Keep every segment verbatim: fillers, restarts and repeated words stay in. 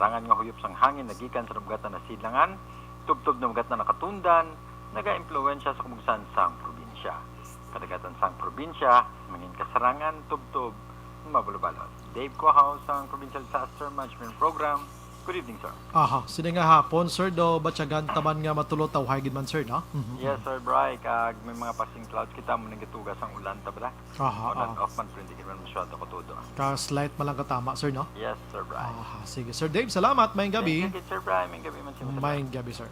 Kasarangan nga huyop sang hangin nagikan sa nabugatan nga sidlangan, tubtob nabugatan nga katundan, nagaimpluwensya sa kabugsan sang probinsya. Kadagatan sang probinsya, mangin kasarangan, tubtob, mabalubalo. Dave Cohao sang Provincial Disaster Management Program. Good evening, sir. Aha, sini nga hapon, sir, do batyagan ta man nga matulog ta uhay gid man, sir, no? Mhm. Yes, Sir Bry, kag may mga passing clouds kita, mo nang gatugas ang ulan ta bala. Aha, On and aha. off man, pero hindi ka naman masyado katudo. Ka slight man lang katama, sir, no? Yes, Sir Bry. Aha, sige. Sir Dave, salamat. Mayong gabi. Thank you, Sir Bry. Mayong gabi man sa mga Mayong gabi, sir.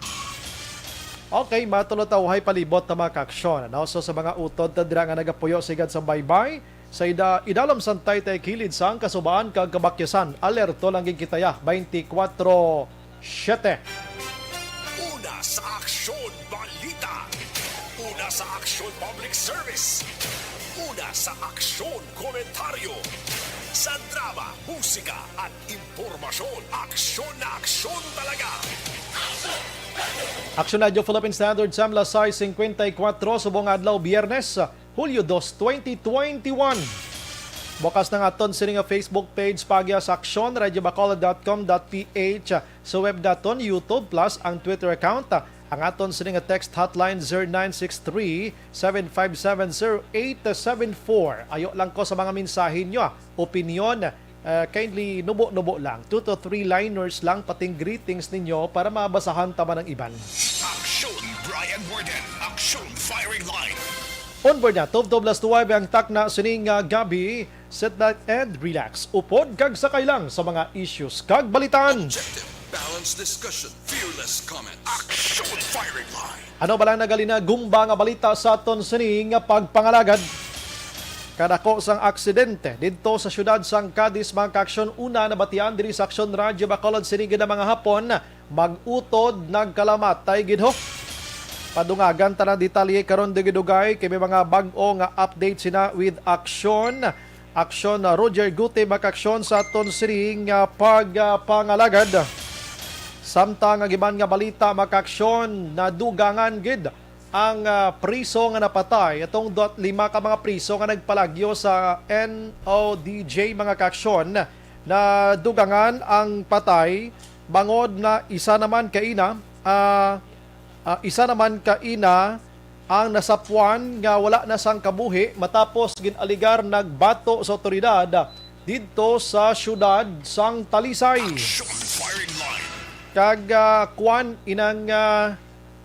Okay, matulog ta uhay palibot na mga kaaksyon, ano? So, sa mga utod ta dira nga nagapuyo sigad sa baybay, sa ida, idalom sang taytay kilid sang kasubaan kag kabakyasan, alerto lang gid kita ya, twenty-four seven. Una sa Aksyon Balita. Una sa Aksyon Public Service. Una sa Aksyon Komentaryo. Sa drama, musika, at impormasyon, aksyon na aksyon talaga. Aksyon Radio Philippine Standard, Samla sais cincuenta y cuatro, subong adlaw, Biyernes, Hulyo dos, twenty twenty-one. Bukas na nga aton sini nga Facebook page, paagi sa aksyon radio bacolod dot com dot P H. Sa web naton, YouTube, plus ang Twitter account. Ang aton sini nga text hotline, zero nine six three, seven five seven, zero eight seven four. Ayo lang ko sa mga mensahe nyo, opinyon, uh, kindly nubo-nubo lang. Two to three liners lang, pating greetings ninyo para mabasahan ta man ang iban. Aksyon Brian Warden, Aksyon Firing Line. Onboard na, tubtob alas nuwebe ang takna sining, ah, gabi. Sit back and relax. Upod kag sakay lang sa mga issues kag balitaan. Objective, balanced discussion, fearless comments. Aksyon Firing Line. Ano bala ang nagalinagumba nga balita sa aton sining pagpangalagad? Kadako sang aksidente didto sa siyudad sang Cadiz, mga kaaksyon, una nabatian diri sa Aksyon Radyo Bacolod sining gid nga mga hapon. Mag-utod, nagkalamatay gid ho. Padungagan ta na detalye karon, dugay-dugay, kay may mga bag-o nga update sina with Aksyon. Aksyon, uh, Roger Gute, mga kaaksyon, sa aton sining, uh, pagpangalagad. Samtang ang iban nga balita, mga kaaksyon, nadugangan gid ang, uh, priso nga napatay. Atong dot lima ka mga priso nga nagpalagyo sa N O D J, mga kaaksyon, nadugangan ang patay. Bangod na isa naman kaina, ah, ah, isa naman kaina ang nasapuan nga wala na sang kabuhi matapos gin-alegar nagbato sa awtoridad didto sa siyudad sang Talisay. Action Firing Line. Kag, ah, kuan inang, ah,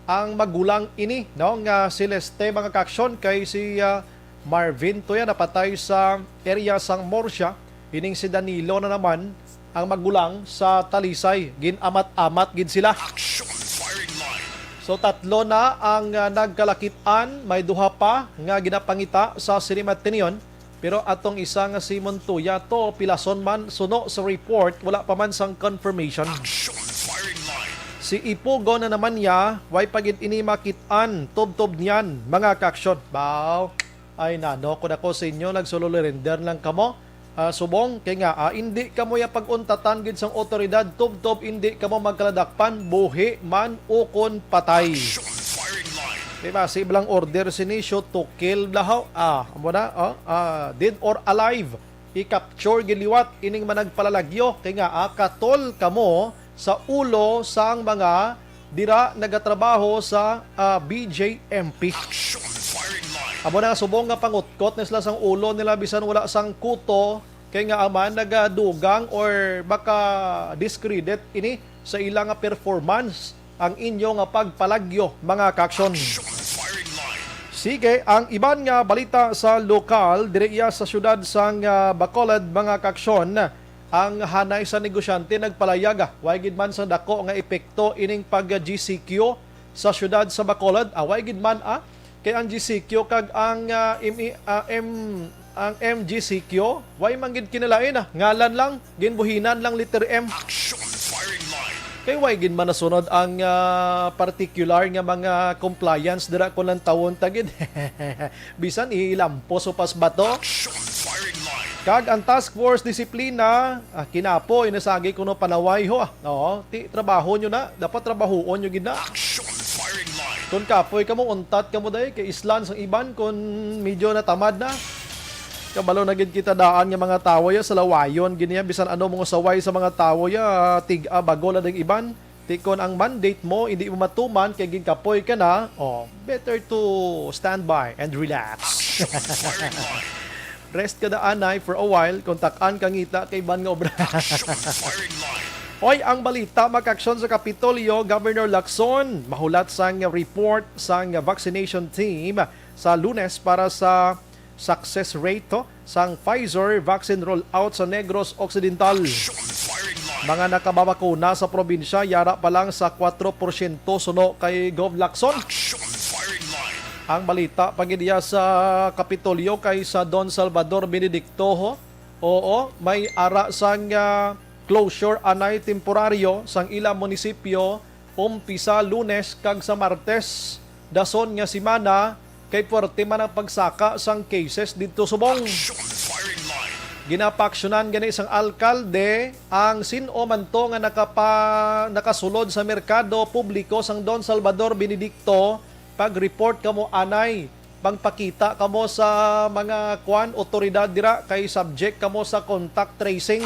ang magulang ini, no, nga si Leste, mga kaaksyon, kay si, ah, Marvin Tuya napatay sa area sang Murcia. Ining si Danilo na naman ang magulang sa Talisay. Gin-amat-amat gid sila. Action Firing Line. So, tatlo na ang, ah, nagkalakit-an. May duha pa nga ginapangita sa Sinimat Tinion. Pero atong isa nga si Montoya to, pilason man, suno sa report, wala pa man sang confirmation. Action Firing Line. Si Ipugo na naman niya, way pa gid ini makit-an, tubtob niyan, mga kaaksyon. Baw, ay nano, kung ako sa inyo, nagsululirender lang kamo. Ah, subong, kay nga, ah, hindi kamo ya pag-untatan gid sang otoridad, tubtob, hindi kamo magkaladakpan, buhi man ukon patay. Action Firing Line. Di ba, si iblang order sini, shoot to kill, blahaw. Ah, amo na, oh, ah, dead or alive. I-capture gid liwat ining managpalalagyo, kay nga, ah, katol kamo sa ulo sang mga dira nagatrabaho sa, ah, B J M P. Action Firing Line. Amo na nga subong nga pangutkot na sila sang ulo nila bisan wala sang kuto, kay nga aman nagadugang or maka-discredit ini sa ila nga performance ang inyo nga pagpalagyo, mga kaaksyon. Action Firing Line. Sige, ang iban nga balita sa lokal, diri iya sa siyudad sang, ah, Bacolod, mga kaaksyon. Ang hanay sa negosyante nagpalayag, ah, way gid man sang dako nga epekto ining pag-G C Q sa siyudad sa Bacolod. Ah, way gid man, ah, kay ang G C Q kag ang, ah, M E, ah, M, ang M G C Q, way man gid kinalain, ah, ngalan lang, ginbuhinan lang letter M. Action Firing Line. Kay way gid man nasunod ang, ah, particular nga mga compliance dira kon lantawon ta gid. Bisan ilampos o pas bato. Action Firing Line. Kag ang Task Force Disiplina, ah, kinapoy, nasagi kuno panaway ho, ah. Oo, ti, trabaho nyo na. Dapat trabahoon nyo gid na. Action Firing Line. Kung kapoy kamo, untat kamo day, kay islan sang iban kung medyo natamad na. Kabalo na gid kita daan nga mga tawo ya sa lawayon gini ya, bisan ano mo saway sa mga tawo ya, tig-a bago la ding iban. Ti kon ang mandate mo hindi mo matuman kay ginkapoy ka na, oh, better to stand by and relax. Rest ka da anay for a while, kung tak-an ka ngita kay ban nga obra. Oy, ang balita, mga kaaksyon, sa Kapitolyo, Governor Lacson, mahulat sang report sang vaccination team sa Lunes para sa success rate, to, sang Pfizer vaccine rollout sa Negros Occidental. Mga nakababakuna sa probinsya, yara pa lang sa kwatro porsyento suno kay Gov Lacson. Ang balita pa gid iya sa Kapitolyo kay sa Don Salvador Benedicto, ho. Oo, may ara sang, ah, closure anay temporaryo sang ila munisipyo umpisa Lunes kag sa Martes dason nga semana kay puwerte man ang pagsaka sang cases didto subong. Ginapaaksyonan gani sang alkalde ang sin-o man to nga nakapa-, nakasulod sa merkado publiko sang Don Salvador Benedicto, pag-report kamo anay, pagpakita kamo sa mga, kwan, otoridad dira kay subject kamo sa contact tracing.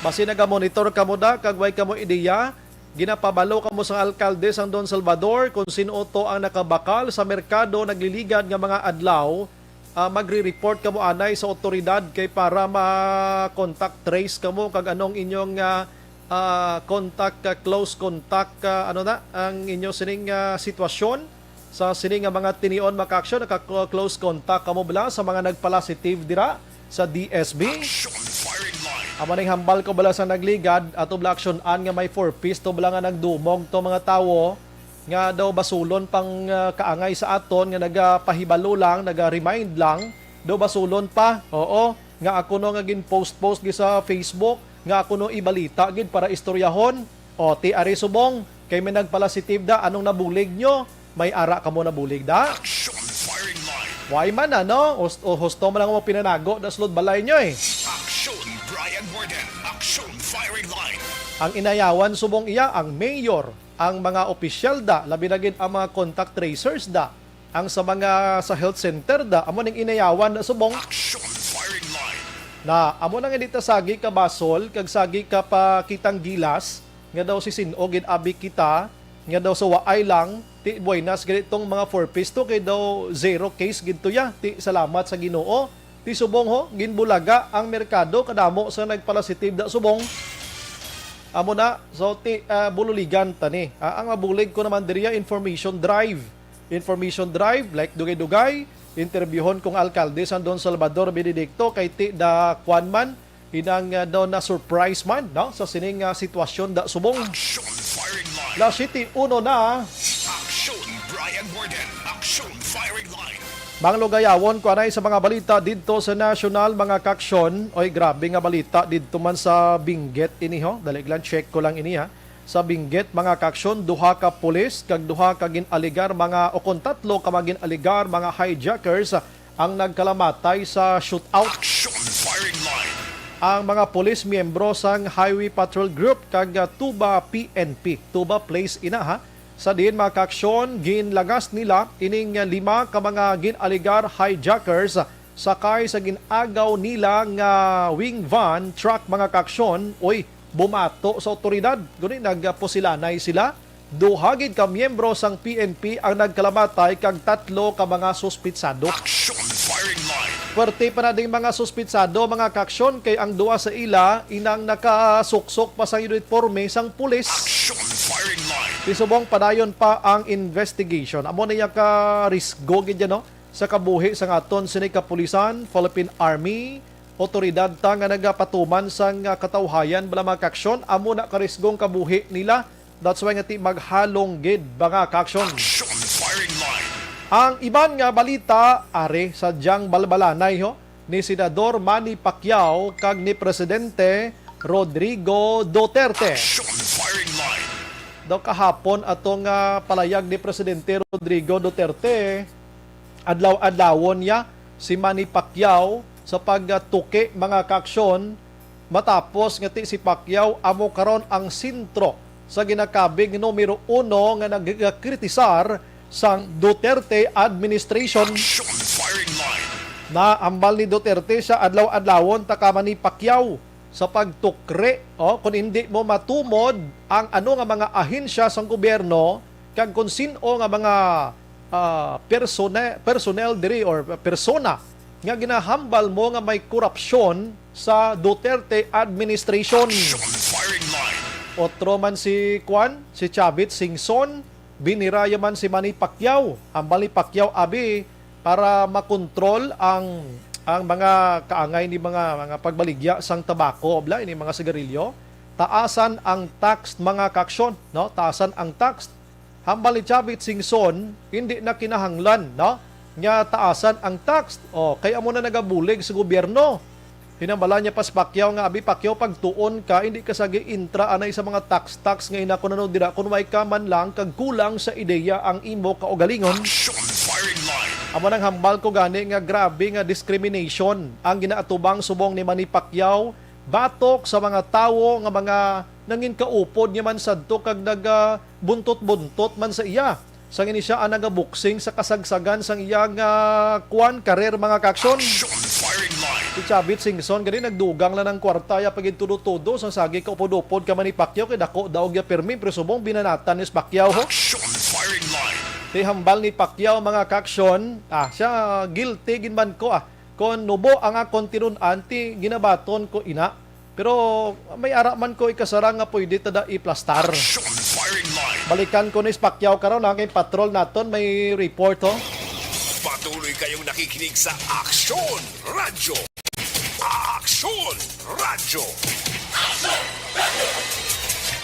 Basi nagamonitor kamo da kag way kamo ideya, ginapabalo kamo sang alkalde sang Don Salvador kon sin-o to ang nakabakal sa merkado nagliligad nga mga adlaw, ah, magre-report kamo anay sa otoridad kay para ma-contact trace kamo kag anong inyong, ah, ah, contact, ah, close contact, ah, ano na ang inyo sining, ah, sitwasyon sa sini nga mga tinion, mga kaaksyon, naka-close contact kamo bala sa mga nagpalasitive dira sa D S B? Amo ning hambal ko bala sa nagligad, ato bala aksyon-an nga may four Ps to bala nga nagdumog to mga tawo nga daw basulon pang, ah, kaangay sa aton nga nagapahibalo lang, naga-remind lang, daw basulon pa. Oo, nga ako no nga gin-post-post gid sa Facebook, nga ako no ibalita gid para istoryahon. O, ti ari subong, kay may nagpalasitive da, anong nabulig nyo? May ara kamo nabulig da? Action Firing Line. Why man, ano? Hus-, o, husto man lang mo pinanago da sulod balay nyo, eh. Action Brian Warden. Action Firing Line. Ang inayawan subong iya, ang mayor, ang mga opisyal da, labi na gid ang mga contact tracers da, ang sa mga sa health center da, amo ning inayawan na subong. Action Firing Line. Na amo na nga di ta sagi ka basol kag sagi ka pakitang gilas nga daw si sin-o gid abi kita, nga daw sa waay lang, ti buenas gani tong mga four Ps to kay daw zero case gid to ya, ti salamat sa Ginoo. Ti subong ho, ginbulaga ang merkado, kadamo sa nagpalasitive da subong. Amo na, so ti, ah, bululigan ta ni. Ah, ang mabulig ko naman diriya, information drive. Information drive, like dugay-dugay, interbyuhon kong alkalde sa Don Salvador Benedicto kay ti da kwan man, hinang, ah, daw na surprise man, no? Sa sining, ah, sitwasyon da subong. Action Firing Line. Las siyete uno na. Action Brian Warden. Action Firing Line. Manglugayawon ko anay sa mga balita didto sa nasyonal, mga kaaksyon. Oy, grabe nga balita didto man sa Benguet ini, ho. Dali lang, check ko lang ini, ha. Sa Benguet, mga kaaksyon, duha ka pulis kag duha ka gin-alegar mga, o kon tatlo ka mga gin-alegar mga hijackers ang nagkalamatay sa shootout. Action Firing Line. Ang mga pulis miyembro sang Highway Patrol Group kag, ah, Tuba P N P, Tuba Police ina, ha. Sa diin, mga kaaksyon, ginlagas nila ining lima ka mga gin-alegar hijackers sakay sa gin-agaw nila nga wing van truck, mga kaaksyon. Uy, bumato sa otoridad. Guni, nagpusilanay sila. Duha gid ka miyembro sang P N P ang nagkalamatay kag tatlo ka mga suspitsado. Action Firing Line. Puwerte pa na ding mga suspitsado, mga kaaksyon, kay ang duha sa ila inang nakasuksok pa sa uniporme sang pulis. Action Firing Line. Ti subong padayon pa ang investigation. Amo na iya ka risgo gid yan, no? Sa kabuhi sang aton sini kapulisan, Philippine Army, otoridad ta nga nagapatuman sang, ah, katawhayan bala, mga kaaksyon, amo na karisgong kabuhi nila. That's why nga ti maghalong gid, mga kaaksyon. Action Firing Line. Ang iban nga balita, ari, sadyang balbalanay, ho, ni Senador Manny Pacquiao kag ni Presidente Rodrigo Duterte. Action Firing Line. Daw kahapon atong, ah, palayag ni Presidente Rodrigo Duterte, adlaw-adlawon niya si Manny Pacquiao sa pagtuki, mga kaaksyon, matapos nga ti si Pacquiao amo karon ang sentro sa ginakabig numero uno nga nagkritisar sang Duterte administration. Action Firing Line. Nahambal ni Duterte sa adlaw-adlawon ta ka Manny Pacquiao sa pagtukri, oh, kung hindi mo matumod ang ano nga mga ahensya sang gobyerno kag kung sin-o nga mga, ah, persone-, personnel diri or persona nga ginahambal mo nga may korupsyon sa Duterte administration. Action firing line. Otro man si Kwan, si Chavit Singson, biniraya man si Manny Pacquiao. Hambal ni Pacquiao, abi, para makontrol ang, ang mga kaangay ni mga, mga pagbaligya sang tabako, bla, ini mga sigarilyo, taasan ang tax, mga kaaksyon, no? Taasan ang tax. Hambal ni Chavit Singson, hindi na kinahanglan, no, nga taasan ang tax. O, kay amo na nagabulig sa gobyerno. Hinambala niya pa si Pacquiao nga, "Abi Pacquiao, pagtuon ka, hindi ka sagi intra anay sa mga tax-tax nga ina, kun ano dira, kun way ka man lang kag kulang sa ideya ang imo kaugalingon." Action firing line. Amo nang hambal ko gani nga grabe nga discrimination ang ginaatubang subong ni Manny Pacquiao batok sa mga tawo nga mga nangin kaupod niya man sadto kag nagabuntot-buntot man sa iya. Sang ini siya ang nagaboksing sa kasagsagan sang iya nga, kuwan, karer, mga kaaksyon. Action firing line. Si Chavit Singson gani nagdugang lang ang kwarta ya pagitudo-tudo sang sagi kaupod-upod ka Manny Pacquiao kay dako daog ya pirmi pero subong binanatan ni Pacquiao ho. Action firing line. Kay hambal ni Pacquiao, mga kaaksyon, ah, siya guilty gid man ko, ah. Kon nubo ang akon tinun-an, ti ginabaton ko ina. Pero may ara man ko ikasarang nga pwede ta da iplastar. Action firing line. Balikan ko ni Pacquiao karon, ha, kay patrol naton may report, ho. Patuloy kayong nakikinig sa Aksyon Radyo. Aksyon Radyo.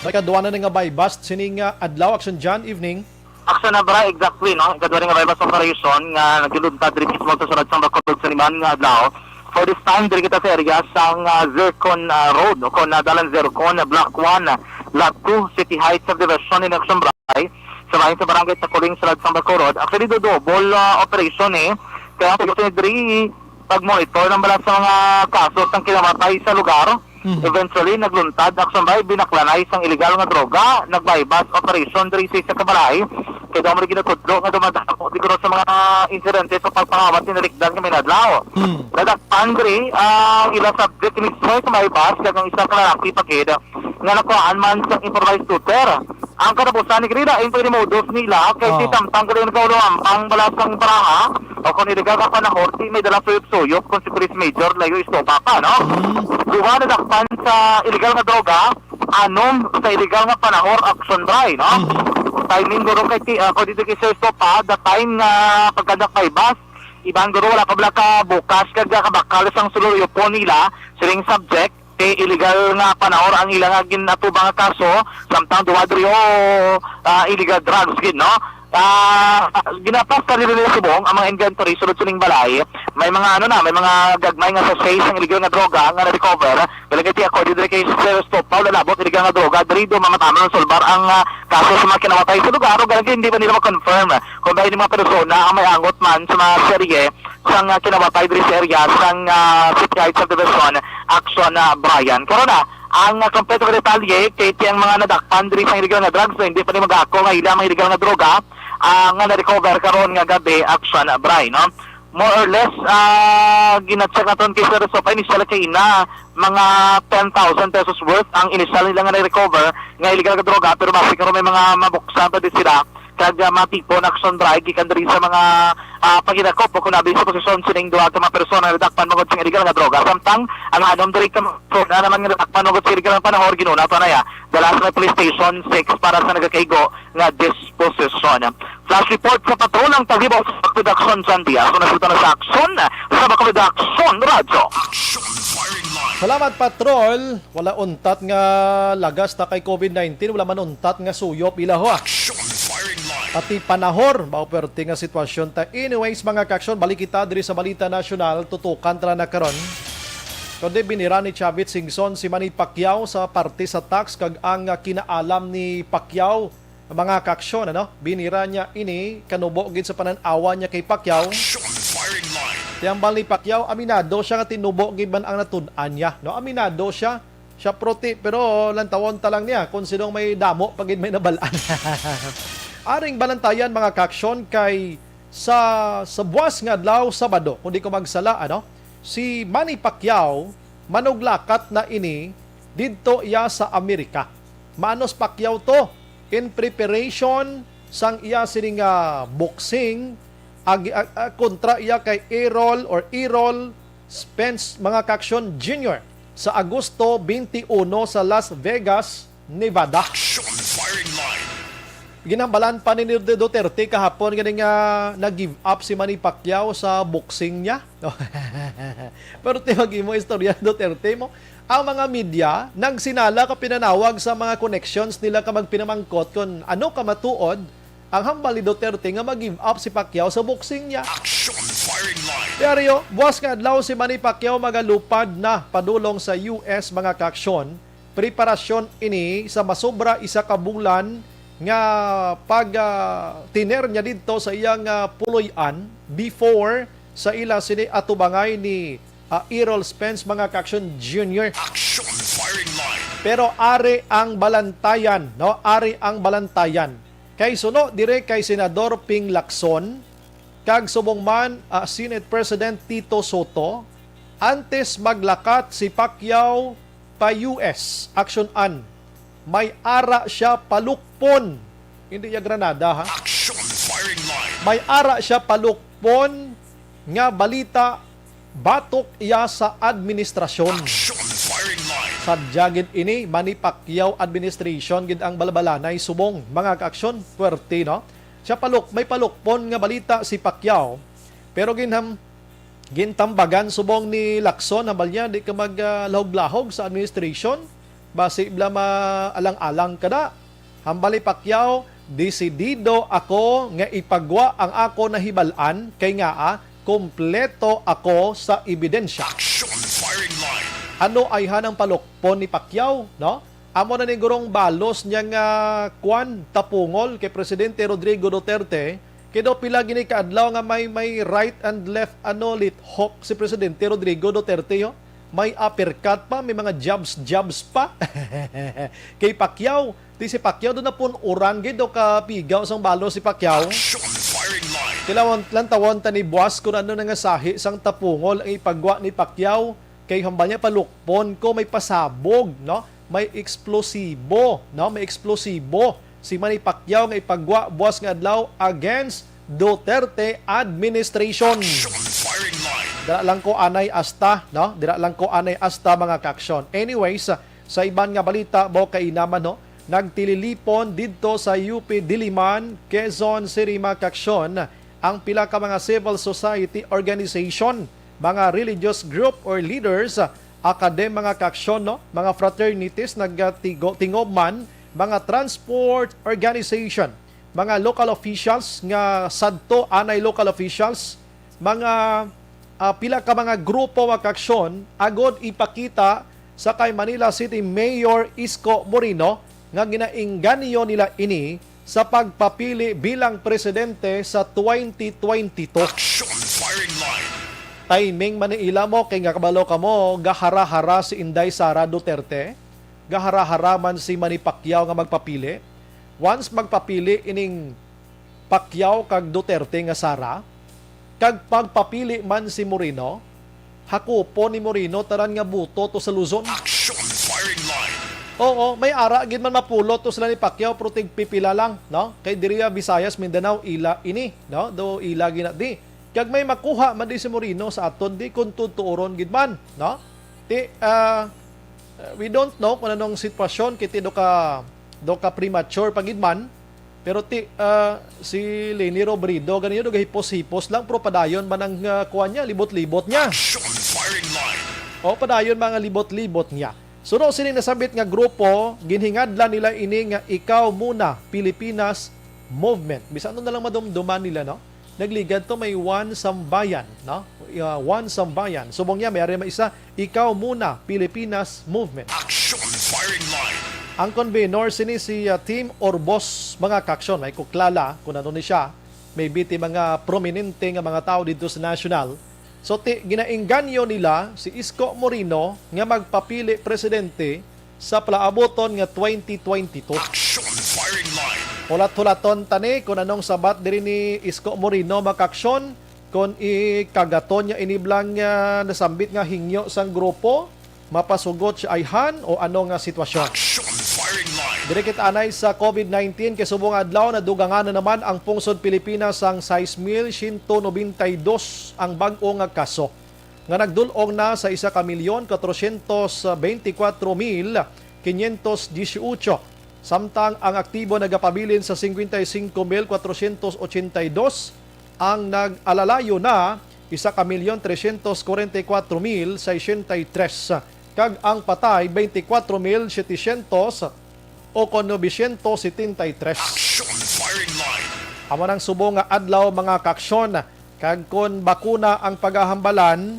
May kadwa na nga buy-bust sining, ah, adlaw, Action John, evening. Action na, Bray, exactly, no? Ikadwa nga buy-bust operation nga nagluntad diri mismo sa Surad sang Bacolod sa niman nga adlaw. For this time, diri kita sa area sang, ah, Zircon, ah, Road, o kon, ah, Dalan Zircon, ah, Block one, ah, Lot two, City Heights Subdivision in Action, Bray, sa bahin sa Barangay Takuling, Surad sang Bacolod. Actually, do double, ah, operation, eh. Kaya ang pag-, diri, pag-monitor ng balas sa mga kaso sang kinamatay sa lugar. Mhm. Eventually, nagluntad, Action Bray, binaklanay sang iligal nga droga, nag-buy-bust operation diri sa isa ka balay. Kay daw may ginatudlo nga dumadako siguro sa mga insidente sa pagpangamat ni Nalikdan nga may adlaw. Hmm. Nadakpan diri ang ila subject mismo sa buy-bust, kag ang isa ka lalaki pa gid nga nakuhaan man sang improvised shooter. Ang katapusan ni Grida, ang pagrimodus nila kay Oh. si Samtang Grida nagkaulawampang balas sang baraha o kung iligal nga panahon, di may dalang suyop-suyop kung si Police Major Leo Estopa pa, no? Mm. Duha nadakpan sa iligal nga droga, anom sa iligal nga panahon, Action Bray, no? Mm. Timing guro kay ti-, ah, kung dito kay Sir Estopa, the time nga pagkandak may bus, iban guro wala pa bala ka bukas kag kabakal sang suluyopon nila, siling subject, kay illegal nga panahor ang ila nga ginatubang nga kaso, samtang duha diri, o, ah, illegal drugs gid, no? Ah, ginapas ka nila subong ang mga inventory sulod sining balay. May mga, ano na, may mga gagmay nga sachet sang illegal nga droga nga na-recover. Pero kay ti according diri kay Sir Stop Paul, labot illegal nga droga diri do mamataman ang sulbar ang, ah, kaso sa mga kinamatay sa lugar. Ug hindi pa nila ma-confirm kung ba ini mga persona ang may angot man sa mga serye sang, ah, kinamatay diri sa area sang, ah, City Heights Subdivision, Action, ah, Brian. Karon na, ang, ah, kompleto nga detalye kay ti ang mga nadakpan diri sa illegal nga drugs, so hindi pa ni mag-ako nga ila ang mga illegal nga droga, ah, nga na-recover karon nga gabi, Action, ah, Brian, no? More or less, ah, gina-check naton kay Sir Sopa, initial kay ina, mga ten thousand pesos worth ang initial nila nga na-recover nga illegal nga droga, pero basi karon may mga mabuksan pa din sila kag, ah, matipon, Action Bray, gikan diri sa mga, ah, paghinakop o kun abi sa posisyon sining duha ka mga persona nga nadakpan mangod sing illegal nga droga. Samtang ang anom diri ka mga persona naman nga nadakpan mangod sa illegal nga panahor, ginuna pa na ya dala sa may police station six para sa nagakaigo nga disposisyon. Flash report sa patrol ang tagibo sa production John Diaz. Una sa sa aksyon sa Bacolod Action Radyo. Action firing line. Salamat, Patrol. Wala untat nga lagas ta kay covid nineteen, wala man untat nga suyop ila, ho, ah. Action firing line. Pati panahor, mao perti nga sitwasyon ta. Anyways, mga kaaksyon, balik kita diri sa balita nasyonal, tutukan ta na karon. Kundi binira ni Chavit Singson si Manny Pacquiao sa parte sa tax kag ang, ah, kinaalam ni Pacquiao, mga kaaksyon, ano? Binira niya ini, kanubo gid sa panan-awa niya kay Pacquiao. Action firing line. Ti hambal ni Pacquiao, aminado siya nga tinubo gid man ang natun-an niya, no? Aminado siya. Siya proti, pero lantawon ta lang niya kung sinong may damo pa gid may nabal-an. Aring balantayan, mga kaaksyon, kay Sa, sa buwas nga adlaw, Sabado, kung di ko magsala, ano, si Manny Pacquiao manuglakat na ini didto iya sa Amerika. Manos Pacquiao to in preparation sang iya sini nga boxing ag, ag, ag, kontra iya kay Errol or Errol Spence, mga kaaksyon, Junior sa Agosto twenty-one sa Las Vegas, Nevada. Action firing line. Ginhambalan pa ni Duterte kahapon gani nga nag-give up si Manny Pacquiao sa boxing niya. Pero ti mag-imo istorya, Duterte mo. Ang mga media nagsinala ka pinanawag sa mga connections nila ka magpinamangkot kung ano ka matuod ang hambal ni Duterte nga mag-give up si Pacquiao sa boxing niya. Action firing line. Diaryo, buwas nga adlaw si Manny Pacquiao magalupad na padulong sa U S, mga kaaksyon. Preparasyon ini sa masobra isa ka bulan nga pag, ah, tiner niya didto sa iyang, ah, puloy-an before sa ila sini atubangay ni, ah, Errol Spence, mga kaaksyon, Junior. Action firing line. Pero ari ang balantayan, no? Ari ang balantayan. Kay suno dire kay Senador Ping Lacson kag subong man, ah, Senate President Tito Soto, antes maglakat si Pacquiao pa U S, aksyon-an, may ara siya palukpon. Hindi iya granada, ha? Action firing line. May ara siya palukpon nga balita batok iya sa administrasyon. Action firing line. Sadya gid ini, Manny Pacquiao administration gid ang balbalanay subong, mga kaaksyon, puwerte, no? Siya paluk-, may palukpon nga balita si Pacquiao, pero ginham-, gintambagan subong ni Lacson, hambal niya, di ka mag, ah, lahog-lahog sa administration, basi bala maalang-alang ka na. Hambal ni Pacquiao, "Desidido ako nga ipagwa ang ako nahibal-an kay ngaa kompleto ako sa ebidensya." Action firing line. Ano ay hanang palukpon ni Pacquiao, no? Amo na ni gurong balos niya nga kwan, tapungol kay Presidente Rodrigo Duterte. Kay daw pila gini ka adlaw nga may, may right and left, ano, lithok si Presidente Rodrigo Duterte, yo. May uppercut pa, may mga jabs-jabs pa. Kay Pacquiao, ti si Pacquiao doon na pun-uran gid do ka pigaw sang balos si Pacquiao. Action firing line. Tilawon, lantawon ta ni buwas kung ano na nga sahi sang tapungol ang ipagwa ni Pacquiao. Kay hambal niya, palukpon ko, may pasabog, no? May eksplosibo, no? May eksplosibo si Manny Pacquiao nga ipagwa buwas nga adlaw against Duterte administration. Action firing line. Dira lang ko anay asta, no? Dira lang ko anay asta, mga kaaksyon. Anyways, sa iban nga balita, mo kainaman, no? Nagtililipon didto sa U P Diliman, Quezon City, mga kaaksyon, ang pila ka mga civil society organization, mga religious group or leaders, akadem, mga kaaksyon, no? Mga fraternities, nagatigo-, tingob man, mga transport organization, mga local officials nga sadto anay local officials, mga, ah, pila ka mga grupo nga kaaksyon agod ipakita sa kay Manila City Mayor Isko Moreno nga ginaengganyo nila ini sa pagpapili bilang presidente sa twenty twenty-two. Action firing line. Timing man ni ila mo, kay nga kabalo kamo, gahara-hara si Inday Sara Duterte, gahara-hara man si Manny Pacquiao nga magpapili. Once magpapili ining Pacquiao kag Duterte nga Sara, kag pagpapili man si Moreno, hakupon ni Moreno tanan nga buto to sa Luzon. Action firing line. Oo, may ara gid man mapulo to sila ni Pacquiao, pero tigpipila lang, no? Kay diri, ah, Visayas, Mindanao, ila ini, no? Do ila gina di. Kag may makuha man di si Moreno sa aton, di kung tutuoron gid man, no? Ti, ah, we don't know kung anong sitwasyon, kay ti do ka, do ka premature pa gid man. Pero ti, ah, si Leni Robredo, ganyan, gahipos-hipos lang, pero padayon man ang, ah, kuwan niya, libot-libot niya. Action firing line. O, padayon mga libot-libot niya. Suno sining nasambit nga grupo, ginhingadlan nila ini nga Ikaw Muna Pilipinas Movement. Bisan ano na lang madumduman nila, no? Nagligad to may One Sambayan, no? Uh, One Sambayan. Subong niya, may ari may isa, Ikaw Muna Pilipinas Movement. Action firing line. Ang convenor sini si, uh, Tim Orbos, mga kaaksyon. May kuklala kung ano ni siya. Maybe ti mga prominente nga mga tao dito sa national. So, ti, ginaengganyo nila si Isko Moreno nga magpapili presidente sa palaabuton nga twenty twenty-two. Action firing line. Hulat-hulaton tani kung anong sabat diri ni Isko Moreno, mga kaaksyon, kung ikagaton niya ini bala nga nasambit nga hingyo sang grupo, mapasugot siya ayhan o ano nga sitwasyon. Action firing line. Diri kita anay sa COVID nineteen, kay subong adlaw nadugangan na naman ang pungsod Pilipinas sang sais mil siyento nobenta y dos ang bag-o nga kaso, nga nagdul-ong na sa isa ka milyon kwatrosyentos benti kwatro mil kinyentos disiotso, samtang ang aktibo nagapabilin sa singkwenta y singko mil kwatrosyentos otsenta y dos, ang nag-alalayo na isa ka milyon tresyentos kwarenta y kwatro mil sesenta y tres, kag ang patay benti kwatro mil setesyentos o kon nobesyentos setenta y tres. Action firing line. Amo nang subong nga adlaw, mga kaaksyon, kag kon bakuna ang pagahambalan,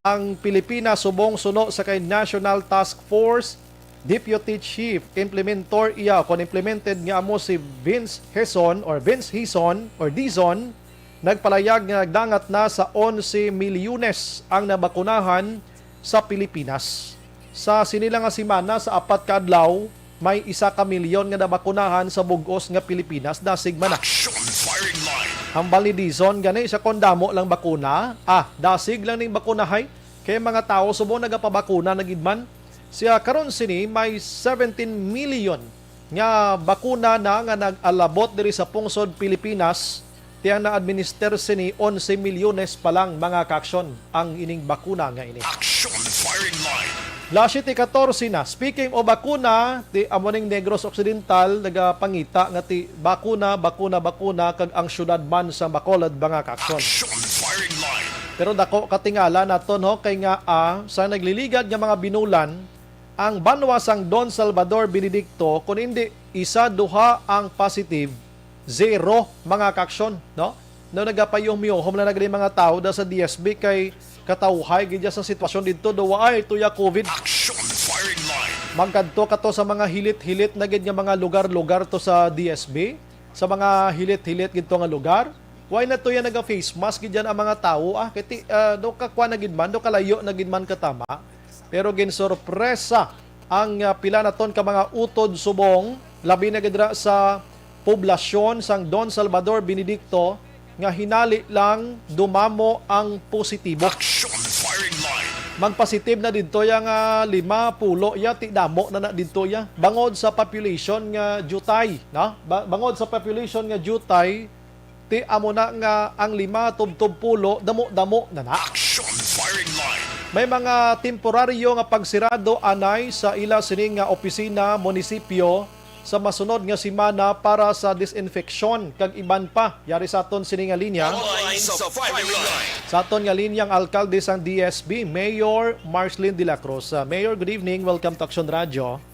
ang Pilipinas subong suno sa kay National Task Force Deputy Chief Implementor iya, kon implemented nga amo si Vince Hison or Vince Hison or Dizon, nagpalayag nga nagdangat na sa onse milyones ang nabakunahan sa Pilipinas. Sa sini lang nga semana, sa apat ka adlaw, may isa ka milyon nga nabakunahan sa bug-os nga Pilipinas, dasig man na. Action firing line. Hambal ni Dizon gani, sa kon damo lang bakuna, ah, dasig lang ning bakunahay, kay mga tawo subong nagapabakuna na gid man. Siya karon sini may seventeen million nga bakuna na nga nag-alabot diri sa pungsod Pilipinas, ti ang na-administer sini onse milyones pa lang, mga kaaksyon, ang ining bakuna nga ini. Action firing line. Las siete katorse na. Speaking of bakuna, ti amo ning Negros Occidental nagapangita nga ti bakuna, bakuna, bakuna, kag ang syudad man sa Bacolod, mga kaaksyon. Action firing line. Pero dako katingala naton, ho, kay nga, ah, sa nagliligad nga mga binulan, ang banwa sang Don Salvador Benedicto, kun indi isa, duha ang positive, zero, mga kaaksyon, no? No, nagapayuhom-yuhom lang na gani mga tawo da sa D S B kay katawhay gid ya sa sitwasyon didto, do waay tuya COVID. Action firing line. Magkadto ka to sa mga hilit-hilit na gid nga mga lugar-lugar to sa D S B, sa mga hilit-hilit gid to nga lugar. Why na to yan naga-face mask gid yan ang mga tawo, ah? Kay ti, ah, do kakwa na gid man, do kalayo na gid man katama. Pero ginsorpresa ang, ah, pila naton ka mga utod subong, labi na gid ra sa poblasyon sang Don Salvador Benedicto, nga hinali lang dumamo ang positibo. Action firing line. Magpositive na didto ya nga lima pulo ya, ti damo na na didto ya. Bangod sa population nga diutay, no? Ba-, bangod sa population nga diutay, ti amo na nga ang lima tubtob pulo, damo-damo na na. Action firing line. May mga temporaryo nga pagsirado anay sa ila sini nga opisina, munisipyo, sa masunod nga semana para sa disinfection kag iban pa. Yari sa aton sini nga linya. Online sa firing line. Sa aton nga linya ang alkalde sang D S B, Mayor Marcelin de la Cruz. Ah, Mayor, good evening. Welcome to Action Radio.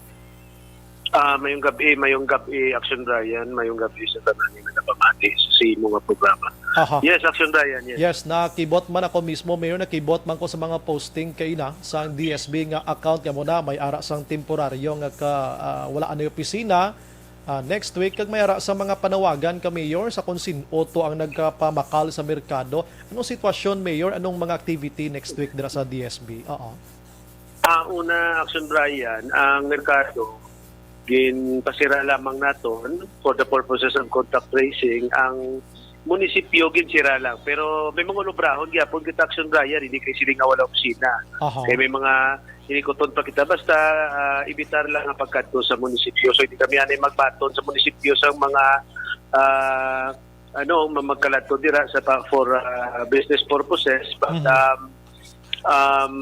Ah, mayong gabi, mayong gabi, Action Brian, mayong gabi sa tanan nga nagapamati sa, sa imo nga programa. Aha. Yes, Action Brian, yes. Yes, nakibot man ako mismo, Mayor, nakibot man ko sa mga posting kay na sa D S B nga account nga mo na may ara sang temporaryo nga ka, ah, wala anay opisina. Ah, next week, kag may ara sa mga panawagan ka, Mayor, sa kung sin-o to ang nagkapamakal sa merkado. Anong sitwasyon, Mayor? Anong mga activity next week dira sa D S B? Oo. Ah, una, Action Brian, ang merkado, ginpasira lamang naton for the purposes of contact tracing. Ang munisipyo, ginsira lang. Pero may mga ulubrahon gyapon kita, Action Brian, hindi kay sila nga wala opisina. Aha. Kay may mga hinikuton pa kita. Basta, ah, evitar lang ang pagkadto sa munisipyo. So, hindi kami anay magbaton sa munisipyo sa mga, ah, ano, ma-, magkaladto dira sa pa-, for, ah, business purposes. But, Mhm. um, um,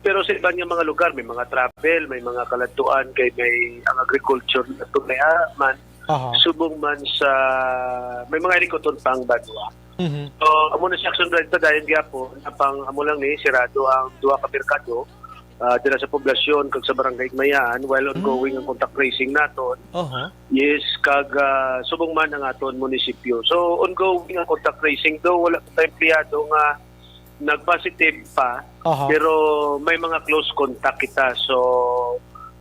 pero sa iban nga mga lugar, may mga travel, may mga kaladtuan, kay may ang agriculture na to, may, ah, man, Aha. subong man sa, may mga hinikuton pa ang banwa. Mhm. So, amo na si Action Brian, padayon gyapon, apang amo lang ni, sirado ang duha ka merkado, ah, dira sa poblasyon kag sa Barangay Igmayaan, while ongoing Mm. ang contact tracing naton. Aha. Yes, kag, ah, subong man ang aton munisipyo. So, ongoing ang contact tracing, though wala pa tay empleyado nga nag-positive pa, Aha. pero may mga close contact kita. So,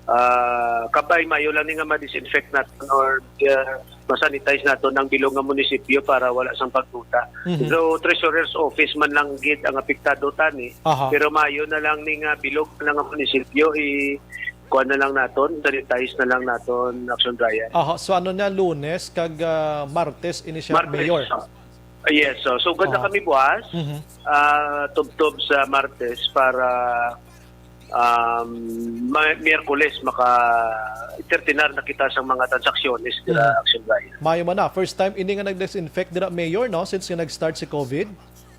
ah, kabay, mayo lang ni nga ma-disinfect naton or, ah, ma-sanitize naton ang bilog nga munisipyo para wala sang pagduda. Mhm. So, treasurer's office man lang gid ang apektado tani, Aha. pero mayo na lang ni nga bilog na nga munisipyo i-, kuan na lang naton, sanitize na lang naton, Action Brian. Aha, so ano na, Lunes kag, ah, Martes ini siya, Martes. Mayor? Ah, yes, so, so ganda Aha. kami buwas. Mhm. Ah, tubtob sa Martes para, um, ma-, Miyerkules maka-entertainar na kita sa mga transaksyones dira, Mhm. Action Brian. Mayo man na. First time ini nga nag-disinfect dira, Mayor, no? Since nga nag-start si COVID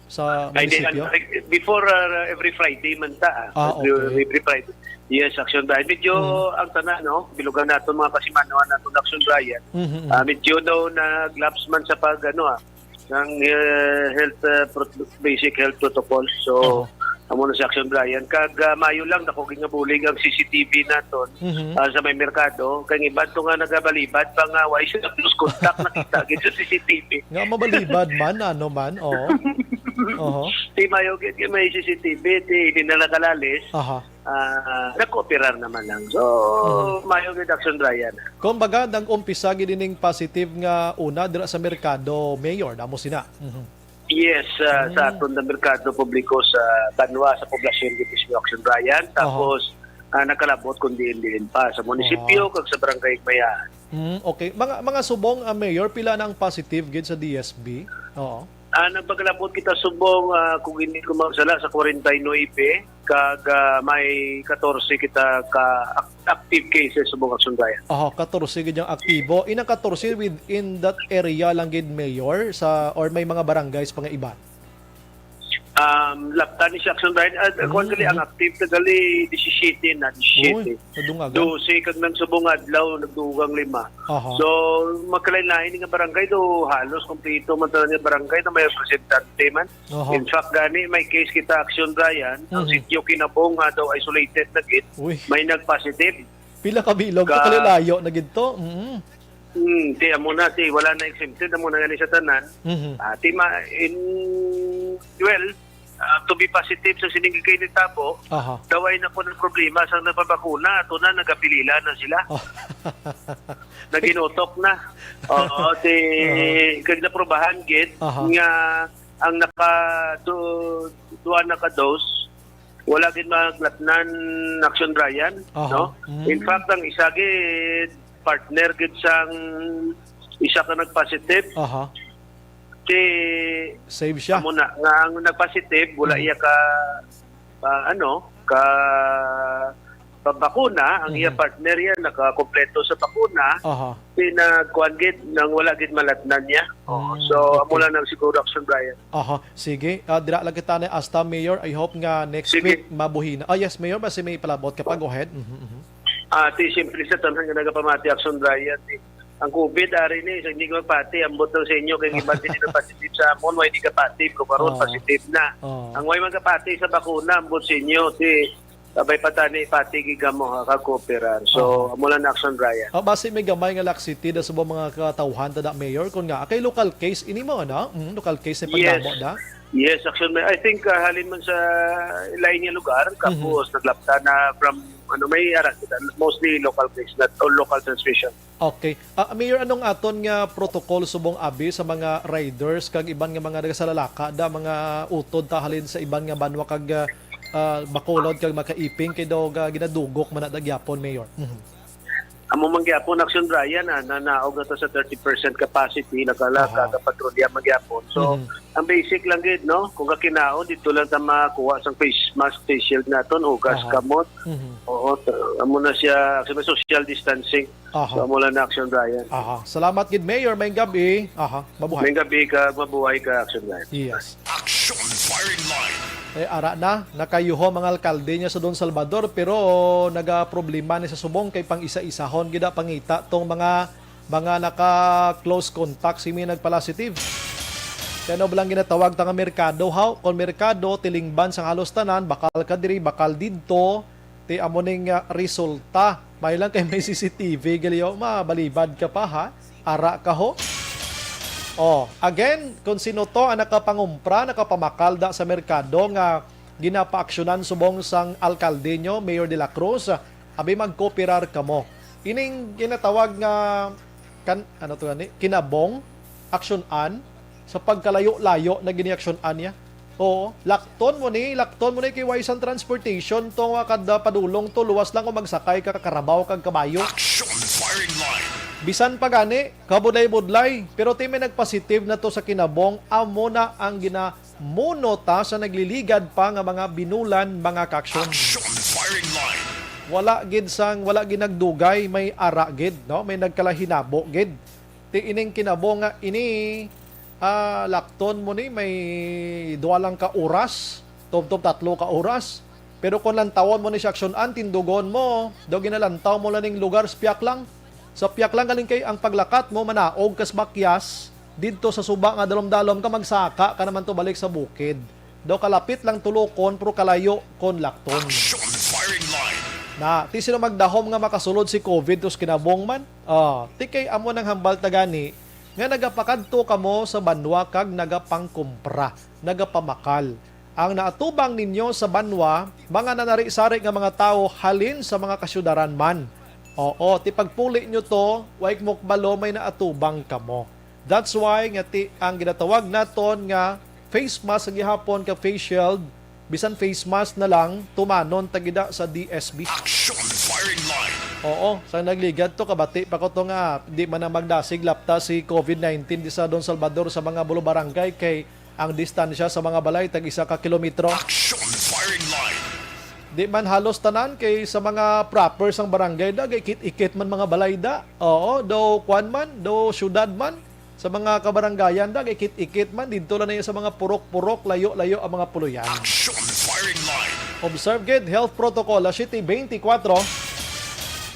sa Ay, di, munisipyo? ano, before, uh, every Friday man ta, ah. Ah, Every, okay. every Friday. Yes, Action Brian. Medyo Mhm. ang tanan, no? Bilugan nato mga kasimanuan nato, Action Brian. Mhm, mhm. Ah, medyo daw nag-lapse man sa pag, ano, ah, ng, uh, health, uh, pro-, basic health protocols. So, Oho. amo na si Action Brian. Kag, ah, mayo lang, dako gid nga bulig ang C C T V naton, Mhm. ah, sa may merkado. Kay ang iban to nga nagabalibad pa nga, wa sila close contact, nakita gid sa C C T V. Nga mabalibad man, ano man, oo. Oho. Ti mayo gid kay may C C T V, ti hindi na nakalalis. Aha. Ah, nagkooperar naman lang. So, Mhm. mayo gid, Action Brian. Kumbaga, nag-umpisa gid ining positive nga una dira sa merkado, Mayor, damo sina. Mhm. Yes, ah, sa Mm. aton na merkado publiko sa banwa, sa poblasyon gid mismo, Action Brian. Aha. Tapos, ah, nakalabot kung diin-diin pa sa munisipyo Aha. kag sa barangay Igmayaan. Mm, okay. Mga, mga subong, ah, Mayor, pila na ang positive gid sa D S B? Oo. Ah, nagpakalabot kita subong, ah, kung hindi ko magsala, sa kwarenta y nuebe, kag, ah, may katorse kita ka ac-, active cases subong, Action Brian. Aha, katorse gid ang aktibo. Inang katorse within that area lang gid, Mayor, sa, or may mga barangays pa nga iba? Um, laptan ni siya, Action Brian. Ah, Mm, kuwan gali, ang mm. active na gali, disisiyete na, disisiyete. Uy, nadungagan. Dose kag nang subong adlaw, nagdugang lima. Aha. So, magkalain-lain nga barangay do, halos kompleto man tanan nga barangay na may representante man. Aha. In fact, gani, may case kita, Action Brian, ang Mhm. sitio Kinabong nga daw isolated na gid, Uy. may nag-positive. Pila ka bilog, Ka- kakalayo-layo na gid to. Mm. Hmm, ti amo na, ti wala na exempted, amo na gani sa tanan. Mhm. Ah, ti ma-, in, well, ah, to be positive sa sining kay nitabo, Aha. daw ay na po ng problema sa nagpabakuna, ato na, nagapilila na sila. Oh. Naginutok na. Oo, ti, Aha. kag naprobahan gid Aha. nga ang naka, du-, duha naka dose, wala gid maglatnan, Action Brian, Aha. no? Mm. In fact, ang isa gid, partner gid sang isa ka nag-positive. Aha. Ti, Save siya. amo na, nga ang nag-positive, wala Mm. iya ka, ah, ano, ka, pabakuna, ang iya Mhm. partner yan, nakakompleto sa bakuna, Aha. ti nagkuhan gid, nang wala gid malatnan niya. Oo. Mm, So, amo okay. lang ang siguro, Action Brian. Aha, sige. Ah, dira lang kita ni hasta, Mayor. I hope nga next Sige. week mabuhi na. Ah, yes, Mayor, basi may palabot ka pa. Go ahead. Mhm, mhm. Ah, ti, siyempre sa tanan nga nagapamati, Action Brian, ti, ang COVID, ari ni, sa hindi ko magpati, ambot lang sa inyo, kay iban din na positive sa amon, why di ka pati, ko karon, Oo. positive na. Oo. Ang way magkapati sa bakuna, ambot sa inyo, ti, sabay pa tani, pati gid kamo, ha, kag kooperar. So, Oo. amo lang na, Action Brian. Ah, basi may gamay nga laxity da sa mga katawhan, tada, Mayor, kung nga, kay local case, ini mo, ano? Mm, local case na Yes. pagdamo, da? Yes, Action Brian. I think, ah, halin man sa lain nga lugar, Mhm. tapos naglapta na from, ano, may ara kita, mostly local case, not all local transmission. Okay. Ah, Mayor, anong aton nga protocol subong abi sa mga riders kag iban nga mga nagasalalaka da, mga utod ta halin sa iban nga banwa kag, ah, ah, Bacolod kag Makaiping kay daw ga-, ginadugok man na da gyapon, Mayor? Mhm. Amo man gyapon, Action Brian, ah, nanaog na to sa thirty percent capacity, nakala-, Aha. kagapatrolya man gyapon. So, Mhm. ang basic lang gid, no? Kung kakinaon, dito lang ta makuha sang face mask, face shield naton, hugas Aha. kamot. Mhm. Oo, t-, amo na siya, sa may social distancing. Aha. So, amo lang na, Action Brian. Aha. Salamat gid, Mayor. May gabi. Aha. Mabuhay. May gabi ka, mabuhay ka, Action Brian. Yes. Action Firing Line. Eh, ara na, nakayuho mga alkalde niya sa Don Salvador, pero nagaproblema ni sa subong kay pang isa-isahon gid ang pangita tong mga, mga naka-close contact si may nagpalasitive. Kaya ano ba lang ginatawag ta nga merkado, haw? Kung merkado, tilingban sang halos tanan, bakal ka diri, bakal didto, ti amo ning, ah, resulta. May lang kay may C C T V, gali, oh, mabalibad ka pa, ha? Ara ka, ho? Oh, again, kung sino to ang nakapangumpra, nakapamakal da sa merkado nga ginapaaksyonan subong sang alkalde nyo, Mayor de la Cruz, abi magkooperar kamo. Ining ginatawag nga kan-, ano to gani? Kinabong, aksyonan, sa pagkalayo-layo na gini aksyonan niya. Oo, lakton mo ni, lakton mo ni kay way sang transportation to nga kada padulong to, luwas lang kung magsakay ka ka karabaw kag kabayo. Action firing line. Bisan pa gani, kabudlay-budlay, pero ti may nagpositive na to sa kinabong, amo na ang ginamuno ta sa nagliligad pa nga mga binulan, mga kaaksyon. Action firing line. Wala gid sang, wala gid nagdugay, may ara gid, no? May nagkalahinabo gid. Ti ining kinabong nga ini, ah, lakton mo ni may duha lang ka oras, tubtob tatlo ka oras. Pero kung lantawon mo ni sa aksyon-an, tindugon mo, daw ginalantaw mo lang ning lugar sa piak lang. Sa piak lang galing kay ang paglakat mo, manaog kas bakyas, didto sa suba nga dalom-dalom ka, magsaka ka naman to balik sa bukid. Daw kalapit lang tulokon, pero kalayo kon lakton. Action firing line. Na, ti sino magdahom nga makasulod si covid tus kinabong man? Ah, ti kay amo nang hambal ta gani nga nagapakadto kamo sa banwa kag nagapangkumpra, nagapamakal. Ang naatubang ninyo sa banwa, mga nanari-sari nga mga tawo halin sa mga kasyudaran man. Oo, ti pagpuli nyo to, way mo kabalo may naatubang kamo. That's why nga ti ang ginatawag naton nga face mask sa gihapon ka face shield, bisan face mask na lang, tumanon ta gid sa D S B. Action firing line. Oo, sa nagligad to, kabati pa ko to nga di man na magdasig lapta si covid nineteen di sa Don Salvador sa mga bulo barangay kay ang distansya sa mga balay tag isa ka kilometro. Action firing line. Di man halos tanan kay sa mga proper sang barangay da, gay ikit-ikit man mga balay da. Oo, do kwan man, do syudad man. Sa mga kabarangayan da, gay ikit-ikit man, didto lang na sa mga purok-purok, layo-layo ang mga puloyan. Action firing line. Observe gid health protocol, alas siyete beintikwatro.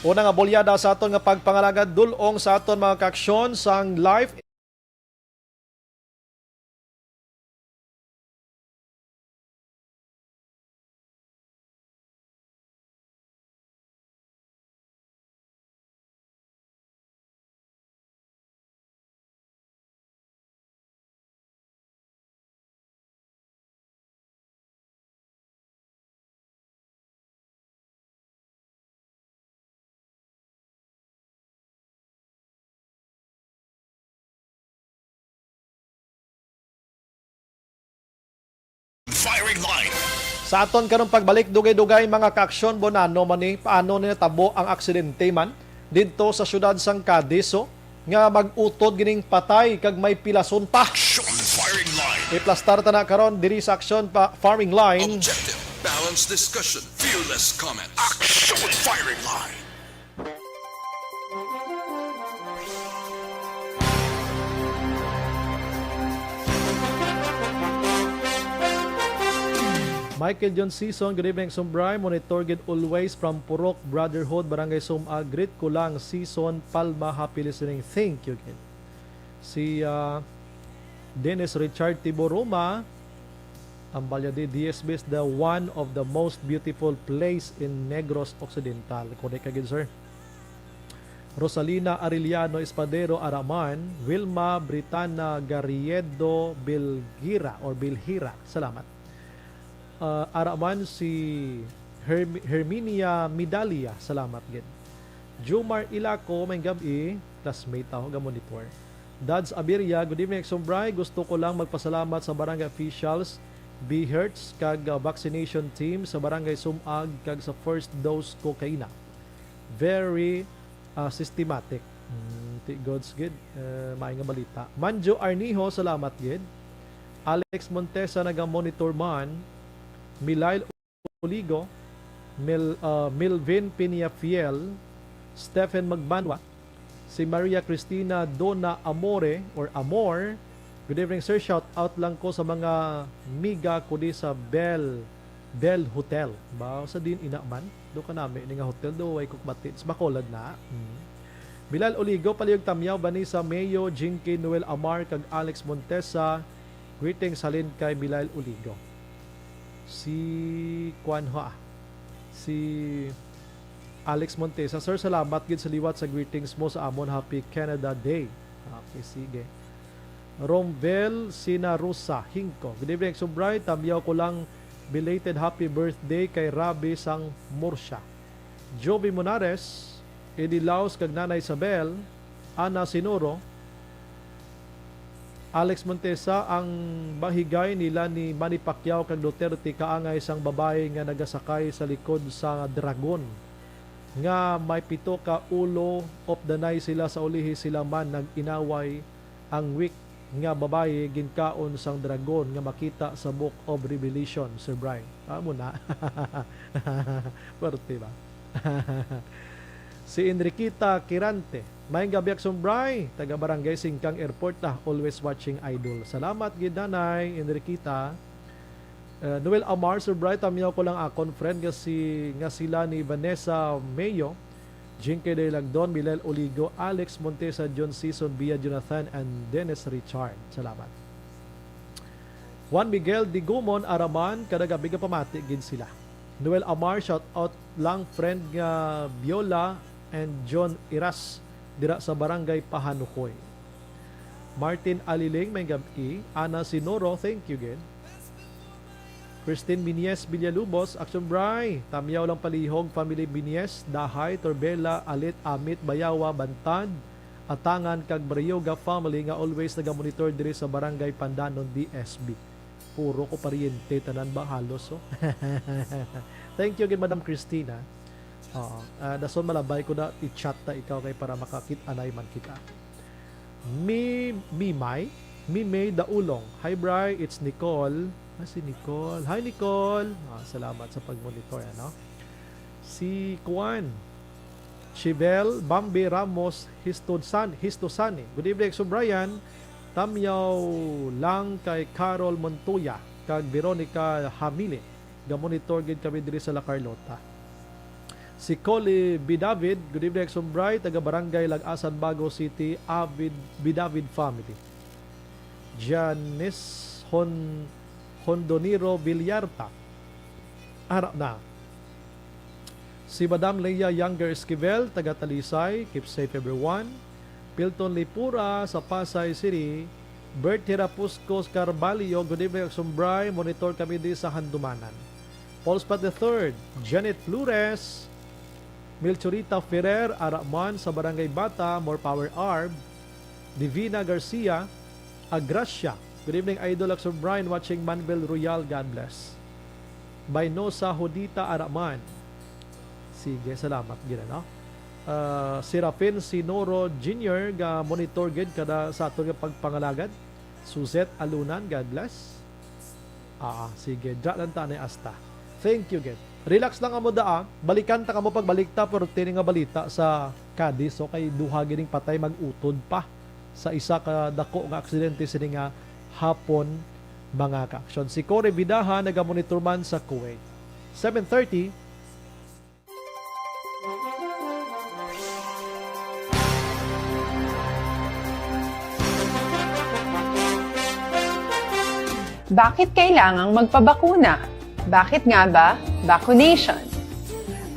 Una nga bulyada sa aton nga pagpangalagad, dul-ong sa aton mga kaaksyon sang life. Firing line. Sa aton karong pagbalik, dugay-dugay mga kaaksyon, bonano man ni, paano ni natabo ang aksidente man didto sa siyudad sang Cadiz, oh, nga mag-utod gining patay kag may pilason pa. Action firing line. Iplastar ta na karon diri sa aksyon pa firing line. Objective, balanced discussion, fearless comments. Action firing line. Michael John Season, good evening, Sumbray. Monitor gid always from Purok Brotherhood, Barangay Sum-a. Greet ko lang, Season Palma. Happy listening. Thank you, gid. Si, ah, Dennis Richard Tiboroma, ang Balyadi, D S B is the one of the most beautiful place in Negros Occidental. Correct ka gid, sir. Rosalina Arellano Espadero Araman, Wilma Britana Garriedo Bilgira or Bilhira. Salamat. Ah, ara man si Herm-, Herminia Midalia. Salamat gid. Jomar Ilaco, may gabi, classmate ako, ga-monitor. Dads Abiria, good evening, Sumbray. Gusto ko lang magpasalamat sa barangay officials, B H E R T S, kag, ah, vaccination team sa barangay Sum-ag kag sa first dose ko kaina. Very, ah, systematic. Mm, ti gods gid, eh, maay nga balita. Manjo Arnijo, salamat gid. Alex Montesa, naga-monitor man. Milail Oligo, Mil-, ah, Milvin Peñafiel, Stephen Magbanwa, si Maria Cristina Dona Amore or Amor. Good evening, sir. Shout out lang ko sa mga miga ko di sa Bell, Bell Hotel. Ba, sa din ina man? Do ka nami ni nga hotel, do way ko kabati. Sa Bacolod na. Hmm. Bilal Oligo, Palihog Tamyaw, Vanessa Mayo, Jinky, Noel Amar, kag Alex Montesa. Greetings halin kay Bilal Oligo. Si Kwan ha. Si Alex Montesa, "Sir, salamat gid sa liwat sa greetings mo sa amon. Happy Canada Day." Okay, sige. Romvel Sinarusa Hingko, "Good evening, Sumbray. Tamyaw ko lang belated happy birthday kay Rabi sang Murcia." Jovi Monares, Eddie Laos kag Nanay Isabel, Ana Sinuro, Alex Montesa, ang bahigay nila ni Manny Pacquiao kag Duterte kaangay sang babayi nga nagasakay sa likod sa dragon nga may pito ka ulo, updanay sila sa ulihi sila man nag-inaway. Ang weak nga babayi ginkaon sang dragon nga makita sa Book of Revelation, Sir Bry. Amo na. Pwerte ba? Si Enriqueta Quirante. Maayong gabi, Akson Bry. Taga Barangay Singkang Airport na. Always watching, idol. Salamat gid, Nanay Enriqueta. Uh, Noel Amar, Sir Bry, tamyaw ko lang akon friend nga si, nga sila ni Vanessa Mayo, Jinky Daylagdon, Milel Oligo, Alex Montesa, John Season, Bia Jonathan, and Dennis Richard. Salamat. Juan Miguel Digumon Araman, kada gabi nga pamati gid sila. Noel Amar, shout out lang friend nga Biola and John Iras dira sa Barangay Pahanukoy. Martin Aliling, may gab-i. Ana Sinoro, thank you gid. Christine Binies Villalubos, Akson Bry, tamyaw lang palihog, family Binies, Dahay, Torbela, Alit, Amit, Bayawa, Bantad, Atangan, kag Baryoga family nga always nagamonitor diri sa Barangay Pandanon, D S B. Puro ko paryente, tanan ba halos, oh. Thank you gid, Madam Christina. Oo. Ah, dason malabay ko na i-chat ta ikaw kay para makakit-anay man kita. Mi, Mimay, Mimay Daulong. Hi, Bry. It's Nicole. Ah, si Nicole. Hi, Nicole. Ah, salamat sa pag-monitor, ano? Si Kuan. Chivel Bambi Ramos Histodsan-, Histosani. Good evening, Akson Brian. Tamyaw lang kay Carol Montoya kag Veronica Hamili. Gamonitor gid kami diri sa La Carlota. Si Collie Bidavid, good evening, Akson Bry, taga Barangay Lag-asan, Bago City, avid Bidavid family. Janice Hon-, Hondoniro Villarta. Ara na. Si Madam Leia Younger Esquivel, taga Talisay, keep safe everyone. Pilton Lipura sa Pasay City, Bert Hirapuscos Carbalho, good evening, Akson Bry. Monitor kami di sa Handumanan. Paul Spat the third, Janet Flores, Milchorita Ferrer, ara man sa Barangay Bata, more power Arb. Divina Garcia, Agracia. Good evening, Idol Akson Brian, watching Manvel Royal. God bless. Bainosa Hodita, ara man. Sige, salamat gid, ano? Ah, Serafin Sinoro Junior ga monitor gid kada sa aton nga pagpangalagad. Suzette Alunan, God bless. Ah, sige, dra lang ta ni asta. Thank you gid. Relax lang amo daa. Balikan ta kamo pagbalik ta, pero tini nga balita sa Cadiz, so kay duha gining patay mag-utod pa sa isa ka dako nga aksidente sini nga hapon, mga ka-aksyon. Si Cory Vidaja nagamonitor man sa Kuwait. Seven thirty. Bakit kailangang magpabakuna? Bakit nga ba vaccination?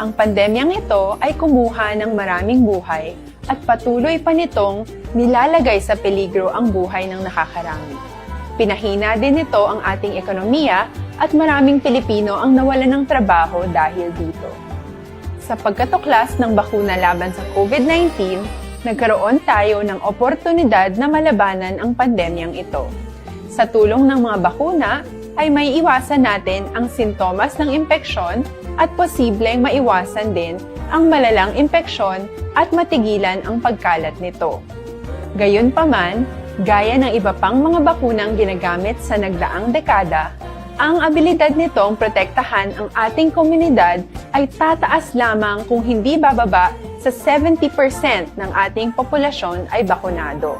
Ang pandemyang ito ay kumuha ng maraming buhay at patuloy pa nitong nilalagay sa peligro ang buhay ng nakakarami. Pinahina din nito ang ating ekonomiya at maraming Pilipino ang nawalan ng trabaho dahil dito. Sa pagkatuklas ng bakuna laban sa COVID nineteen, nagkaroon tayo ng oportunidad na malabanan ang pandemyang ito. Sa tulong ng mga bakuna, ay maiiwasan natin ang sintomas ng impeksyon at posibleng maiwasan din ang malalang impeksyon at matigilan ang pagkalat nito. Gayunpaman, gaya ng iba pang mga bakunang ginagamit sa nagdaang dekada, ang abilidad nitong protektahan ang ating komunidad ay tataas lamang kung hindi bababa sa seventy percent ng ating populasyon ay bakunado.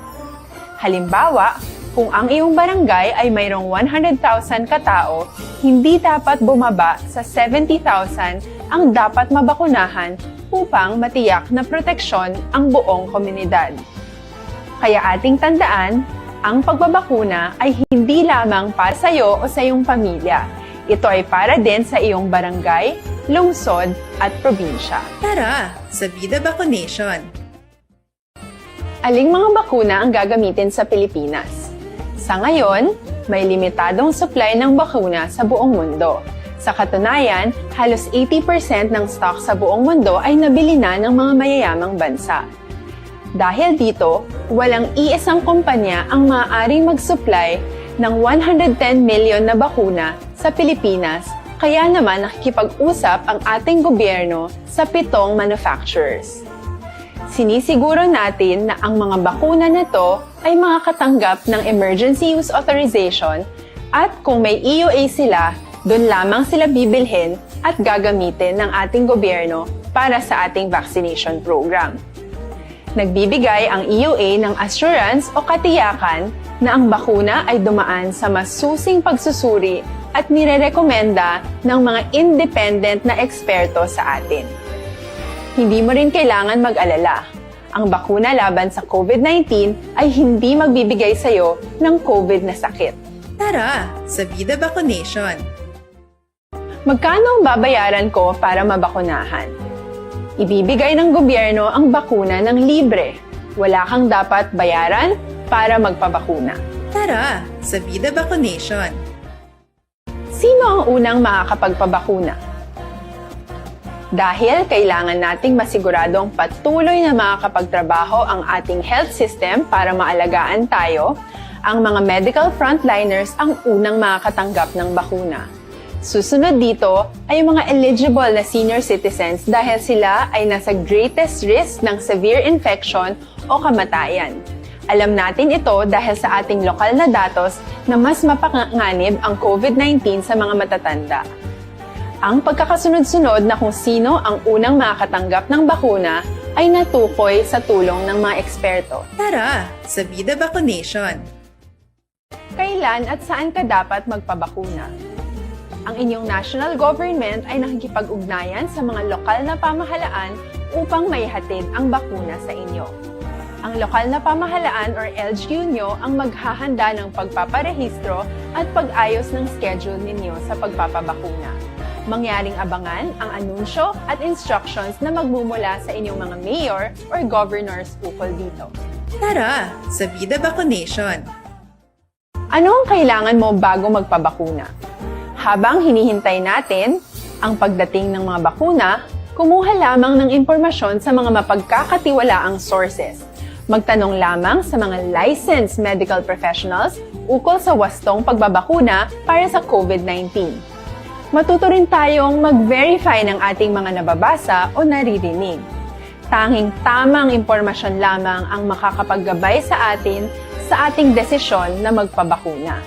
Halimbawa, kung ang iyong barangay ay mayroong one hundred thousand katao, hindi dapat bumaba sa seventy thousand ang dapat mabakunahan upang matiyak na proteksyon ang buong komunidad. Kaya ating tandaan, ang pagbabakuna ay hindi lamang para sa iyo o sa iyong pamilya. Ito ay para din sa iyong barangay, lungsod, at probinsya. Tara sa Vida Vaccination! Aling mga bakuna ang gagamitin sa Pilipinas? Sa ngayon, may limitadong supply ng bakuna sa buong mundo. Sa katunayan, halos eighty percent ng stock sa buong mundo ay nabili na ng mga mayayamang bansa. Dahil dito, walang iisang kumpanya ang maaaring mag-supply ng one hundred ten million na bakuna sa Pilipinas, kaya naman nakikipag-usap ang ating gobyerno sa pitong manufacturers. Sinisiguro natin na ang mga bakuna na to ay makakatanggap ng emergency use authorization, at kung may E U A sila, doon lamang sila bibilhin at gagamitin ng ating gobyerno para sa ating vaccination program. Nagbibigay ang E U A ng assurance o katiyakan na ang bakuna ay dumaan sa masusing pagsusuri at nirerekomenda ng mga independent na eksperto sa atin. Hindi mo rin kailangan mag-alala. Ang bakuna laban sa COVID nineteen ay hindi magbibigay sa iyo ng COVID na sakit. Tara sa Vida Vaccination! Magkano ang babayaran ko para mabakunahan? Ibibigay ng gobyerno ang bakuna ng libre. Wala kang dapat bayaran para magpabakuna. Tara sa Vida Vaccination! Sino ang unang makakapagpabakuna? Dahil kailangan nating masiguradong patuloy na makakapagtrabaho ang ating health system para maalagaan tayo, ang mga medical frontliners ang unang makakatanggap ng bakuna. Susunod dito ay ang mga eligible na senior citizens dahil sila ay nasa greatest risk ng severe infection o kamatayan. Alam natin ito dahil sa ating lokal na datos na mas mapanganib ang COVID nineteen sa mga matatanda. Ang pagkakasunod-sunod na kung sino ang unang makakatanggap ng bakuna ay natukoy sa tulong ng mga eksperto. Tara sa Vida Vaccination! Kailan at saan ka dapat magpabakuna? Ang inyong national government ay nakikipag-ugnayan sa mga lokal na pamahalaan upang maihatid ang bakuna sa inyo. Ang lokal na pamahalaan or L G U nyo ang maghahanda ng pagpaparehistro at pag-ayos ng schedule ninyo sa pagpapabakuna. Mangyaring abangan ang anunsyo at instructions na magmumula sa inyong mga mayor or governors ukol dito. Tara sa Vida Vaccination! Ano ang kailangan mo bago magpabakuna? Habang hinihintay natin ang pagdating ng mga bakuna, kumuha lamang ng impormasyon sa mga mapagkakatiwalaang sources. Magtanong lamang sa mga licensed medical professionals ukol sa wastong pagbabakuna para sa COVID nineteen. Matuto rin tayong mag-verify ng ating mga nababasa o naririnig. Tanging tamang impormasyon lamang ang makakapaggabay sa atin sa ating desisyon na magpabakuna.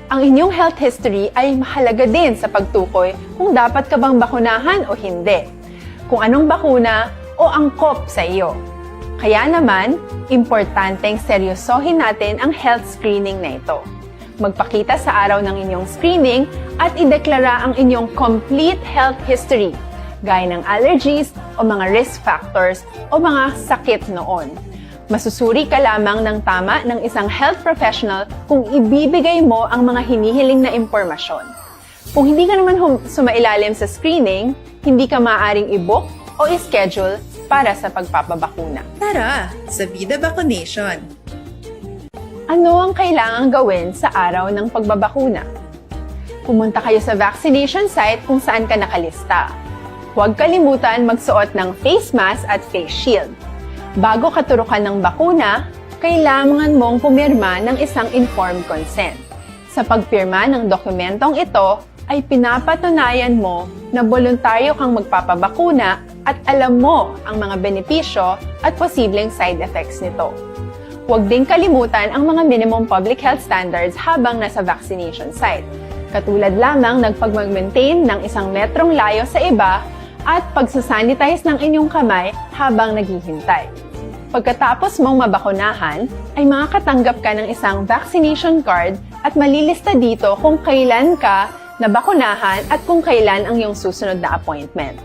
Ang inyong health history ay mahalaga din sa pagtukoy kung dapat ka bang bakunahan o hindi, kung anong bakuna o angkop sa iyo. Kaya naman, importanteng seryosohin natin ang health screening na ito. Magpakita sa araw ng inyong screening at ideklara ang inyong complete health history, gaya ng allergies o mga risk factors o mga sakit noon. Masusuri ka lamang ng tama ng isang health professional kung ibibigay mo ang mga hinihiling na impormasyon. Kung hindi ka naman hum- sumailalim sa screening, hindi ka maaaring i-book o i-schedule para sa pagpapabakuna. Tara sa Vida Vaccination! Ano ang kailangang gawin sa araw ng pagbabakuna? Pumunta kayo sa vaccination site kung saan ka nakalista. Huwag kalimutan magsuot ng face mask at face shield. Bago ka turukan ng bakuna, kailangan mong pumirma ng isang informed consent. Sa pagpirma ng dokumentong ito, ay pinapatunayan mo na boluntaryo kang magpapabakuna at alam mo ang mga benepisyo at posibleng side effects nito. Huwag din kalimutan ang mga minimum public health standards habang nasa vaccination site, katulad lamang ng pagmag-maintain ng isang metrong layo sa iba at pagsasanitize ng inyong kamay habang naghihintay. Pagkatapos mong mabakunahan, ay makakatanggap ka ng isang vaccination card at malilista dito kung kailan ka nabakunahan at kung kailan ang iyong susunod na appointment.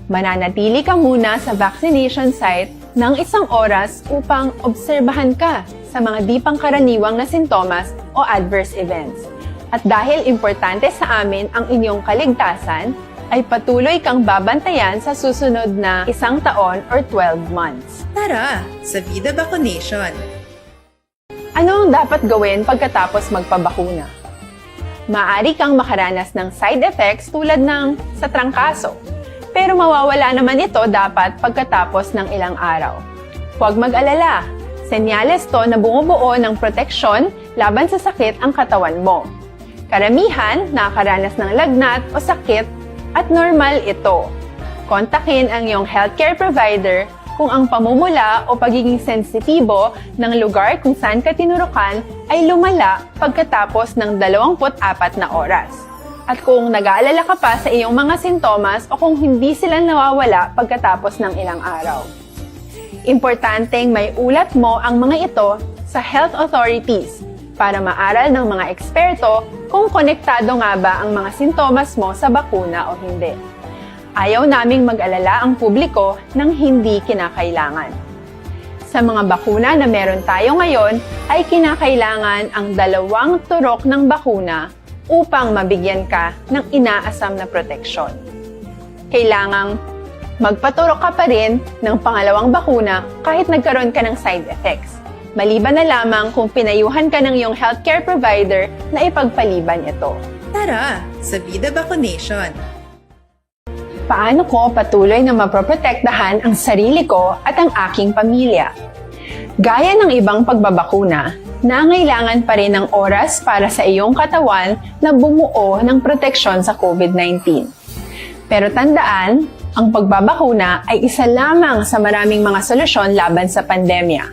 Mananatili ka muna sa vaccination site ng isang oras upang obserbahan ka sa mga di pangkaraniwang na sintomas o adverse events. At dahil importante sa amin ang inyong kaligtasan, ay patuloy kang babantayan sa susunod na isang taon or twelve months. Tara sa Vida Vaccination! Ano ang dapat gawin pagkatapos magpabakuna? Maaari kang makaranas ng side effects tulad ng sa trangkaso, pero mawawala naman ito dapat pagkatapos ng ilang araw. Huwag mag-alala, senyales 'to na bumubuo ng proteksyon laban sa sakit ang katawan mo. Karamihan nakakaranas ng lagnat o sakit at normal ito. Kontakin ang iyong healthcare provider kung ang pamumula o pagiging sensitibo ng lugar kung saan ka tinurukan ay lumala pagkatapos ng dalawampu't apat na oras, at kung nag-aalala ka pa sa iyong mga sintomas o kung hindi sila nawawala pagkatapos ng ilang araw. Importanteng may ulat mo ang mga ito sa health authorities para maaral ng mga eksperto kung konektado nga ba ang mga sintomas mo sa bakuna o hindi. Ayaw naming mag-alala ang publiko ng hindi kinakailangan. Sa mga bakuna na meron tayo ngayon, ay kinakailangan ang dalawang turok ng bakuna upang mabigyan ka ng inaasam na proteksyon. Kailangang magpaturok ka pa rin ng pangalawang bakuna kahit nagkaroon ka ng side effects, maliban na lamang kung pinayuhan ka ng iyong healthcare provider na ipagpaliban ito. Tara sa Vida Vaccination! Paano ko patuloy na mapoprotektahan ang sarili ko at ang aking pamilya? Gaya ng ibang pagbabakuna, nangailangan pa rin ng oras para sa iyong katawan na bumuo ng proteksyon sa COVID nineteen. Pero tandaan, ang pagbabakuna ay isa lamang sa maraming mga solusyon laban sa pandemya.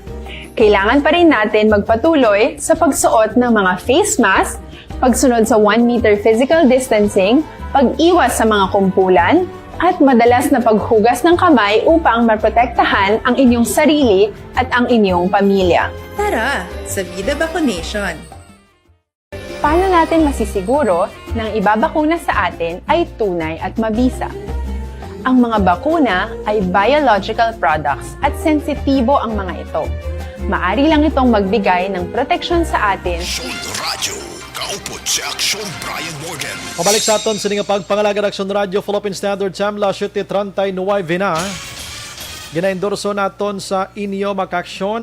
Kailangan pa rin natin magpatuloy sa pagsuot ng mga face mask, pagsunod sa one meter physical distancing, pag-iwas sa mga kumpulan, at madalas na paghugas ng kamay upang maprotektahan ang inyong sarili at ang inyong pamilya. Tara sa Vida Vaccination! Paano natin masisiguro na ang ibabakuna sa atin ay tunay at mabisa? Ang mga bakuna ay biological products at sensitibo ang mga ito. Maari lang itong magbigay ng proteksyon sa atin. Aksyon Radyo, kaupod si Aksyon Brian Morgan. Pabalik sa aton sini nga pagpangalagad, Aksyon Radyo, Philippine Standard Time, las siete treinta y nueve na. Ginaendorso naton sa inyo, mga ka-aksyon.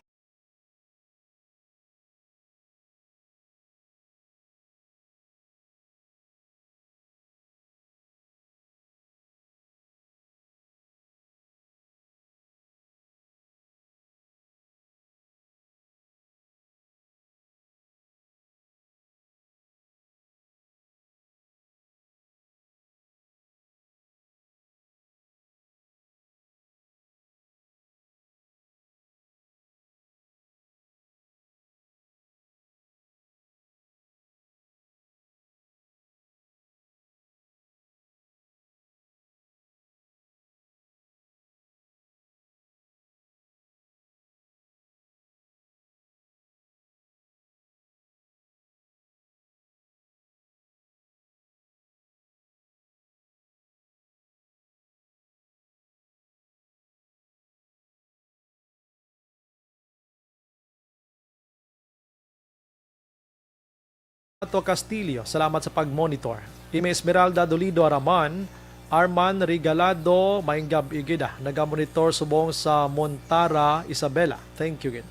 Ato Castillo, salamat sa pag-monitor. Ime Esmeralda Dolido Araman, Arman Regalado, maayong gab-i gid, ah. Nagamonitor subong sa Montara, Isabela. Thank you gid.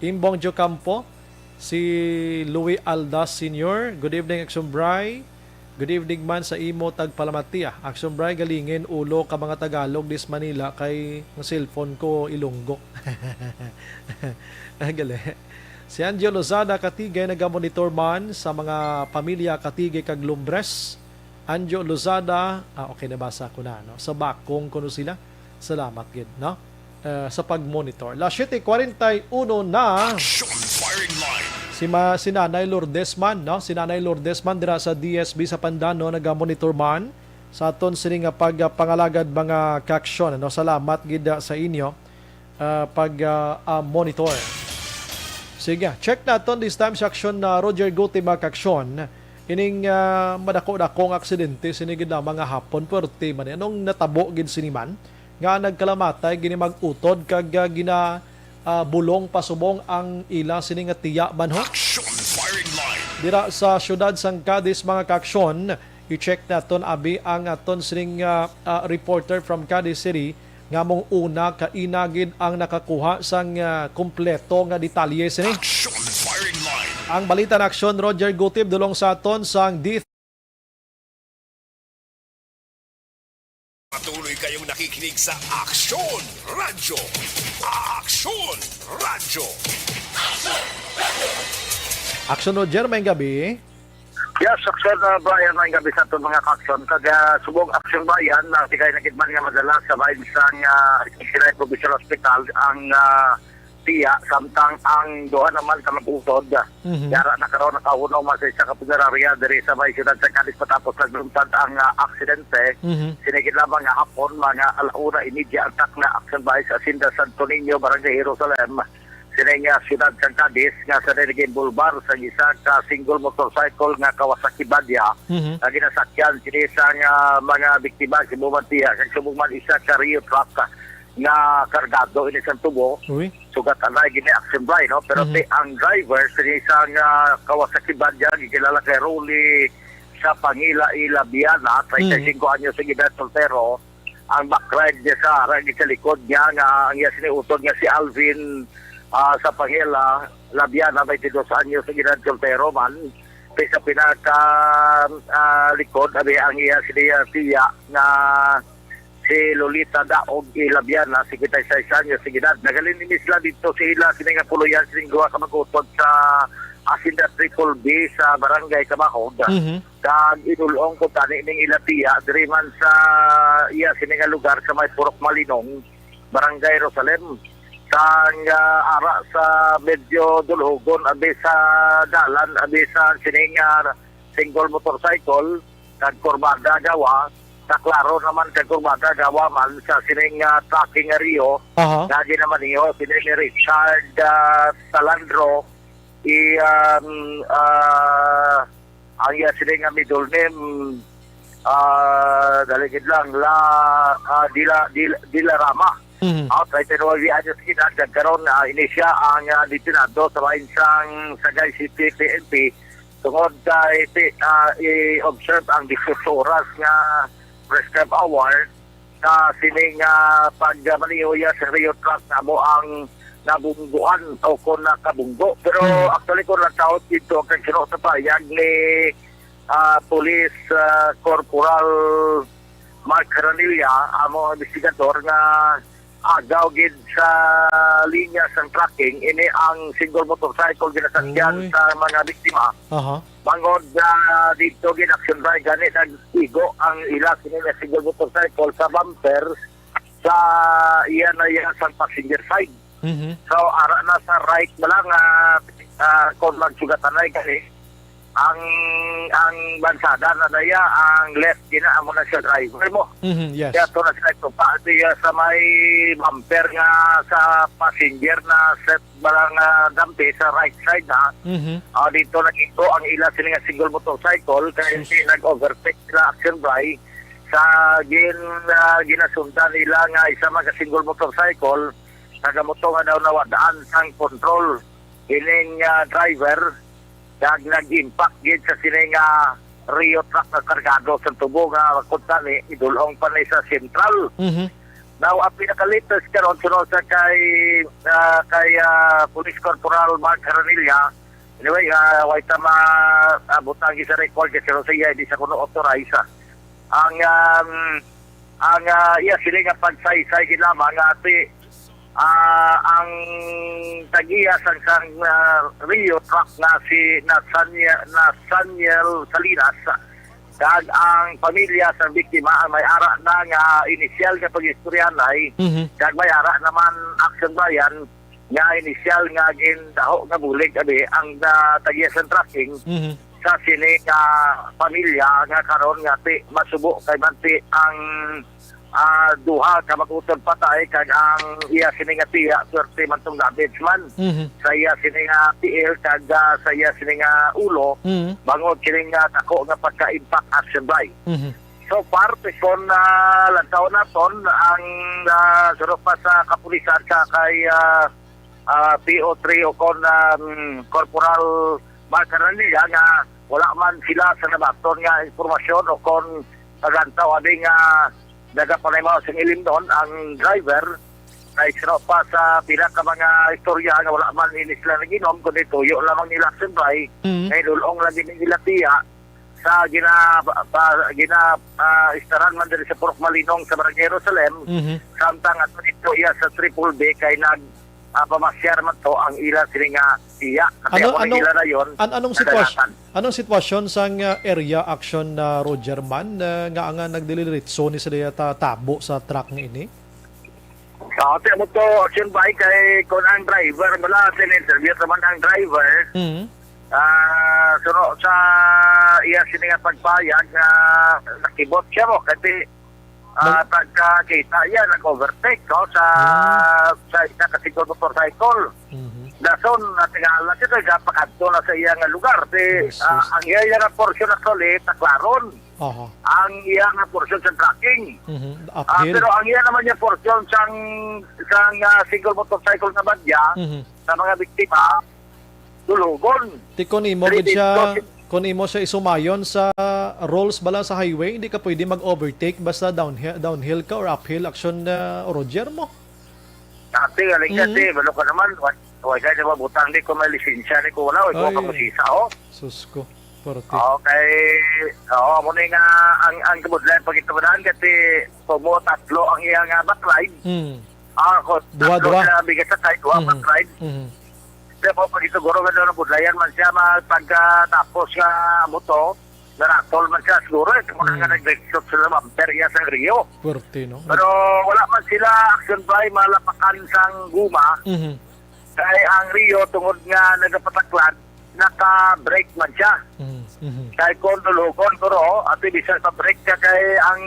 Imbong Diocampo, si Louis Aldas Senior, good evening, Aksyon Bray. Good evening man sa imo, tagpalamati, ah. Aksyon Bray, galingin ulo ka mga Tagalog dis Manila kay ang cellphone ko Ilonggo. Ah, gali. Si Anjo Lozada Katigay nagamonitor man sa mga pamilya Katigay kag Lumbres. Anjo Lozada, ah, okay, nabasa ko na, no? Sa Bakong kuno sila. Salamat gid, no? Eh, sa pag-monitor. Las siete cuarenta y uno na. Action Firing Line. Si ma-, si Nanay Lourdes man, no? Si Nanay Lourdes man dira sa D S B sa Pandan, no? Nagamonitor man sa aton sini nga pag, ah, pangalagad, mga ka-aksyon, no? Salamat gid, ah, sa inyo, ah, pag, ah, ah, monitor. Sige, check naton this time sa aksyon na Roger Guti, mga ka-aksyon. Ining, ah, madako-dako nga aksidente sini gid lamang nga hapon, puwerte man. Anong natabo gid sini man? Nga nagkalamatay gini mag-utod kag, ah, gina, ah, bulong pasubong ang ila sini nga tiya man, ho? Action Firing Line. Dira sa siyudad sang Cadiz, mga ka-aksyon, i-check naton abi ang aton sining, ah, ah, reporter from Cadiz City nga among una kaina gid ang nakakuha sang, ah, kompleto nga detalye sini. Action Firing Line. Ang balita na aksyon, Roger Gutib, dulong sa aton sang D Patuloy kayong nakikinig sa Aksyon Radyo. Aksyon! Aksyon Radyo. Action Roger, may gabi. Yes, Aksyon, uh, Brian, may gabi sa aton mga ka-aksyon. Kag, uh, subong Aksyon Brian, uh, tikay na gid man nga madala sa bahin sang, uh, Silay Provincial Hospital ang, uh, tiya, samtang ang duha naman ka mag-utod. Mhm. Yara na karon nakahunom sa isa ka punerarya diri sa may siyudad sa Cadiz matapos nagluntad ang, ah, aksidente. Mhm. Sini gid lamang nga hapon, mga ala-una y media ang takna, Action Bay sa Hacienda Santo Niño, Barangay Jerusalem. Sini nga siyudad sa Cadiz nga sa naging bulbar sa isa ka single motorcycle nga Kawasaki Badya Mhm. nga ginasakyan sini sa nga mga biktima, subong man tiya, kag subong man isa ka Rio truck nga kargado ini sa tubo. Uy. Sugat anay gini Action Bay, no? Pero Mhm. ti ang driver sa isang, ah, Kawasaki Badya, gikilala kay Rolly sa Pangila Ilabiana, Mm. treinta y cinco anyos ang edad, soltero. Ang back ride niya sa harang, sa likod niya, nga ang iya sini utod nga si Alvin, ah, sa Pangila Labiana, twenty-dos anyos ang edad, soltero man. Kay sa pinaka, ah, likod, abi ang iya sini, ah, tiya nga si Lolita Daog Ilabiana, singkwenta y seis anyos ang edad. Nagalinimi sila dito sa ila sini nga puluyan sining duha ka mag-utod sa Hacienda Triple B sa Barangay Kamahog. Mhm. Kag inulong ko tani ning ila tiya diri man sa iya sini nga lugar sa may Purok Malinong, Barangay Rosalem. Sang, ah, ara sa medyo dulhogon abi sa dalan, abi sa sining, ah, single motorcycle, kag kurbada gawa, sa klaro naman kag kurbada gawa man sa sining, ah, trucking nga Rio, Aha. nga ginamaniho sini ni Richard, ah, Talandro, i, um, ah, ang iya sini nga middle name, ah, dali gid lang, La, ah, Dila, Dila, Dilarama. Mhm. Ah, treinta y nueve anyos edad, kag karon, ah, ini siya ang, ah, detenado sa bahin sang Sagay City P N P. Tungod kay ti-, ah, i-observe ang dieciocho oras nga prescribed hour sa sining, ah, pagmaniho iya sa Rio Truck na amo ang nabungguan o kon nakabunggo. Pero Mm. actually, kung nagtaot dito kay sino sa payag ni, ah, Police, ah, Corporal Mark Ranilla, amo ang investigador nga agaw gid sa linya sang tracking, ini ang single motorcycle ginasakyan Uy. sa mga biktima. Aha. Bangod, ah, dito gid action by gani nag-igo ang ila sini nga single motorcycle sa bumper sa iya na iya sang passenger side. Mhm. So, ara na sa right na lang, ah, ah, kung magsugatanay gani, ang, ang bansada na daya, ang left gina, amo na siya driver mo. Mhm, yes. Kaya to na sila ito pa, ito yung sa may bumper nga sa passenger na set balang, ah, dampi sa right side, ha. Mhm. Ah, dito nagito ang ila sila nga single motorcycle, kaya Sus. hindi nag-overtake sila action by sa gin, ah, ginasundan nila nga isa mga single motorcycle, nagamoto nga daw nawadaan sang control ining, ah, driver, kag nag-impact gid sa sini nga Rio truck nga kargado sa tubo nga kuntani idulong pa ni sa sentral. Mhm. Now, ang pinaka-latest karon, suno sa kay, ah, kay, ah, Police Corporal Mark Haranilla, anyway, ah, way ta ma-, ah, butang sa record kasi sa iya, di sa kuno authorize, ah. Ang, um, ang, ah, iya sila nga pagsaysay gid lamang nga ati, ah, ang tag-iya sang, sang, ah, Rio truck nga si Nathaniel, Nathaniel Salinas, kag ang pamilya sang biktima ang may ara na nga inisyal nga pag-istoryahanay, Mhm. kag may ara naman action bayan nga inisyal nga gindaho nga bulig, abi, ang, ah, tag-iya sang tracking Mhm. sa sini nga pamilya nga karon nga ti masubo kay manti ang, ah, duha ka mag-utod patay kag ang iya sini nga tiya, swerte man tong damage man Mhm. sa iya sini nga tiil kag, ah, sa iya sini nga ulo, Mhm. bangod kini nga dako nga pagka-impact action by. Mhm. So far, kon, ah, lantaw naton ang, ah, suno pa sa kapulisan sa kay, ah, ah, P O three o kon, um, Corporal Mark Ranilla nga wala man sila sa nabaton nga impormasyon o kon paglantaw ani nga nagapanimaw sing ilimnon ang driver. Kay suno pa sa pila ka mga istorya nga wala man ini sila naginom, kundi tuyo lamang nila siyempre, Mm. kay lulong lagi ni nila tiya sa gina-, pa, gina-, ah, istaran man diri sa Purok Malinong sa Barangay Jerusalem, Mhm. samtang ato dito iya sa Triple B kay nag-, ah, pamasyar man to ang ila sini nga iya. Kasi Ano, amo ni ano, ila na yon, an-, anong sitwasyon, kadagatan. Anong sitwasyon sang, ah, area action na Roger man, ah, nga, nga nagdiliritso ni sila yata tabo sa truck nga ini? Ah, ate, amo to, action bike kay kung ang driver, wala, sin-interview naman ang driver. Mm. Ah, suno sa iya sini nga pagpayag nga nakibot siya mo, kasi, ah, Nag- pagkakita iya, nag-overtake, no, sa, Hmm. sa isa ka single motorcycle. Mhm. Dason, natingala siya, kay gapakadto na sa iya nga lugar. Si, Yes, ah, yes. ang iya, iya nga portion actually, taklaron. Aha. Ang iya nga portion sa tracking. Mhm. Ah, Uphill. pero ang iya naman yung portion sang, sang, ah, single motorcycle nga badya, Mhm. sa mga biktima, dulhogon. Ti kon imo gid siya, Three fifty. Kon imo siya isumayon sa rules bala sa highway, hindi ka pwede mag-overtake basta downhill, downhill ka or uphill action, ah, Roger mo. Dati nga lang Mm. kasi, balo ka naman, wa-, wa ka na mabutang ni kung may lisensya ni kung wala, wa Ay. ka musisa, oh. Sus ko, parte. Okay. Oo, amo ni nga ang, ang kabudlayan pagkitabanaan kasi kung mo tatlo ang iya nga back ride. Mm. Ah, ako, Duha, tatlo duha. sa bigat sa tayo, duha Mhm. back ride. Mhm. Kaya mo pagkisuguro nga daw nabudlayan man siya, mag-, pagkatapos nga moto, naratol man siya siguro, eh, kung Mm. nga nag-break shoot sila, bumper iya sa Rio. Pwerte, no? Pero wala man sila action by malapakan sang guma. Mhm. Kay ang Rio, tungod nga nagapataklad, naka-break man siya. Mhm, mhm. Kay kung dulhogon, pero ati bisan pa-break ka kay ang,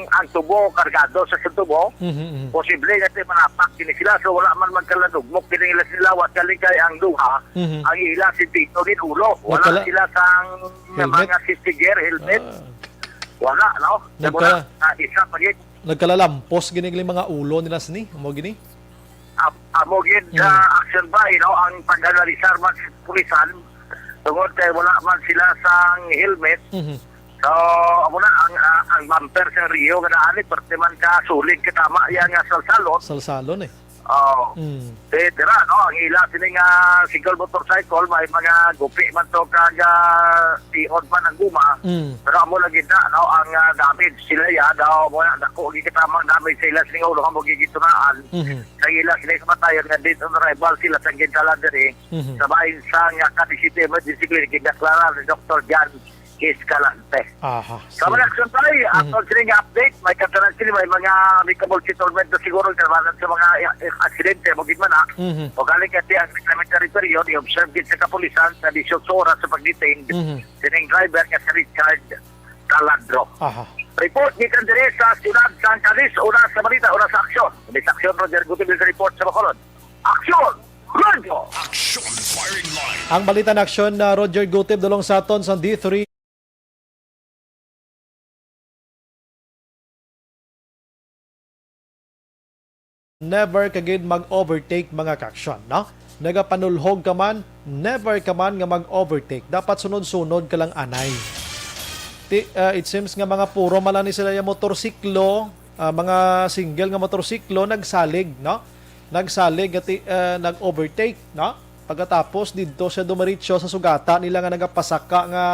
ang tubo, kargado sa tubo, Mhm, mhm. posible nga ti manapak kini sila. So, wala man magkaladugmok kini ila sila, wa galing kay ang duha, Mhm. ang ila si Tito gid ulo. Wala Nagkala-, sila sang helmet? Mga safety gear, helmet. Ah. Wala, no? Nagka-, Wala. Ah, isa pa gid. Nagkalalampos gini, gini mga ulo nila sini. Amo gini. Am-, amo gid, Mhm. ah, action ba, you know, ang pag-analisar man sa pulisan, tungod kay wala man sila sang helmet. Mhm. So, amo na, ang, ah, ang bumper sa Rio nga naani, parte man ka sulig ka tama iya nga salsalon. Salsalon, eh. Oh. Mm. Eh, dira, no, ang ila sini nga single motorcycle, may mga gupi man to kag, ah, tiod man ang guma. Mm. Pero amo lagi na, no, ang, ah, damage sila ya, daw mo na, dako, gikitamang damage sa ila sini nga ulo, amo gigitunaan. Mhm. Ang ila sini kamatayon nga dead on arrival sila sa gintala diri. Mhm. Sa bahin sa nga Cavite City Emergency Clinic, gideklara ni Doktor John Escalante. Aha, Sa sige. Mga action tayo, Mhm. ato sini nga update, may katanan sini, may mga amicable settlement na siguro, karbanan sa mga, eh, aksidente, mo gid man, ha? Mhm. O galing kasi ang reclamatory period, i-observe gid sa kapulisan sa dieciocho oras sa pag-detain, Mhm. sining driver nga si Richard Caladro. Aha. Report gikan diri sa siyudad sa Ancalis, una sa balita, una sa aksyon. May sa aksyon, Roger Gutierrez report sa Bacolod. Aksyon! Radyo! Action Firing Line. Ang balita na aksyon na Roger Gutib dulong sa aton sa D three. Never ka gid mag-overtake, mga kaaksyon, no? Nagapanulhog ka man, never ka man nga mag-overtake. Dapat sunod-sunod ka lang anay. Ti-, ah, it seems nga mga puro man lang ni sila yung motorsiklo, ah, mga single nga motorsiklo, nagsalig, no? Nagsalig nga ti-, ah, nag-overtake, no? Pagkatapos, didto siya dumiretso sa sugata nila nga nagapasaka nga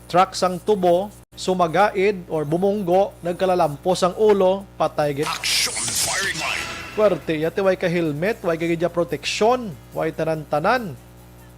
truck sang tubo, sumagaid or bumunggo, nagkalalampos ang ulo, patay gid. Action Firing Line. Puwerte, yati way ka helmet, way ka gid ya proteksyon, way tanan-tanan.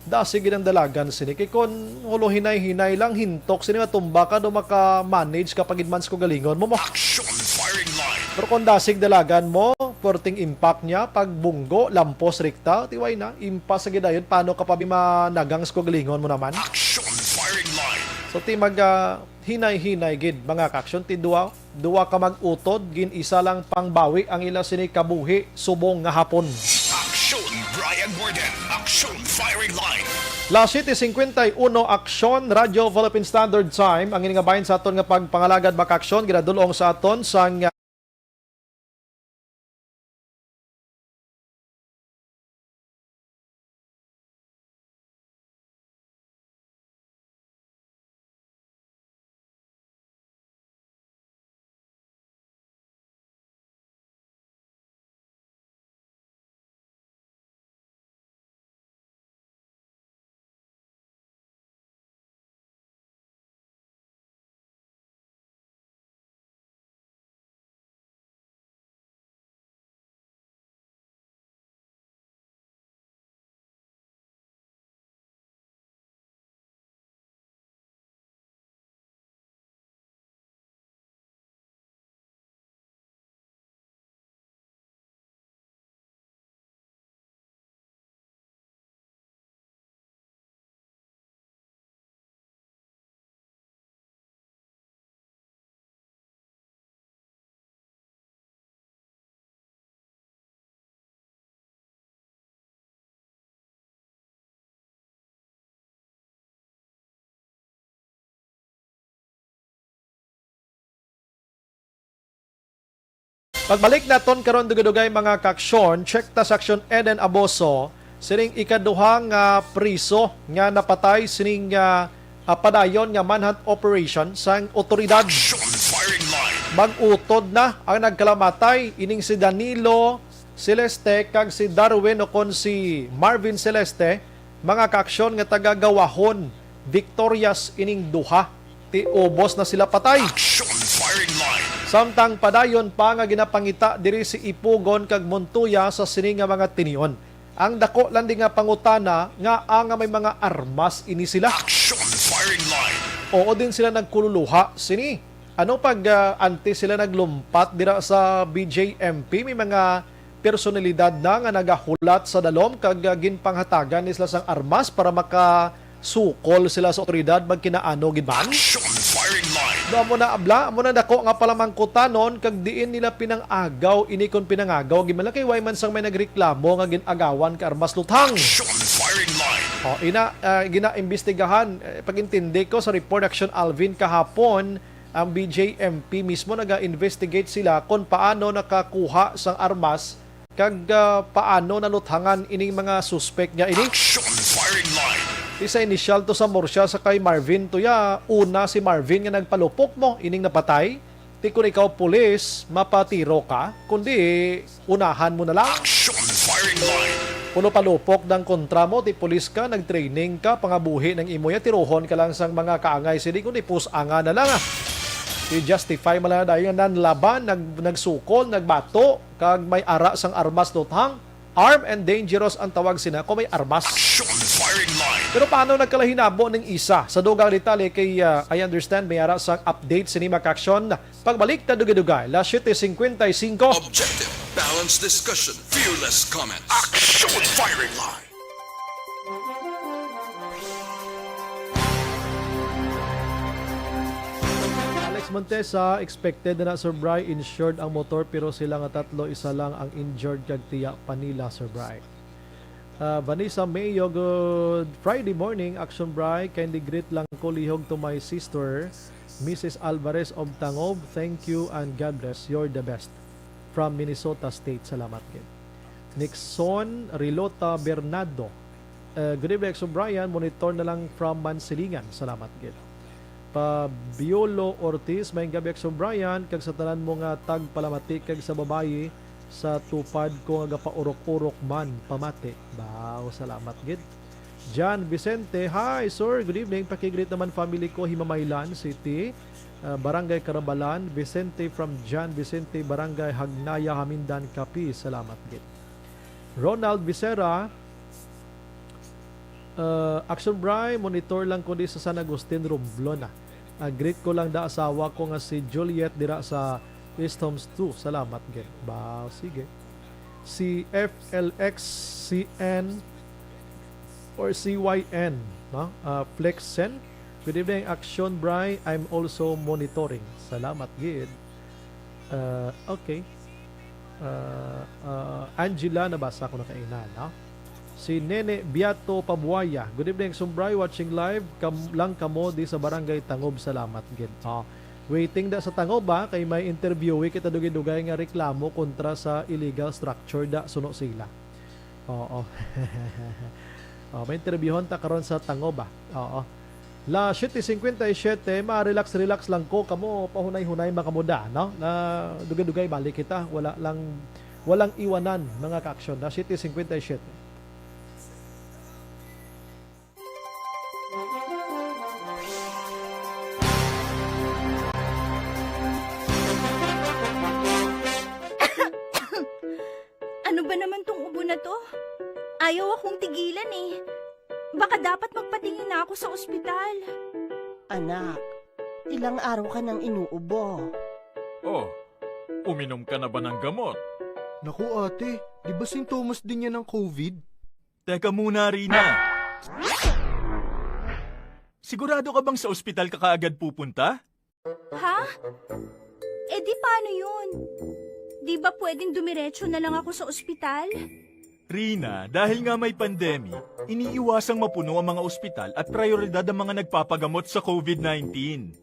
Dasig gid ang dalagan sini. Kay kun hulo hinay-hinay lang, hintok sini, matumba ka, do maka-manage ka pa gid man sa kaugalingon mo, mo. Action Firing Line. Pero kung dasig dalagan mo, perting impact niya, pag bunggo, lampos, rekta, tiway na, impas sa gidayon, paano ka pa bi managang sa kaugalingon mo naman? Action Firing Line. So, ti mag, ah, hinay-hinay gid, mga kaaksyon, ti duwa, duwa ka mag-utod, gin isa lang pangbawi ang ila sini kabuhi subong nga hapon. Action Brian Warden, Action Firing Line. Las siete cincuenta y uno, Aksyon, Radyo Philippine Standard Time, ang ini nga bahin sa aton nga pagpangalagad, mga kaaksyon, ginadul-ong sa aton sang Pagbalik naton karon, dugay-dugay, mga kaaksyon, check ta sa aksyon Eden Aboso, sining ikaduha nga priso nga napatay sining, ah, ah, padayon nga manhunt operation sang otoridad. Action firing line. Mag-utod na ang nagkalamatay, ining si Danilo Celeste kag si Darwin, o kon si Marvin Celeste, mga kaaksyon, nga taga Gawahon, Victorias, ining duha. Ti ubos na sila patay. Action firing line. Samtang padayon pa nga ginapangita diri si Ipugon kag Montoya sa sini nga mga tinion. Ang dako lang di nga pangutana nga, ah, nga may mga armas ini sila. Action firing line. Oo din sila nagkululuha sini. Ano pag, ah, antes sila naglumpat dira sa B J M P, may mga personalidad na nga nagahulat sa dalom kag, ah, ginpanghatagan ni sila sang armas para makasukol sila sa otoridad, magkinaano gid man? Action firing line. No, amo na, abla, amo na dako nga palamangkutanon kag diin nila pinang-agaw ini, kon pinangagaw gid man lang, kay way man sang may nagreklamo nga gin-agawan ka armas luthang. Action firing line. O, ina, ah, gina-imbestigahan, eh, pag-intindi ko sa report, Action Alvin, kahapon, ang B J M P mismo naga-investigate sila kung paano nakakuha sang armas kag, ah, paano naluthangan ining mga suspek nga ini. Action firing line. Ti sa inisyal to sa Murcia sa kay Marvin to ya, una si Marvin nga nagpalupok mo ining napatay. Ti kun ikaw pulis, mapatiro ka, kundi unahan mo na lang. Action firing line. Puno palupok dang kontra mo, ti pulis ka, nag-training ka, pangabuhi nang imo ya, tirohon ka lang sang mga kaangay sini, kundi pus-anga na lang, ah. I-justify mo lang dayon nga nanlaban, nag-, nagsukol, nagbato, kag may ara sang armas luthang, armed and dangerous ang tawag sina kung may armas. Action firing line. Pero paano nagkalahinabo ning isa? Sa dugang detalye kay, ah, I understand may ara sang update sini, mga kaaksyon. Pagbalik ta dugay-dugay, las siyete cincuenta y cinco. Objective, balanced discussion, fearless comments. Action firing line. Alex Montesa, expected na na, Sir Bry, insured ang motor, pero sila nga tatlo, isa lang ang injured kag tiya pa nila, Sir Bry. Ah, Vanessa Mayo, good Friday morning, Action Bry. Kindly greet lang ko lihog to my sister, Missus Alvarez of Tangob. Thank you and God bless. You're the best. From Minnesota State. Salamat gid. Nixon Rilota Bernardo. Uh, good evening, Action Brian. Monitor na lang from Mansilingan. Salamat gid. Pa Biolo Ortiz, may gabi, Action Brian, kag sa tanan mo nga tagpalamati kag sa babayi sa tupad ko nga gapaurok-urok man pamati. Wow, salamat gid. John Vicente, hi sir, good evening. Pakigreet naman family ko, Himamaylan City, ah, Barangay Carabalan. Vicente from John Vicente, Barangay Hagnaya, Hamindan, Capiz. Salamat gid. Ronald Vicera, ah, Action Bry, monitor lang ko di sa San Agustin, Romblon, ah. Ah, greet ko lang da asawa ko nga si Juliet dira sa East Homes two. Salamat gid. Ba, sige. Si F L X C N or C Y N, no? Ah, Flexen. Good evening, Action Bry. I'm also monitoring. Salamat gid. Ah, okay. Ah, ah, Angela, nabasa ko na kaina, no? Si Nene Biato Pabuaya. Good evening, Action Bry. Watching live kam-, lang kamo di sa Barangay Tangob. Salamat gid. Oh, waiting da sa Tangob, ah, kay may interview kita dugay-dugay nga reklamo kontra sa illegal structure da suno sila. Oo. Oh, may interviewon ta karon sa Tangob, ah. Oo. La siete cincuenta y siete, ma-relax-relax lang ko. Kamo, pahunay-hunay, makamuda, no? Na dugay-dugay, balik kita. Wala lang, walang iwanan, mga ka-aksyon. La siete cincuenta y siete. Ano ba naman tong ubo na to? Ayaw akong tigilan eh. Baka dapat magpatingin na ako sa ospital. Anak, ilang araw ka nang inuubo. Oh, uminom ka na ba ng gamot? Naku, ate, di ba sintomas din yan ng covid? Teka muna, Rina. Sigurado ka bang sa ospital ka kaagad pupunta? Ha? Eh di paano yun? Di ba pwedeng dumiretso na lang ako sa ospital? Rina, dahil nga may pandemic, iniiwasang mapuno ang mga ospital at prioridad ang mga nagpapagamot sa covid nineteen.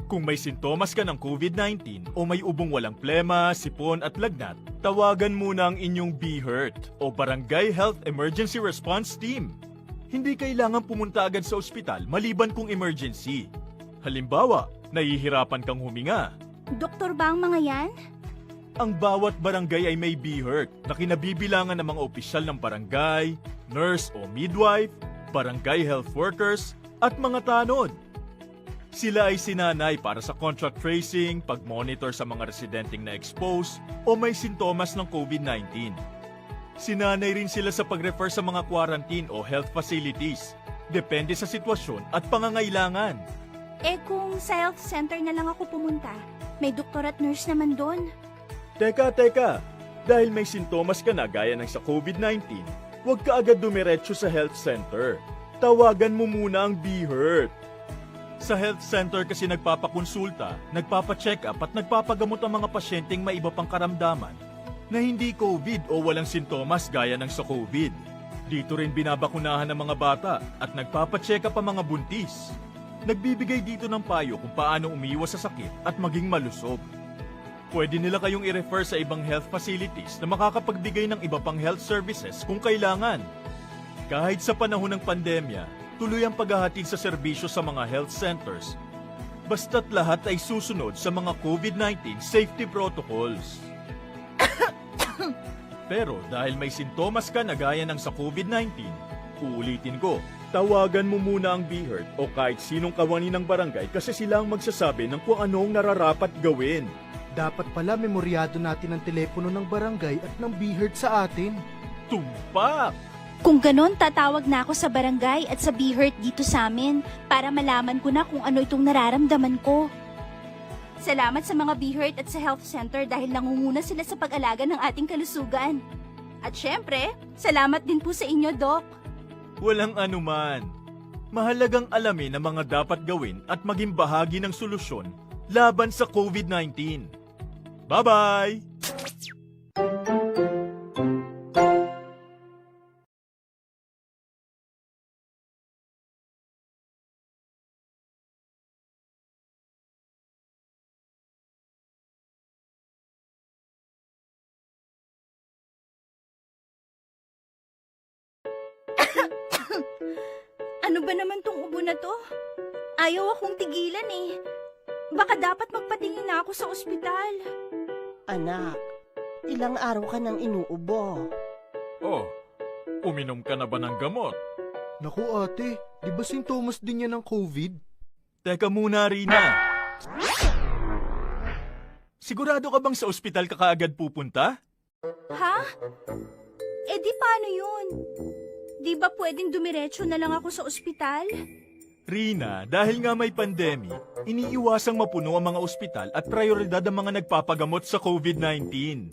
Kung may sintomas ka ng COVID nineteen o may ubong walang plema, sipon at lagnat, tawagan muna ang inyong BHERT o Barangay Health Emergency Response Team. Hindi kailangan pumunta agad sa ospital maliban kung emergency. Halimbawa, nahihirapan kang huminga. Doktor ba ang mga yan? Ang bawat barangay ay may BHERT na kinabibilangan ng mga opisyal ng barangay, nurse o midwife, barangay health workers, at mga tanod. Sila ay sinanay para sa contact tracing, pag-monitor sa mga residenteng na-expose o may sintomas ng COVID nineteen. Sinanay rin sila sa pag-refer sa mga quarantine o health facilities, depende sa sitwasyon at pangangailangan. Eh, kung sa health center na lang ako pumunta, may doktor at nurse naman doon. Teka, teka. Dahil may sintomas ka na gaya ng sa COVID nineteen, huwag ka agad dumiretso sa health center. Tawagan mo muna ang BHERT. Sa health center kasi nagpapakonsulta, nagpapacheck-up at nagpapagamot ang mga pasyenteng may iba pang karamdaman na hindi COVID o walang sintomas gaya ng sa COVID. Dito rin binabakunahan ang mga bata at nagpapacheck-up ang mga buntis. Nagbibigay dito ng payo kung paano umiwas sa sakit at maging malusog. Pwede nila kayong i-refer sa ibang health facilities na makakapagbigay ng iba pang health services kung kailangan. Kahit sa panahon ng pandemya, tuloy ang paghahatid sa serbisyo sa mga health centers, basta't lahat ay susunod sa mga COVID nineteen safety protocols. Pero dahil may sintomas ka na gaya ng sa COVID nineteen, uulitin ko, tawagan mo muna ang BHERT o kahit sinong kawani ng barangay kasi sila ang magsasabi ng kung ano ang nararapat gawin. Dapat pala memoryado natin ang telepono ng barangay at ng BHERT sa atin. Tumpak! Kung ganon, tatawag na ako sa barangay at sa BHERT dito sa amin para malaman ko na kung ano itong nararamdaman ko. Salamat sa mga BHERT at sa health center dahil nangunguna sila sa pag-alaga ng ating kalusugan. At syempre, salamat din po sa inyo, Doc. Walang anuman. Mahalagang alamin ang mga dapat gawin at maging bahagi ng solusyon laban sa COVID nineteen. Bye-bye! Ano ba naman tong ubo na to? Ayaw akong tigilan eh. Baka dapat magpatingin na ako sa ospital. Anak, ilang araw ka nang inuubo. Oh, uminom ka na ba ng gamot? Naku, ate, di ba sintomas din yan ng COVID? Teka muna, Rina. Sigurado ka bang sa ospital ka kaagad pupunta? Ha? Eh di paano yun? Di ba pwedeng dumiretso na lang ako sa ospital? Rina, dahil nga may pandemic, iniiwasang mapuno ang mga ospital at prioridad ang mga nagpapagamot sa COVID nineteen.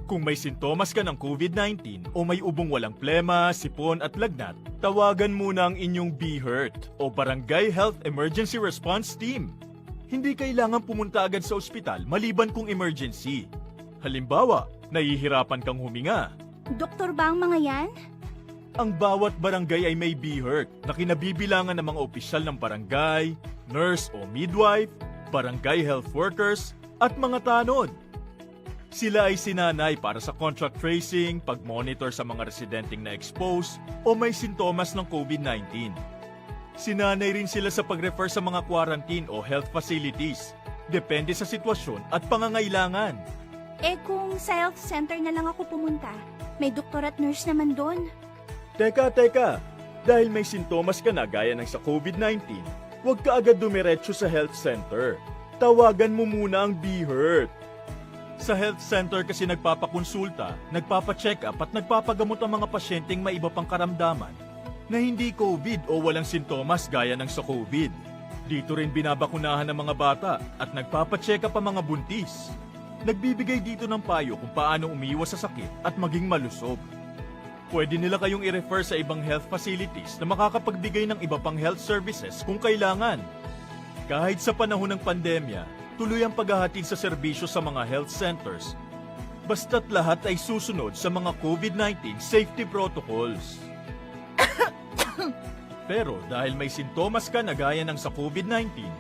Kung may sintomas ka ng COVID nineteen o may ubong walang plema, sipon at lagnat, tawagan muna ang inyong BHERT o Barangay Health Emergency Response Team. Hindi kailangan pumunta agad sa ospital maliban kung emergency. Halimbawa, nahihirapan kang huminga. Doktor ba ang mga yan? Ang bawat barangay ay may BHERT na kinabibilangan ng mga opisyal ng barangay, nurse o midwife, barangay health workers, at mga tanod. Sila ay sinanay para sa contact tracing, pag-monitor sa mga residenteng na-expose o may sintomas ng COVID nineteen. Sinanay rin sila sa pag-refer sa mga quarantine o health facilities, depende sa sitwasyon at pangangailangan. Eh, kung sa health center na lang ako pumunta, may doktor at nurse naman doon. Teka, teka. Dahil may sintomas ka na gaya ng sa COVID nineteen, huwag ka agad dumiretso sa health center. Tawagan mo muna ang BHERT. Sa health center kasi nagpapakonsulta, nagpapacheck-up at nagpapagamot ang mga pasyenteng may iba pang karamdaman na hindi COVID o walang sintomas gaya ng sa COVID. Dito rin binabakunahan ang mga bata at nagpapacheck-up ang mga buntis. Nagbibigay dito ng payo kung paano umiwas sa sakit at maging malusog. Pwede nila kayong i-refer sa ibang health facilities na makakapagbigay ng iba pang health services kung kailangan. Kahit sa panahon ng pandemya, tuloy ang paghahatid sa serbisyo sa mga health centers, basta't lahat ay susunod sa mga COVID nineteen safety protocols. Pero dahil may sintomas ka na gaya ng sa COVID nineteen,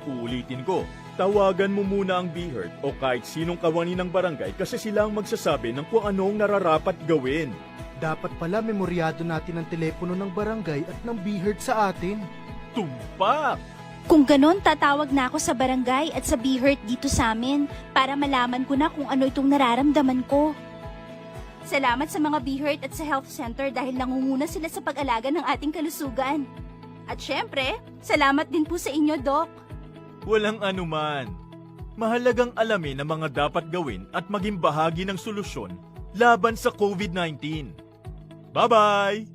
Uulitin ko, tawagan mo muna ang BHERT o kahit sinong kawani ng barangay kasi sila ang magsasabi ng kung ano ang nararapat gawin. Dapat pala memoryado natin ang telepono ng barangay at ng BHERT sa atin. Tumpak! Kung ganon, tatawag na ako sa barangay at sa BHERT dito sa amin para malaman ko na kung ano itong nararamdaman ko. Salamat sa mga BHERT at sa health center dahil nangunguna sila sa pag-alaga ng ating kalusugan. At syempre, salamat din po sa inyo, Doc. Walang anuman. Mahalagang alamin ang mga dapat gawin at maging bahagi ng solusyon laban sa COVID nineteen. Bye-bye!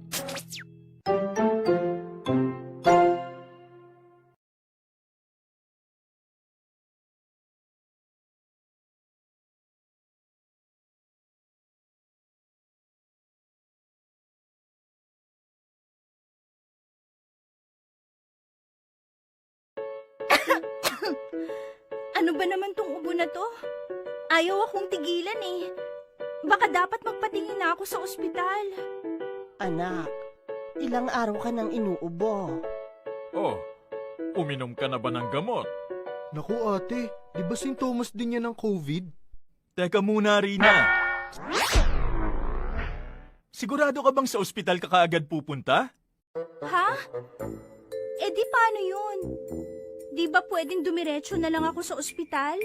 Ano ba naman tong ubo na to? Ayaw akong tigilan eh. Baka dapat magpatingin na ako sa ospital. Anak, ilang araw ka nang inuubo. Oh, uminom ka na ba ng gamot? Naku, ate, di ba sintomas din yan ng COVID? Teka muna, Rina. Sigurado ka bang sa ospital ka kaagad pupunta? Ha? Eh di paano yun? Di ba pwedeng dumiretso na lang ako sa ospital?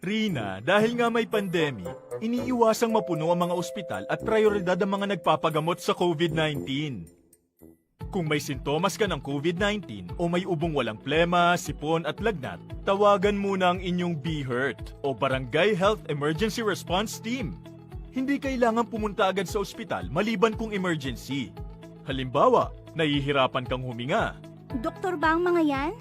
Rina, dahil nga may pandemic, iniiwasang mapuno ang mga ospital at prioridad ang mga nagpapagamot sa COVID nineteen. Kung may sintomas ka ng COVID nineteen o may ubong walang plema, sipon at lagnat, tawagan muna ang inyong BHERT o Barangay Health Emergency Response Team. Hindi kailangan pumunta agad sa ospital maliban kung emergency. Halimbawa, nahihirapan kang huminga. Doktor ba ang mga yan?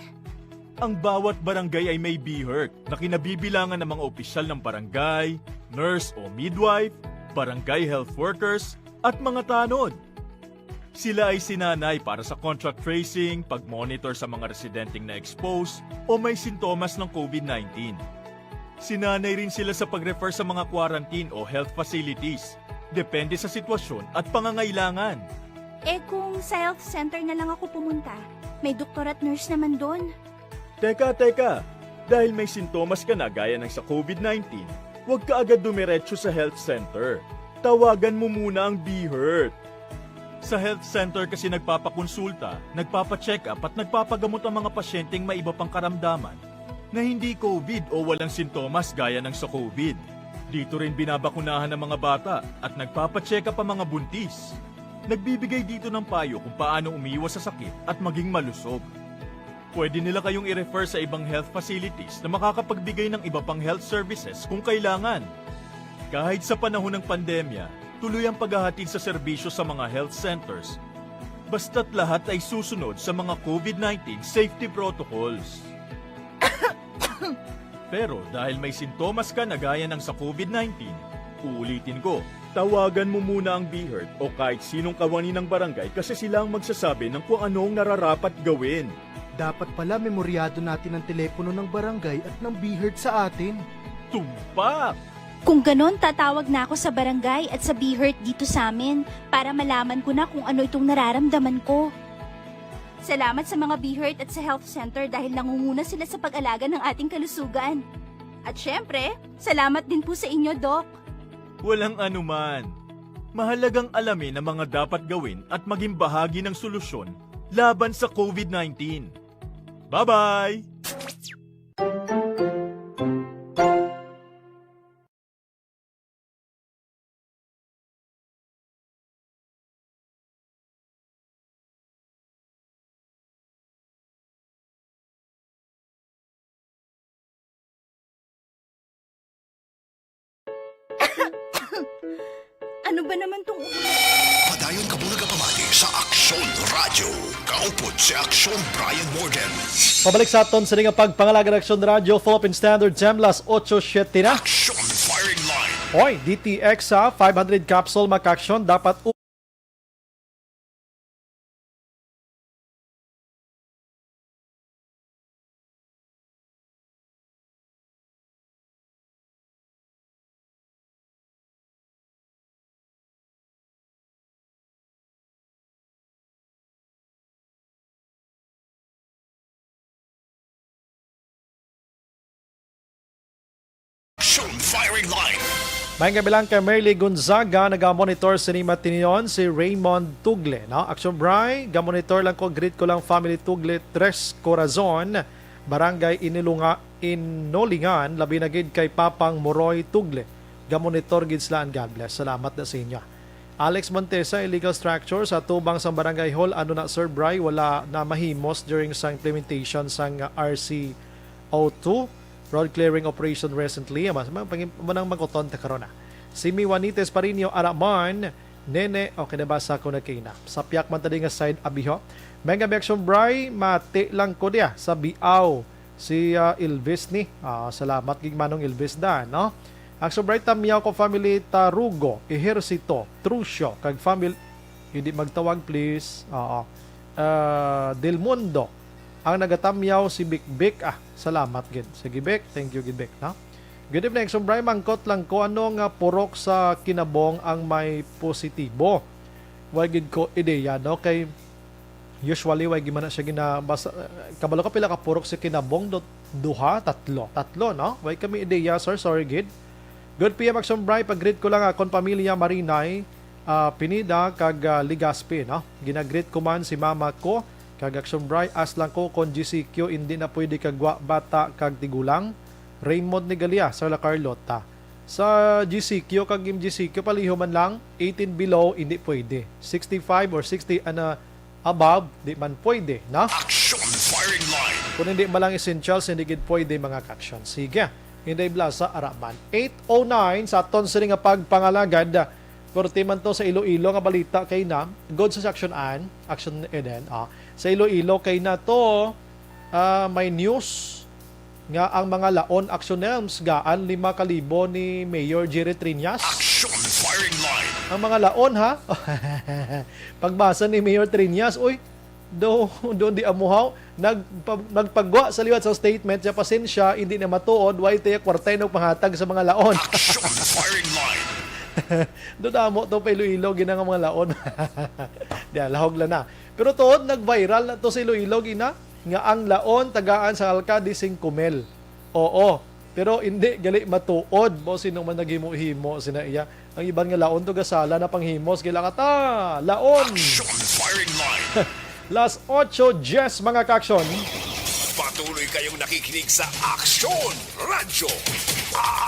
Ang bawat barangay ay may BHERT na kinabibilangan ng mga opisyal ng barangay, nurse o midwife, barangay health workers, at mga tanod. Sila ay sinanay para sa contact tracing, pag-monitor sa mga residenteng na-expose o may sintomas ng COVID nineteen. Sinanay rin sila sa pag-refer sa mga quarantine o health facilities, depende sa sitwasyon at pangangailangan. Eh kung sa health center na lang ako pumunta, may doktor at nurse naman doon. Teka, teka! Dahil may sintomas ka na gaya ng sa COVID nineteen, huwag ka agad dumiretso sa health center. Tawagan mo muna ang BHERT. Sa health center kasi nagpapakonsulta, nagpapacheck-up at nagpapagamot ang mga pasyenteng may iba pang karamdaman na hindi COVID o walang sintomas gaya ng sa COVID. Dito rin binabakunahan ang mga bata at nagpapacheck-up ang mga buntis. Nagbibigay dito ng payo kung paano umiwas sa sakit at maging malusog. Pwede nila kayong i-refer sa ibang health facilities na makakapagbigay ng iba pang health services kung kailangan. Kahit sa panahon ng pandemya, tuloy ang paghahatid sa serbisyo sa mga health centers, basta't lahat ay susunod sa mga COVID nineteen safety protocols. Pero dahil may sintomas ka na gaya ng sa COVID nineteen, uulitin ko, tawagan mo muna ang BHERT o kahit sinong kawani ng barangay kasi sila ang magsasabi ng kung ano ang nararapat gawin. Dapat pala memoryado natin ang telepono ng barangay at ng BHERT sa atin. Tumpak! Kung ganon, tatawag na ako sa barangay at sa BHERT dito sa amin para malaman ko na kung ano itong nararamdaman ko. Salamat sa mga BHERT at sa health center dahil nangunguna sila sa pag-alaga ng ating kalusugan. At syempre, salamat din po sa inyo, Doc. Walang anuman. Mahalagang alamin ang mga dapat gawin at maging bahagi ng solusyon laban sa COVID nineteen. Bye-bye! Ano ba naman tong ubo na? Padayon ka muna ka pamati sa Aksyon Radyo. Kaupod si Aksyon Brian Morgan. Pabalik sa aton sini nga pagpangalaga ng Aksyon Radyo, Philippine Standard Time, las otso siete na. Aksyon Firing Line. Hoy, D T X ha, five hundred capsule maka-aksyon, dapat Action firing line. May nga bilang kay Merly Gonzaga, naga-monitor sini matinyon si Raymond Tugle, no? Action Bri, ga-monitor lang ko, greet ko lang family Tugle, Tres Corazon, Barangay Inilunga, Inolingan, labi na gid kay Papang Moroy Tugle. Ga-monitor gid sila, and God bless. Salamat na sa inyo. Alex Montesa, illegal structure sa tubang sang barangay hall, ano na, Sir Bri, wala na mahimos during sa implementation sang R C O two, road clearing operation recently. Mas, ma-, pangin-, manang mangkuton ta karon na. Simi Juanites Parinio, Araman, Nene, okay, nabasa ko na kaina. Sa piyak man tadi nga side, abiho. Mega Action Bri, mati lang ko diya sa Biaw. Si, ah, Elvis ni. Ah, salamat gid Manong Elvis da, no? Action Bri, tamyaw ko family Tarugo, Ejercito, Trucio, kag family, hindi magtawag, please. Oo. Ah, Del Mundo, ang nagatamyaw si Bik Bik. Ah, salamat gid. Sige, Bik. Thank you gid, Bik, no? Good evening, Action Bri. Mangkot lang ko, ano nga purok sa Kinabong ang may positibo? Wa gid ko ideya, no? Kay usually, wa gid man na siya gina-, basta, eh, kabalo ka pila ka purok sa Kinabong? Do-, duha, tatlo. Tatlo, no? Wa kami ideya, sir. Sorry gid. Good P M, Action Bri. Pag-greet ko lang akon pamilya, Marinay, ah, Pineda, kag, ah, Legazpi, no? Gina-greet ko man si mama ko, kag Action Bri, ask lang ko kon G C Q, hindi na pwede kag wa bata kag tigulang. Raymond Nigalia, Sir La Carlota. Sa G C Q kag M G C Q, palihog man lang, eighteen below, hindi pwede. Sixty-five or sixty and, uh, above, di man pwede, no? Action firing line. Kung hindi man lang essentials, hindi gid pwede, mga ka-action. Sige, hindi blasa, araman. Eight oh nine sa aton sini nga pagpangalagad. Perti man to sa Iloilo nga balita kay na. Good sa Action Ann, Action Eden, ah. Sa Iloilo kay na to, ah, may news nga ang mga laon, Action Nelms, gaan lima ka libo ni Mayor Jerry Triñas. Action firing line. Ang mga laon, ha? Pagbasa ni Mayor Triñas, uy, do, do di amuhaw, nagpa-, nagpagwa sa liwat sa statement, siya, "Pasensya, hindi na matuod, way tayo kwarta yung panghatag sa mga laon." Action firing line. Do damo to pa Iloilo, gina nga mga laon. Diya, lahog lang na. Pero tuod, nag-viral na to sa Iloilo, gina, nga ang laon tagaan sa alkalde singko mil. Oo, pero hindi gali matuod mo sino man naghimo-himo sina iya. Ang iban nga laon to gasala na panghimos, gila ka ta, laon. Action firing line. Las ocho diez, mga ka-action. Patuloy kayong nakikinig sa Action Radyo.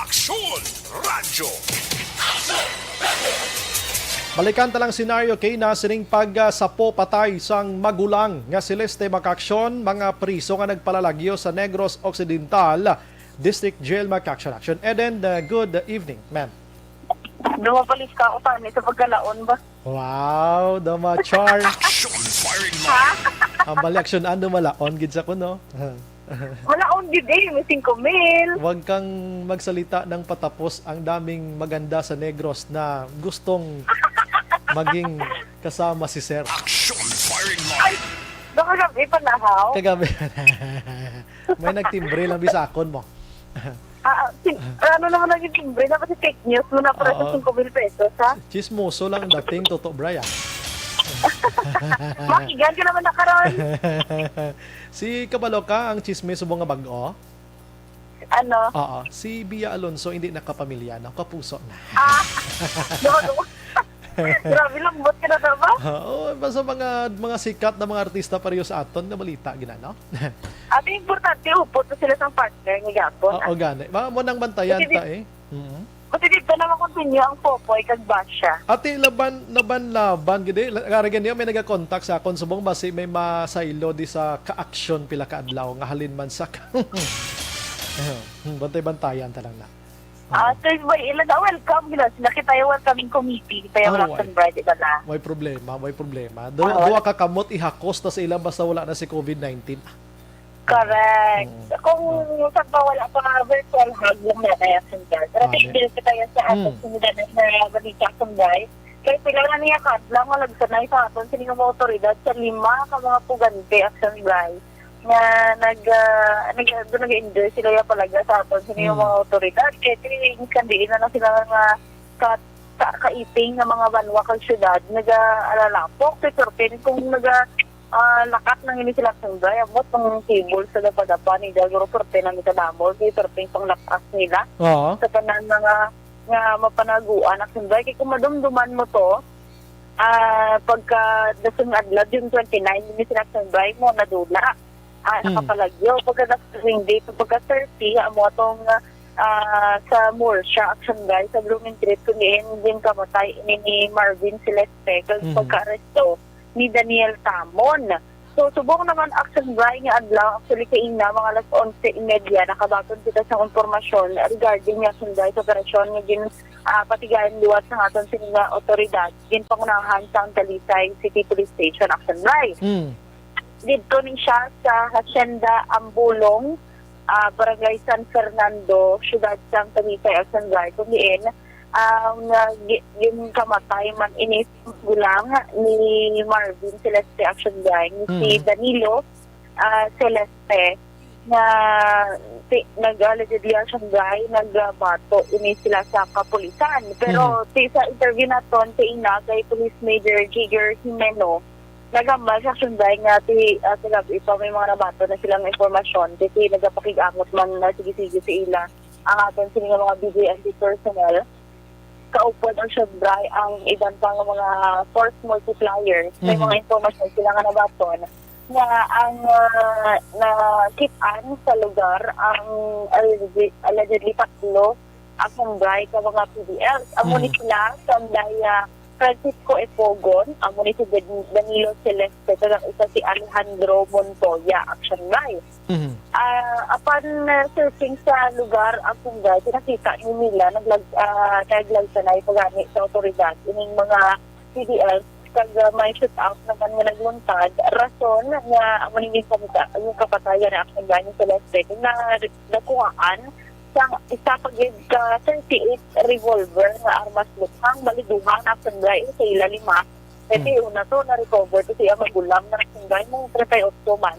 Action Radyo. Balikan ta lang senaryo kay na sining pagsapo patay sang magulang nga si Leste, mga ka-action, mga priso nga nagpalalagyo sa Negros Occidental District Jail, mga ka-action. Action Eden, uh, good evening, ma'am. Dumapalis ka ako, tani, sa pagkalaon ba? Wow, dama char. Action firing line. Ang bali, action, ano, malaon gid sa kuno. Malaon gid eh, may singko mil. Huwag kang magsalita ng patapos. Ang daming maganda sa Negros na gustong maging kasama si Sir. Action firing line. Ay, nakagabi pa na, how? Kagabi. May nagtimbre lang, bisakon mo. Ah, ah, sin-, ano naman ang timbre? Dapat si fake news mo na para sa Oo. Singko mil pesos, ha? Chismoso lang ang dating, totoo, Bri, ah. Makigan ka naman na karon. Si kabalo ka ang chismis subong nga bag-o? Ano? Oo, si Bia Alonso hindi nakapamilya, no? Kapuso na. Ah, no, no. Grabe lang, buot ka na ba? Oo, basta mga, mga sikat na mga artista pareho sa aton, nabalita, gina, no? Ang importante, upod na sila sa partner nga gihapon, Oo, ah. Gani. Ma-, mo nang bantayan Kasi di-, ta, eh. Mhm. Kasi dito na makontinue ang Popoy kag Basha. Ati, laban, laban, laban, gid, eh. La-, kari gani, may nagakontak sa akon, subong basi may masaylo di sa ka-action pila ka adlaw, nga halin man sa ka-, Hmm, bantay-bantayan ta lang na. Ah, Oo. So, ba, ila na, welcome, gina. Sila kita yung welcoming committee, kita yung Ah, welcome why? Bride, di ba na? May problema, may problema. Duwa, Oo. Duwa ka kamot ihakos ta sa ila basta wala na si covid nineteen. Correct. Oo. Kung Oo. Sa pa wala pa virtual hug lang na kaya sundal. Pero Ah, thank di. You sa kaya sa ating Hmm. sundal na balita sundal. Kaya pila na niya kadlang wala sanay sa aton sini nga mga otoridad sa lima ka mga pugante action guys nga nag, ah, nag, nag-endure sila ya palaga sa aton sini nga Hmm. mga otoridad. Kaya tiniling kandiin na lang sila nga ka, ka, kaiping nga mga banwa kag syudad nag-alalapok. Kay certain kung naga, Ah, lakat na gini sila, Action Bri. Ambot ang cable sa dapadapa ni Del, pero perti na ni kadamo. Kay perting panglakas nila Oo. sa tanan mga nga mapanaguan, Action Bri. Kay kung madumduman mo to, ah, pagka dasong adlaw, June twenty-nine, gini sila, Action Bri, mo nadula. Ah, Hmm. nakapalagyo. Pagka the following day, pagka thirty, amo atong, ah, sa Murcia, Action Bri, sa Blooming Treat, kung diin din kamatay ini ni Marvin Celeste, kag Mhm. pagka-aresto ni Daniel Tamon. So, subong naman, Action Bri, nga adlaw, actually, kaina, mga alas onse y media, nakabaton kita sa impormasyon regarding ni, Action Bri, sa operasyon nga gin, ah, patigayon liwat sa aton sini nga otoridad, ginpangunahan sang Talisay City Police Station, Action Bri. Hmm. Didto ni siya sa Hacienda Ambulong, ah, Barangay San Fernando, siyudad sang Talisay, Action Bri, kung diin, um, ah, gi-, ginkamatay man ini sa magulang ni Marvin Celeste, Action Bri, ni si Hmm. Danilo, ah, Celeste, nga ti-, nag-, allegedly, Action Bri, nagbato ini sila sa kapulisan. Pero Mhm. ti-, sa interview naton kaina kay Police Major Jigger Jimeno, nagambal sa, Action Bri, nga ti-, ah, kagabi pa may mga nabaton na silang impormasyon. Ti-, ti-, nagapakig-angot man na sige-sige sa ila ang aton sini nga mga B J M P personnel. Kaupod, Action Bri, ang iban pa nga mga force multipliers. May Mhm. mga impormasyon sila nga nabaton nga ang, ah, nakit-an sa lugar ang allegedly, allegedly tatlo, Action Bri, ka mga P D Ls. Amo ni Mhm. sila, Sanday, ah, Francisco Epogon, amo ni si Dan-, Danilo Celeste, kag ang isa si Alejandro Montoya, Action Bri. Mhm. Ah, upon, ah, searching sa lugar, Action Bri, nakita ni nila naglag-, ah, naglagsanay pa gani sa otoridad ining mga P D Ls, kag, ah, may shootout naman nga nagluntad. Rason nga amo ni yung kamata-, yung kapatayan ni, Action Bri, ni Celeste, kung na-, nakuhaan sang isa pa gid ka thirty-eight revolver nga armas luthang, bali duha na, Action Bri, sa ila lima. Kay Hmm. una to, na-recover to siya magulang na, Action Bri, mo treinta y ocho man.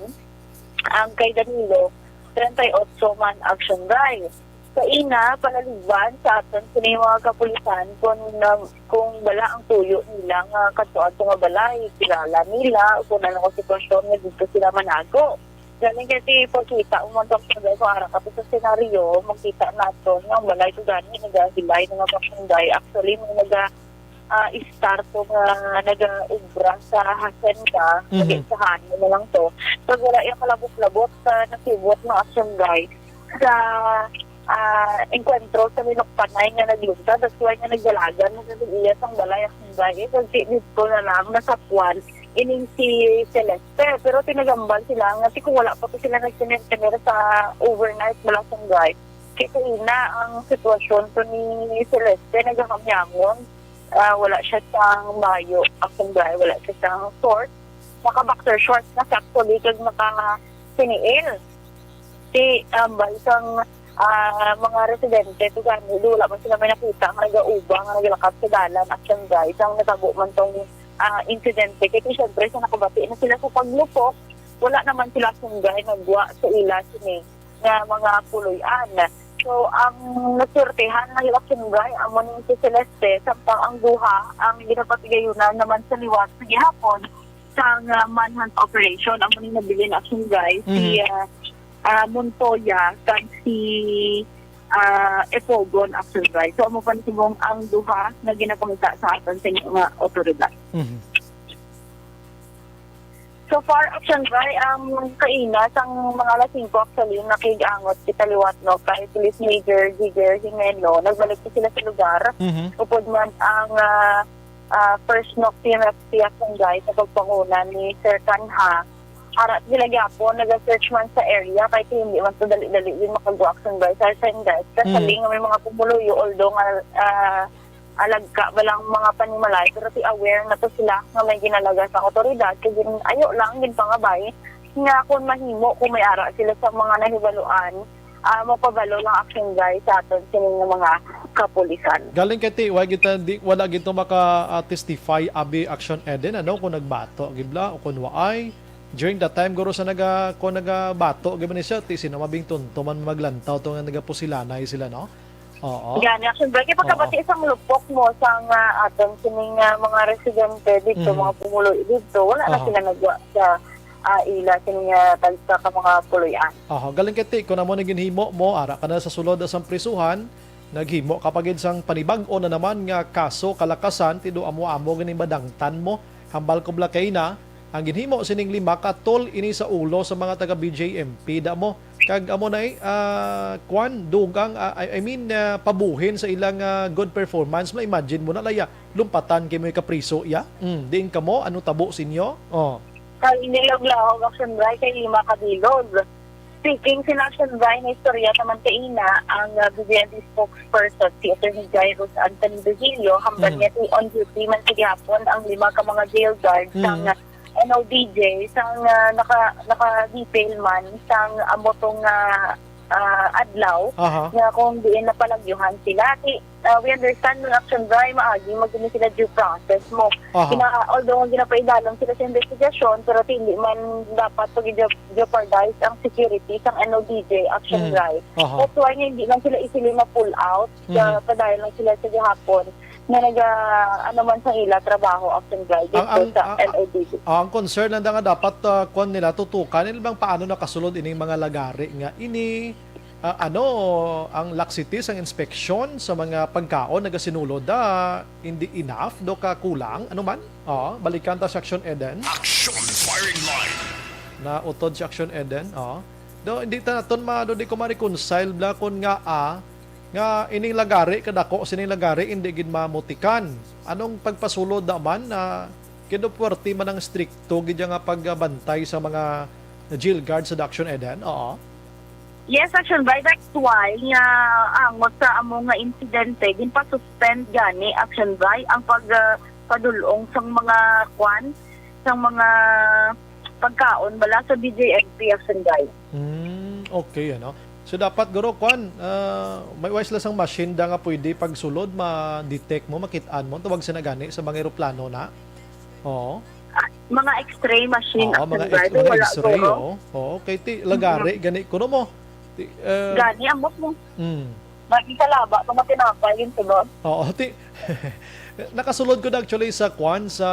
Ang kay Danilo, treinta y ocho man, Action Bri. Sa ina, palaligban sa aton sini mga kapulisan kung, um, kung bala ang tuyo nila nga kadto-adto nga balay, kilala nila, o kung ano ang sitwasyon nga dito sila manago. Galing kasi pagkita mo man, Action Bri, kung ara ka to sa senaryo, makita naton nga ang balay ko gani nagahilay nga, Action Bri. Actually, may naga, ah, start to nga nagaubra sa hacienda, Mhm. nag-isahan mo na lang to. Pag wala yung kalabot-labot sa nasibot nga, Action Bri, sa, ah, engkwentro sa Minokpanay nga nagluntad, that's why nga nagdalagan na sa iya sang balay, Action Bri. Eh, kag di dito na lang nasapwan ining si Celeste. Pero tinagambal sila nga, ti kung wala pa to sila nagtener-tener sa overnight, bala, Action Bri, kay kaina ang sitwasyon to ni Celeste, nagahamyangon. Ah, wala siya sang mayo, Action Bri, wala siya sang short. Naka-boxer shorts na siya actually, kag naka-siniil. Ti, um, bali sang, ah, mga residente to gani, di, wala man sila may nakita nga nagauba nga nagalakat sa dalan, Action Bri, sang natabo man tong, ah, insidente. Kay, ti, syempre, sa nakabati na sila sa paglupok, wala naman sila, Action Bri, nagwa sa ila sini nga mga puloy-an. So, ang naswertehan na, Action Bri, amo ni si Celeste, samtang ang duha ang ginapatigayunan naman sa liwat sa gihapon sang, ah, manhunt operation. Amo ni nabilin, Action Bri, si, Mhm. ah, ah, Montoya kag si, ah, Epogon, Action Bri. So, amo pa ni subong ang duha nga ginapangita sa aton sa inyo nga otoridad. Mhm. So far, Action Bri, ang kaina sang mga alas singko, actually, nakig-angot kita liwat, no, kay Police Major Jigger Jimeno. Nagbalik pa sila sa lugar. Mhm. Upod man ang, ah, ah, first NOC P M F C, Action Bri, sa pagpanguna ni Sir Canha. Ara sila gyapon, naga-search man sa area, kay hindi man to dali-dali din makagwa, Action Bri, sa Sendes. Kasi Mm. nga may mga pumuluyo, although nga, ah, alagka ba lang mga panimalay, pero ti aware na to sila nga may ginalaga sa otoridad, kay gin-, ayo lang, ginpangabay nga kung mahimo, kung may ara sila sa mga nahibaluan, ah, mapabalo lang, Action Bri, sa aton sini nga mga kapulisan. Galing kay ti, wa kita, di, wala gito maka, ah, testify abi, Action Eden, ano, kung nagbato gid bala o kung waay. During that time, guro, sa naga-, kung nagabato gid man siya, ti sino mabing tunto man maglantaw to nga nagapusilanay sila, no? Oo. Gani, Action Bray, kay pagkabati sang lupok mo sang, ah, aton sining, ah, mga residente dito, Mhm. mga pumuloy dito, wala na Aha. sila nagwa sa, ah, ila sining, ah, tagsa ka mga puloy-an. Aha, galing kay ti, kung amo ni ginhimo mo, ara ka na sa sulod sang prisuhan, naghimo ka pa gid sang panibag-o na naman nga kaso kalakasan, ti do amo-amo gani madangtan mo. Hambal ko bala kay na, ang ginhimo sining lima ka tol ini sa ulo sa mga taga B J M P da mo. Kag amo na, eh, ah, kwan, dugang, ah, I, I mean, ah, pabuhin sa ilang, ah, good performance. Ma-imagine mo na, laya, lumpatan kay mo ikapriso, ya? Mm, diin kamo? Ano tabo sinyo? Oh. Kay inilaglawag, Action Bray, kay lima ka bilog. Speaking sin Action Bray, na istorya naman kaina ang, ah, B J M P spokesperson, si Attorney Jairus Anthony Virgilio, hambal Mhm. niya si on duty man sa gihapon ang lima ka mga jail guard Mhm. sang N O D J sang, ah, naka, naka-detail man sang amo tong, ah, ah, adlaw Aha. nga kung diin napalagyuhan sila. Ti, ah, we understand nga, Action Bray, maagi man gid sila due process mo. Aha. Gina-, although nga ginapaidalom sila sa investigasyon, pero ti, hindi man dapat pag-jeopardize ang security sang N O D J, Action Mm. Bray. Aha. That's why nga hindi lang sila easily ma-pull out, Mhm. sa, padayon lang sila sa gihapon nga naga, ano man sa ila trabaho, Action Bray, Ang, dito ang, sa ang, N O D G. Ang concern lang nga dapat, ah, kuwan nila, tutukan nila bang paano nakasulod ining mga lagari nga ini, ah, ano, ang laxity sang inspeksyon sa mga pagkaon nagasinulod da, hindi enough, do ka kulang, ano man? Oo, balikan ta sa Action Eden. Action Firing Line. Nautod sa Action Eden, oo. Do, hindi ta naton ma-, do, di ko ma-reconcile bla kon nga, ah, nga ining lagari, kadako sining lagari, hindi gid mamutikan. Anong pagpasulod da man na kido puwerte man ang strikto gid nga pagbantay sa mga jail guard sa Action Eden? Oo. Yes, Action Bray, that's why nga angot sa amo nga insidente, ginpa-suspend gani, Action Bray, ang pag, ah, padul-ong sang mga kwan, sang mga pagkaon bala sa B J M P, Action Bray. Hmm, okay, ano. So, dapat, guro, kwan, ah, may wise lang sang machine da nga pwede pagsulod, ma-detect mo, makit-an mo, tawag sina gani sa mga eroplano na. Oo. Ah, mga X-ray machine, Oo, Action mga Bray, X-, mga wala, X-ray, guro. Oo. Oo, kay ti, lagari, Mm-hmm. gani, kuno mo. Ti, eh, Gani, ambot mo. Mm. Maging kalaba, mga tinapay, yung sunod. Oo, ti, nakasulod ko na actually sa kwan, sa,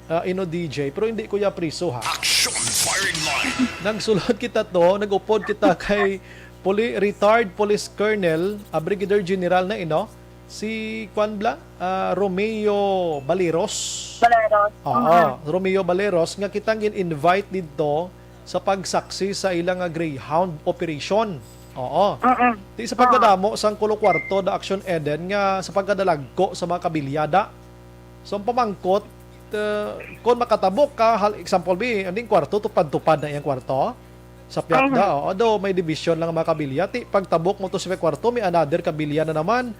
ah, Ino D J, pero hindi ko ya priso, ha? Action Firing Line. Nagsulod kita to, nag-upod kita kay Poli-, retired Police Colonel, ah, Brigadier General na, ino? Si kwan bla? Ah, Romeo Baleros. Baleros. Oo, Mhm. Romeo Baleros, nga kitang gin-invite didto sa pagsaksi sa ila nga Greyhound operation. Oo. Mm-mm. Ti sa Oo. pagkadamo sang kulo kwarto da Action Eden nga sa pagkadalagko sa mga kabilyada. So, ang pamangkot, uh, kung makatabok ka, hal-, example, bi, anding kwarto, tupad-tupad na iyang kwarto. Sa piyat Mhm. da, oh, although may division lang ang mga kabilya. Ti, pagtabok mo to sa kwarto, may another kabilya na naman.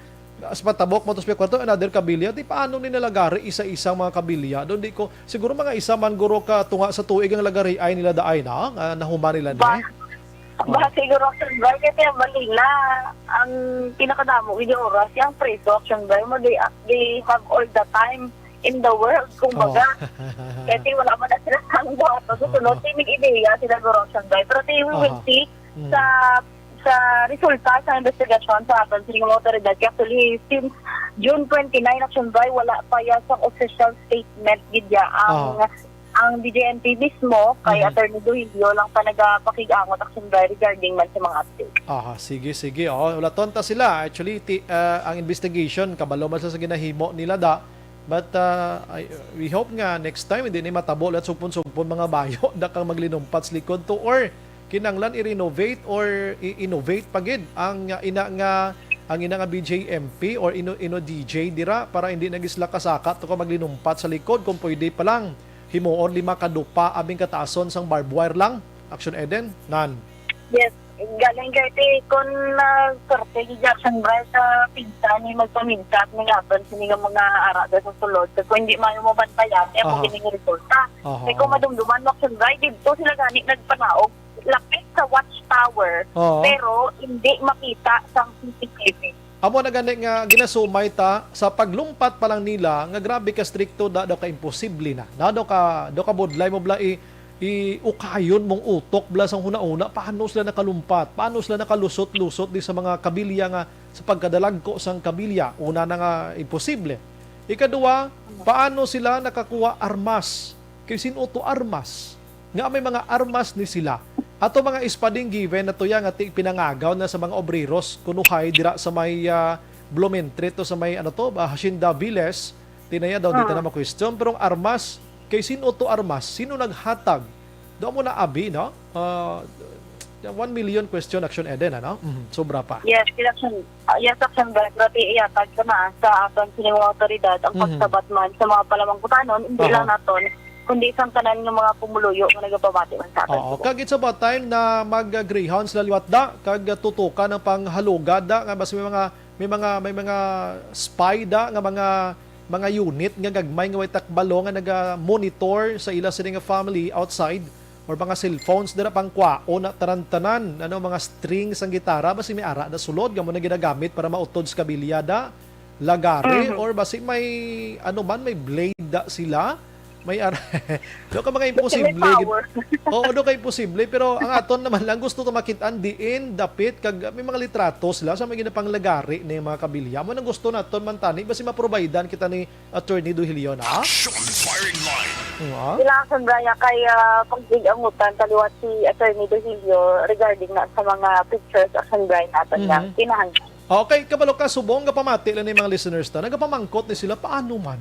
Sa pagtabok mo to sa kwarto, another kabilya. Ti, paano ni nalagari isa-isa ang mga kabilya? Doon di ko, siguro mga isa man guro ka tunga sa tuig ang lagari ay nila daay na, nga nahuman nila ni. Ba, Oh. ba siguro, Sir Bal, kasi ang Manila, ang pinakadamo, yung oras, yung preso, Action Bal mo, they, they have all the time in the world, kumbaga. Oh. Kasi wala man na sila ang buhaton. So, sunod, Oo. Team ideya sila, guro, Action Bal. Pero they will Aha. see Mm. sa, sa resulta sa investigasyon sa aton sa mga otoridad. Kaya actually, since June twenty-nine, Action Bal, wala pa yan sa official statement, gid ya, ang, Aha. ang D J N P mismo, kay Mhm. Attorney Duilio lang pa nagapakig-angot, Action Bal, regarding man sa mga update. Aha, sige, sige. Oh, wala tonta sila. Actually, ti-, ah, ang investigation, kabalo man sa, sa ginahimo nila da. But, ah, I, we hope nga next time, hindi ni matabo lahat sugpon-sugpon mga bayo, da kang maglinumpat sa likod to, or kinanglan i-renovate or i-innovate pa gid ang, ah, ina nga, ang ina nga B J M P or ino, ino D J dira para hindi na gid sila kasaka to ka maglinumpat sa likod. Kung pwede pa lang, himuon lima ka dupa abing kataason sang barbed wire lang. Action Eden, nan. Yes, galing kay ti, kung, ah, swerte ni Jackson Bright sa pinsan, ni magpaminsan, ni nga, sini nga mga ara da sa sulod. Kay kung hindi man mo bantayan, eh, kung Aha. kining resulta. Aha, Eh, kung aha. madumduman mo, Jackson Bright, dito sila gani nagpanaog. Lapit sa watchtower, Oo. pero hindi makita sang C C T V. Amo na gani nga ginasumay ta sa paglumpat pa lang nila nga grabe ka strikto, da daw ka imposible na. Na daw ka, daw ka budlay mo bala i-, iukayon mong utok bala sang hunahuna, paano sila nakalumpat? Paano sila nakalusot-lusot di sa mga kabilya nga sa pagkadalagko sang kabilya? Una na nga, imposible. Ikaduha, paano sila nakakuha armas? Kay sin-o to armas? Nga may mga armas ni sila. Ato mga espading given na tuya nga ti pinangagaw na sa mga obreros, kunuhay dira sa may, ah, Blumentritt to sa may, ano to, ah, Hacienda Villas, tinaya daw, di ta na ma-question. Pero ang armas, kay sin-o to armas? Sino naghatag? Daw mo na abi, no? Ah, one million question, Action Eden, ano? Mhm, sobra pa. Yes, yes, Action, ah, yes, Action Brian, pero ti iyatag sa na sa aton sini mga awtoridad ang Mhm. pagsabat man sa mga palamangkutanon, hindi Aha. lang naton, kundi sa tanan nga mga pumuluyo nga nagapamati man sa aton. Oo, kag it's about time na mag-, ah, Greyhound sila liwat da, kag, ah, tutukan ang panghalugad da, nga mas may mga, may mga, may mga spy da, nga mga, mga unit nga gagmay nga way takbalo nga naga-monitor sa ila sini nga family outside, or mga cellphones dira pang kwaon na tanan-tanan, ano, mga strings ang gitara, basi may ara na sulod, nga mo na ginagamit para mautod sa kabilya da, lagari, Mhm. or basi may, ano man, may blade da sila, may ara-, do ka mga May imposible, gid-, power. Oo, do ka imposible, pero ang aton naman lang gusto to makit-an diin, dapit, kag may mga litrato sila sa may ginapanglagari ni mga kabilya. Mo nang gusto naton man tani, basi maprovidean kita ni Attorney Duhilio na? Action firing line. Nga? Sila, Action Brian, kay, ah, pag-igangutan taliwat si Attorney Duhilio regarding na sa mga pictures, Action Brian, naton nga Mhm. kinahanglan. Okay, kabalo ka, subong nga pamati lang ni mga listeners ta. Nagapamangkot ni sila, paano man?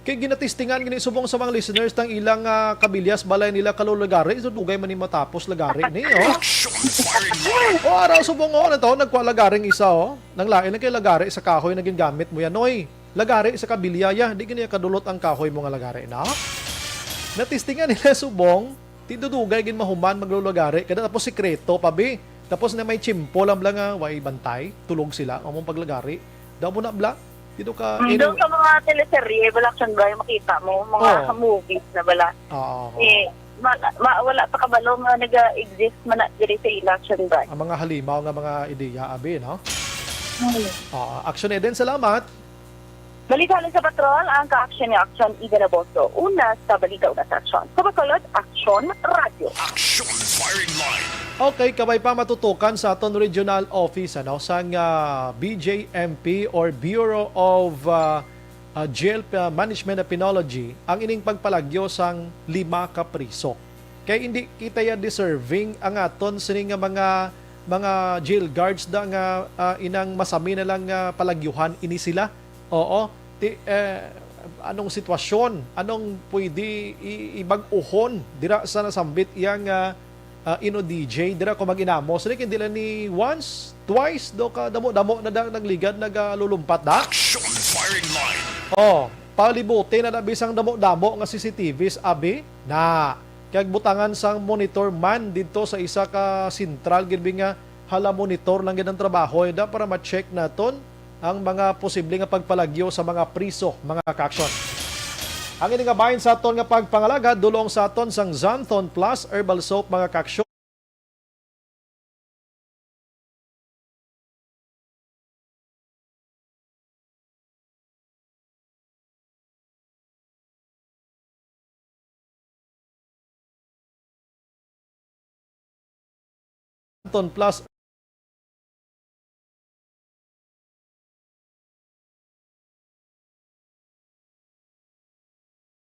Kay ginatistingan gini subong sa mga listeners tang ilang, ah, kabilyas balay nila kalulagari, so dugay man ni matapos lagari ni, oh. Action firing line. O, araw subong, oh, nagtaon, nagkuha lagaring isa, oh. Nang lain lang kay lagari sa kahoy na gingamit mo yan, oy. Lagari sa kabilya, ya. Di gini kadulot ang kahoy mo nga lagari, na? Natistingan nila subong, ti dudugay gid mahuman maglulagari. Kada tapos sikreto pa, bi. Tapos na may tiyempo lang bala nga way bantay, tulog sila, among paglagari. Daw mo na bala, dito ka, Mm, doon anyway. Sa mga teleserye, wala, Action Brian, makita mo, mga Oo. movies na bala. Oo, oo. Eh, ma-, ma-, wala pa kabalo nga nag-exist man na diri sa ila, Action Brian. Ang mga halimaw nga mga ideya, abi, no? Hmm. Ah, Action Eden, salamat. Balita halin sa patrol, ang ka-action ni Action Eden Aboso. Una sa balita, una sa aksyon. Sa Bacolod, Action Radio. Action firing line. Okay, kabay pa matutukan sa aton regional office, ano, sang, ah, B J M P or Bureau of, ah, ah, Jail, ah, Management and Penology ang ining pagpalagyo sang lima ka priso. Kay hindi kita ya deserving ang aton sini nga mga, mga jail guards da nga, ah, inang masami na lang nga palagyuhan ini sila. Oo. Ti-, eh, anong sitwasyon? Anong pwede i-, ibag-ohon dira sa nasambit iya nga, ah, ino D J? Dira ko mag-inamo. Sini, hindi lang ni once, twice, do ka damo-damo na da, nagligad, nagalulumpat da? Action firing line. Oh, palibuti na da bisang damo-damo nga C C T Vs, abi? Na, kag butangan sang monitor man didto sa isa ka sentral, gid bi nga, hala, monitor lang gid ang trabaho, da, para ma-check naton ang mga posible nga pagpalagyo sa mga priso, mga ka-aksyon. Ang ini nga bahin sa aton nga pagpangalagad, dulong sa aton sang Xanthone Plus Herbal Soap, mga ka-aksyon. Ton Plus.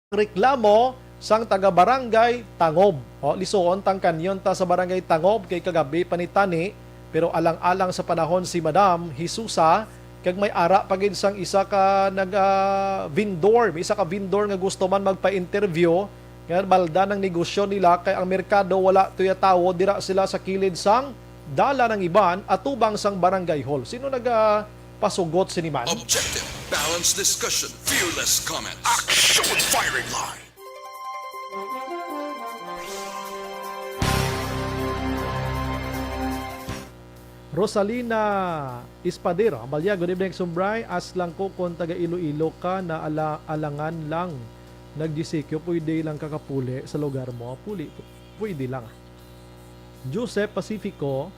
Reklamo sang taga Barangay Tangob. O, lisuon tang kanyon ta sa Barangay Tangob kay kagabi pa ni tani, pero alang-alang sa panahon si Madam Jesusa, kag may ara pa gid sang isa ka nag, ah, vendor, may isa ka vendor nga gusto man magpa-interview, nga balda ang negosyo nila kay ang merkado wala tuya tawo, dira sila sa kilid sang dalan ang iban atubang sang barangay hall. Sino nagapasugot sini man? Objective, balanced discussion, fearless comments. Action firing line. Rosalina Espadero, Amalia, good evening, Sumbray. Ask lang ko kung taga Iloilo ka, na ala-, alangan lang nag-G C Q, pwede lang ka kapuli sa lugar mo? Puli, pwede lang. Joseph Pacifico,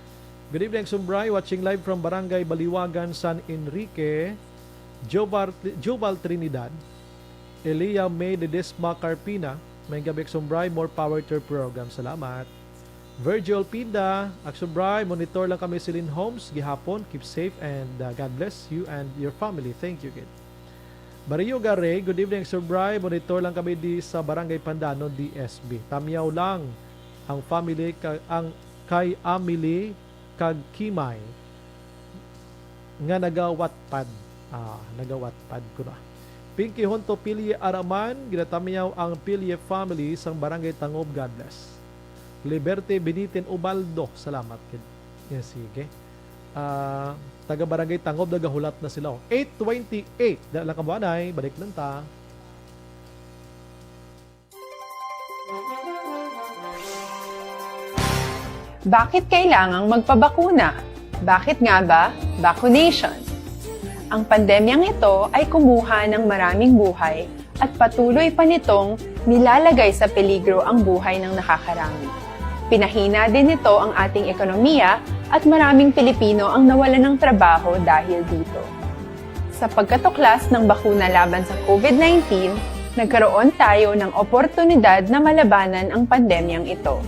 good evening, Sumbray. Watching live from Barangay Baliwagan, San Enrique. Joval, Joval Trinidad. Elia May Ledesma Carpina, May gabi, Aksumbray. More power to your program. Salamat. Virgil Pinda, Aksumbray, monitor lang kami, Celine Homes, gihapon. Keep safe and, uh, God bless you and your family. Thank you, kid. Mario Gare, good evening, Aksumbray. Monitor lang kami di sa Barangay Pandanon, D S B. Tamyaw lang ang family ka-, ang kay Amelie kag Kimay nga nagawatpad. Ah, nagawatpad ko na. Pinky Honto Pilye Araman, ginatamyaw ang Pilye family sang Barangay Tangob. God bless. Liberte Binitin Ubaldo, salamat kid. Yan, sige. Ah, taga Barangay Tangob, nagahulat na sila, oh. Eight twenty-eight, dala lang kabuanay, balik lang ta. Bakit kailangang magpabakuna? Bakit nga ba vaccination? Ang pandemyang ito ay kumuha ng maraming buhay at patuloy pa nitong nilalagay sa peligro ang buhay ng nakakarami. Pinahina din nito ang ating ekonomiya at maraming Pilipino ang nawalan ng trabaho dahil dito. Sa pagkatuklas ng bakuna laban sa COVID nineteen, nagkaroon tayo ng oportunidad na malabanan ang pandemyang ito.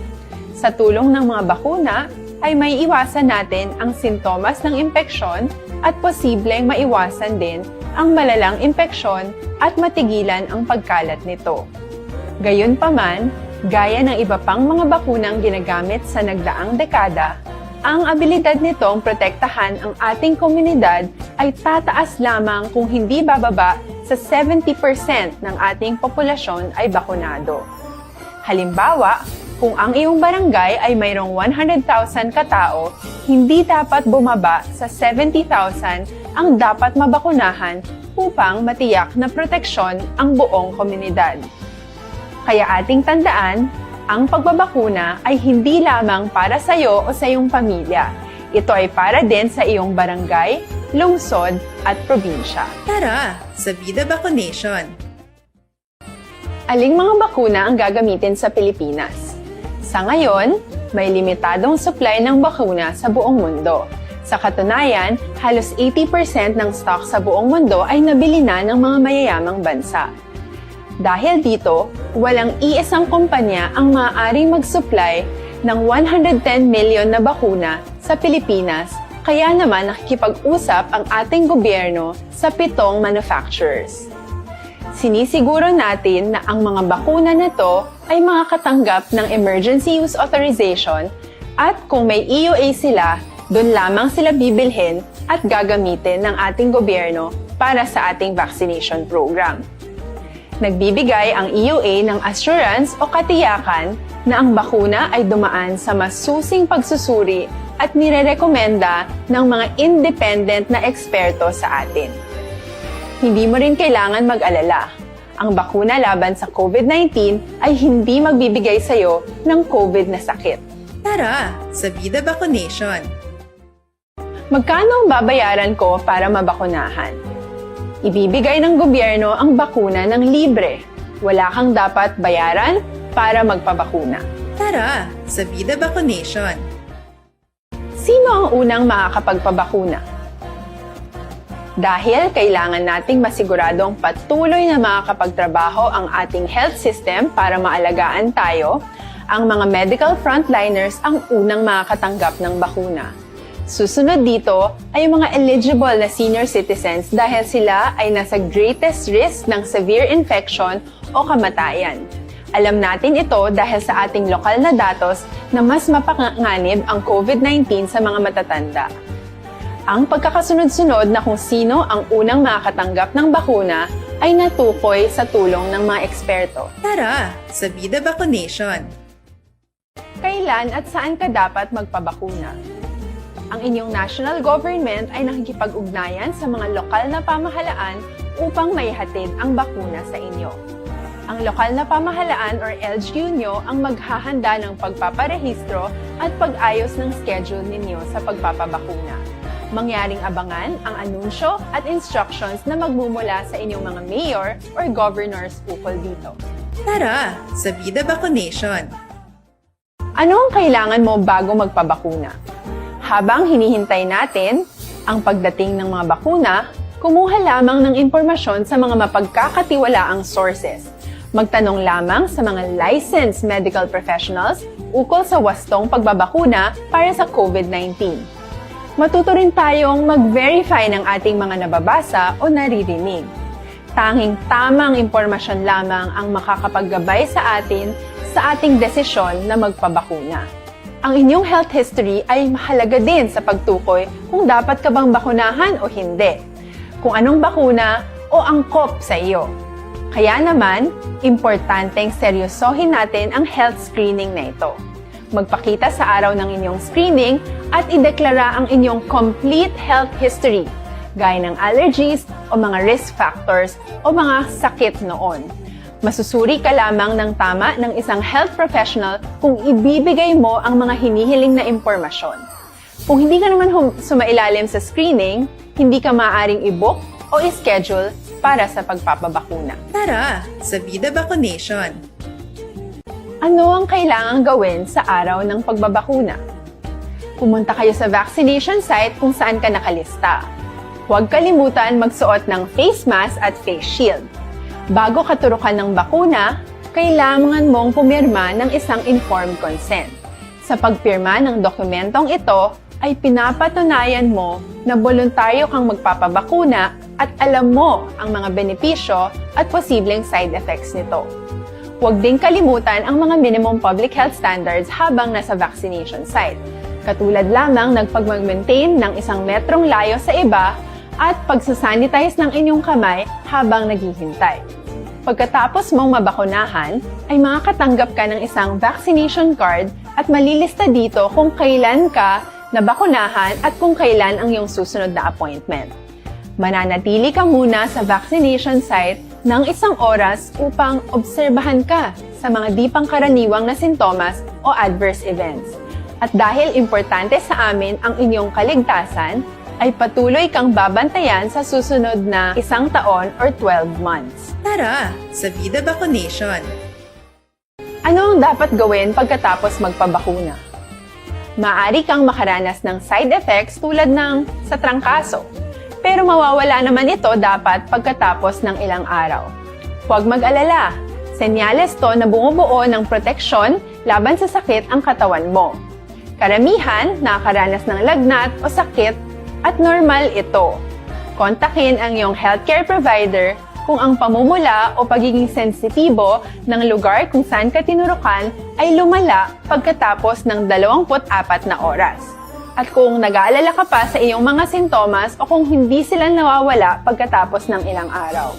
Sa tulong ng mga bakuna, ay maiiwasan natin ang sintomas ng impeksyon at posibleng maiwasan din ang malalang impeksyon at matigilan ang pagkalat nito. Gayunpaman, gaya ng iba pang mga bakunang ginagamit sa nagdaang dekada, ang abilidad nitong protektahan ang ating komunidad ay tataas lamang kung hindi bababa sa seventy percent ng ating populasyon ay bakunado. Halimbawa, kung ang iyong barangay ay mayroong one hundred thousand katao, hindi dapat bumaba sa seventy thousand ang dapat mabakunahan upang matiyak na proteksyon ang buong komunidad. Kaya ating tandaan, ang pagbabakuna ay hindi lamang para sa iyo o sa iyong pamilya. Ito ay para din sa iyong barangay, lungsod, at probinsya. Tara, sa Vida Vaccination! Aling mga bakuna ang gagamitin sa Pilipinas? Sa ngayon, may limitadong supply ng bakuna sa buong mundo. Sa katunayan, halos eighty percent ng stock sa buong mundo ay nabili na ng mga mayayamang bansa. Dahil dito, walang iisang kumpanya ang maaaring mag-supply ng one hundred ten million na bakuna sa Pilipinas, kaya naman nakikipag-usap ang ating gobyerno sa pitong manufacturers. Sinisiguro natin na ang mga bakuna na to ay makakatanggap ng emergency use authorization at kung may E U A sila, doon lamang sila bibilhin at gagamitin ng ating gobyerno para sa ating vaccination program. Nagbibigay ang E U A ng assurance o katiyakan na ang bakuna ay dumaan sa masusing pagsusuri at nirerekomenda ng mga independent na eksperto sa atin. Hindi mo rin kailangan mag-alala. Ang bakuna laban sa COVID nineteen ay hindi magbibigay sa iyo ng COVID na sakit. Tara, sa Vida Vaccination! Magkano ang babayaran ko para mabakunahan? Ibibigay ng gobyerno ang bakuna ng libre. Wala kang dapat bayaran para magpabakuna. Tara, sa Vida Vaccination! Sino ang unang makakapagpabakuna? Dahil kailangan nating masigurado ang patuloy na makakapagtrabaho ang ating health system para maalagaan tayo, ang mga medical frontliners ang unang makakatanggap ng bakuna. Susunod dito ay ang mga eligible na senior citizens dahil sila ay nasa greatest risk ng severe infection o kamatayan. Alam natin ito dahil sa ating lokal na datos na mas mapanganib ang COVID nineteen sa mga matatanda. Ang pagkakasunod-sunod na kung sino ang unang makakatanggap ng bakuna ay natukoy sa tulong ng mga eksperto. Tara, sa Vida Vaccination! Kailan at saan ka dapat magpabakuna? Ang inyong national government ay nakikipag-ugnayan sa mga lokal na pamahalaan upang maihatid ang bakuna sa inyo. Ang lokal na pamahalaan or L G U nyo ang maghahanda ng pagpaparehistro at pag-ayos ng schedule ninyo sa pagpapabakuna. Mangyaring abangan ang anunsyo at instructions na magmumula sa inyong mga mayor or governors ukol dito. Tara, sa Vida Vaccination! Ano ang kailangan mo bago magpabakuna? Habang hinihintay natin ang pagdating ng mga bakuna, kumuha lamang ng impormasyon sa mga mapagkakatiwalaang sources. Magtanong lamang sa mga licensed medical professionals ukol sa wastong pagbabakuna para sa COVID nineteen. Matuto rin tayong mag-verify ng ating mga nababasa o naririnig. Tanging tamang impormasyon lamang ang makakapaggabay sa atin sa ating desisyon na magpabakuna. Ang inyong health history ay mahalaga din sa pagtukoy kung dapat ka bang bakunahan o hindi, kung anong bakuna o angkop sa iyo. Kaya naman, importanteng seryosohin natin ang health screening na ito. Magpakita sa araw ng inyong screening at ideklara ang inyong complete health history, gaya ng allergies o mga risk factors o mga sakit noon. Masusuri ka lamang ng tama ng isang health professional kung ibibigay mo ang mga hinihiling na impormasyon. Kung hindi ka naman hum- sumailalim sa screening, hindi ka maaaring i-book o i-schedule para sa pagpapabakuna. Tara, sa Vida Vaccination! Ano ang kailangang gawin sa araw ng pagbabakuna? Pumunta kayo sa vaccination site kung saan ka nakalista. Huwag kalimutan magsuot ng face mask at face shield. Bago katurukan ng bakuna, kailangan mong pumirma ng isang informed consent. Sa pagpirma ng dokumentong ito ay pinapatunayan mo na boluntaryo kang magpapabakuna at alam mo ang mga benepisyo at posibleng side effects nito. Huwag ding kalimutan ang mga minimum public health standards habang nasa vaccination site, katulad lamang ng pagmag-maintain ng isang metrong layo sa iba at pagsasanitize ng inyong kamay habang naghihintay. Pagkatapos mong mabakunahan, ay makakatanggap ka ng isang vaccination card at malilista dito kung kailan ka nabakunahan at kung kailan ang iyong susunod na appointment. Mananatili ka muna sa vaccination site ng isang oras upang obserbahan ka sa mga di pangkaraniwang na sintomas o adverse events. At dahil importante sa amin ang inyong kaligtasan, ay patuloy kang babantayan sa susunod na isang taon or twelve months. Tara, sa Vida Vaccination! Ano ang dapat gawin pagkatapos magpabakuna? Maaari kang makaranas ng side effects tulad ng sa trangkaso, pero mawawala naman ito dapat pagkatapos ng ilang araw. Huwag mag-alala, senyales to na bumubuo ng proteksyon laban sa sakit ang katawan mo. Karamihan nakakaranas ng lagnat o sakit at normal ito. Kontakin ang iyong healthcare provider kung ang pamumula o pagiging sensitibo ng lugar kung saan ka tinurukan ay lumala pagkatapos ng dalawampu't apat na oras, at kung nag-aalala ka pa sa iyong mga sintomas o kung hindi sila nawawala pagkatapos ng ilang araw.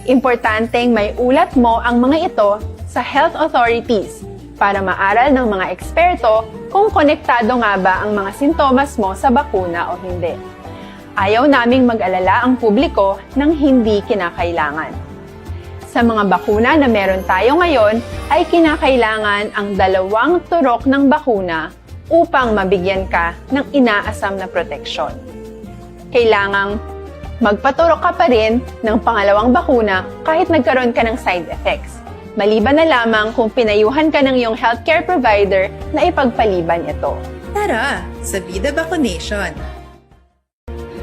Importanteng may ulat mo ang mga ito sa health authorities para maaral ng mga eksperto kung konektado nga ba ang mga sintomas mo sa bakuna o hindi. Ayaw naming mag-alala ang publiko ng hindi kinakailangan. Sa mga bakuna na meron tayo ngayon, ay kinakailangan ang dalawang turok ng bakuna upang mabigyan ka ng inaasam na proteksyon. Kailangang magpaturok ka pa rin ng pangalawang bakuna kahit nagkaroon ka ng side effects, maliban na lamang kung pinayuhan ka ng iyong healthcare provider na ipagpaliban ito. Tara, sa Vida Vaccination!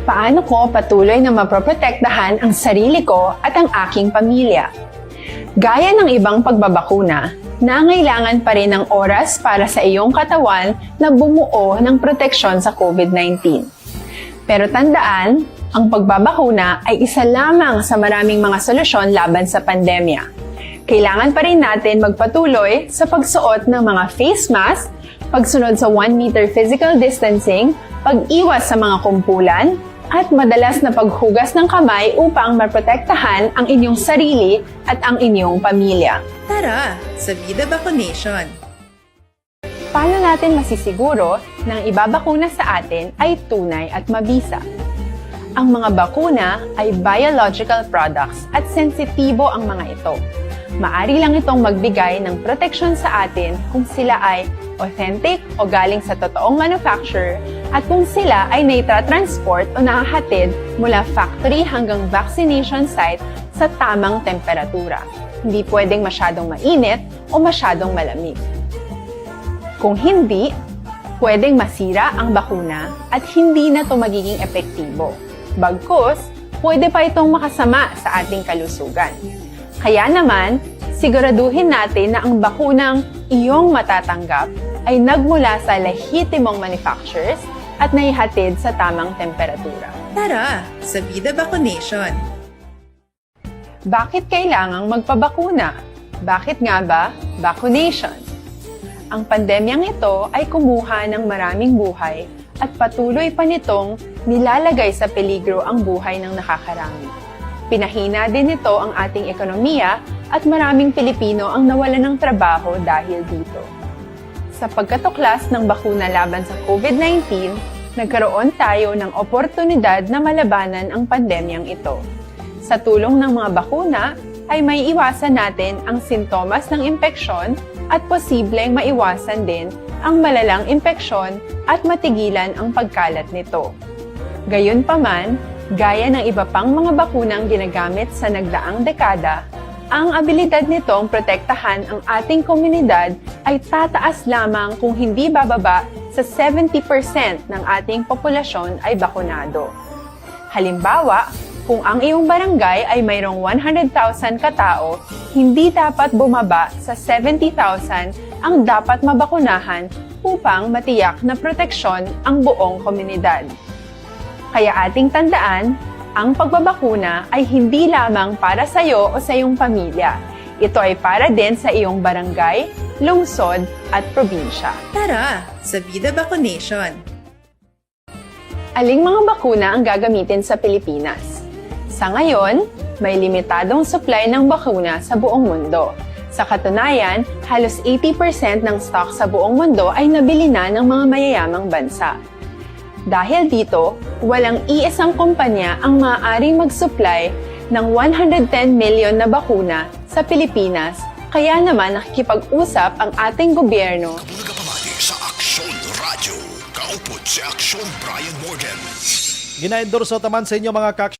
Paano ko patuloy na maproprotektahan ang sarili ko at ang aking pamilya? Gaya ng ibang pagbabakuna, nangailangan pa rin ng oras para sa iyong katawan na bumuo ng proteksyon sa COVID nineteen. Pero tandaan, ang pagbabakuna ay isa lamang sa maraming mga solusyon laban sa pandemya. Kailangan pa rin natin magpatuloy sa pagsuot ng mga face mask, pagsunod sa one meter physical distancing, pag-iwas sa mga kumpulan, at madalas na paghugas ng kamay upang maprotektahan ang inyong sarili at ang inyong pamilya. Tara, sa Vida Vaccination! Paano natin masisiguro na ang ibabakuna sa atin ay tunay at mabisa? Ang mga bakuna ay biological products at sensitibo ang mga ito. Maari lang itong magbigay ng proteksyon sa atin kung sila ay authentic o galing sa totoong manufacturer at kung sila ay naitratransport o nahahatid mula factory hanggang vaccination site sa tamang temperatura. Hindi pwedeng masyadong mainit o masyadong malamig. Kung hindi, pwedeng masira ang bakuna at hindi na ito magiging epektibo. Bagkus, pwede pa itong makasama sa ating kalusugan. Kaya naman, siguraduhin natin na ang bakunang iyong matatanggap ay nagmula sa lehitimong manufacturers at naihatid sa tamang temperatura. Tara, sa Bida Vacunation! Bakit kailangang magpabakuna? Bakit nga ba vacunation? Ang pandemyang ito ay kumuha ng maraming buhay at patuloy pa nitong nilalagay sa peligro ang buhay ng nakakarami. Pinahina din nito ang ating ekonomiya at maraming Pilipino ang nawalan ng trabaho dahil dito. Sa pagkatuklas ng bakuna laban sa COVID nineteen, nagkaroon tayo ng oportunidad na malabanan ang pandemyang ito. Sa tulong ng mga bakuna, ay may iwasan natin ang sintomas ng impeksyon at posibleng maiwasan din ang malalang impeksyon at matigilan ang pagkalat nito. Gayunpaman, gaya ng iba pang mga bakunang ginagamit sa nagdaang dekada, ang abilidad nitong protektahan ang ating komunidad ay tataas lamang kung hindi bababa sa seventy percent ng ating populasyon ay bakunado. Halimbawa, kung ang iyong barangay ay mayroong one hundred thousand ka tao, hindi dapat bumaba sa seventy thousand ang dapat mabakunahan upang matiyak na proteksyon ang buong komunidad. Kaya ating tandaan, ang pagbabakuna ay hindi lamang para sa iyo o sa iyong pamilya. Ito ay para din sa iyong barangay, lungsod, at probinsya. Tara, sa Bida Vacunation! Aling mga bakuna ang gagamitin sa Pilipinas? Sa ngayon, may limitadong supply ng bakuna sa buong mundo. Sa katunayan, halos eighty percent ng stock sa buong mundo ay nabili na ng mga mayayamang bansa. Dahil dito, walang iisang kumpanya ang maaaring mag-supply ng one hundred ten million na bakuna sa Pilipinas, kaya naman nakikipag-usap ang ating gobyerno. Kamo nagapamati sa Aksyon Radio, kaupod si Aksyon Brian Morden. Ginaendorso ta man sa inyo, mga ka-,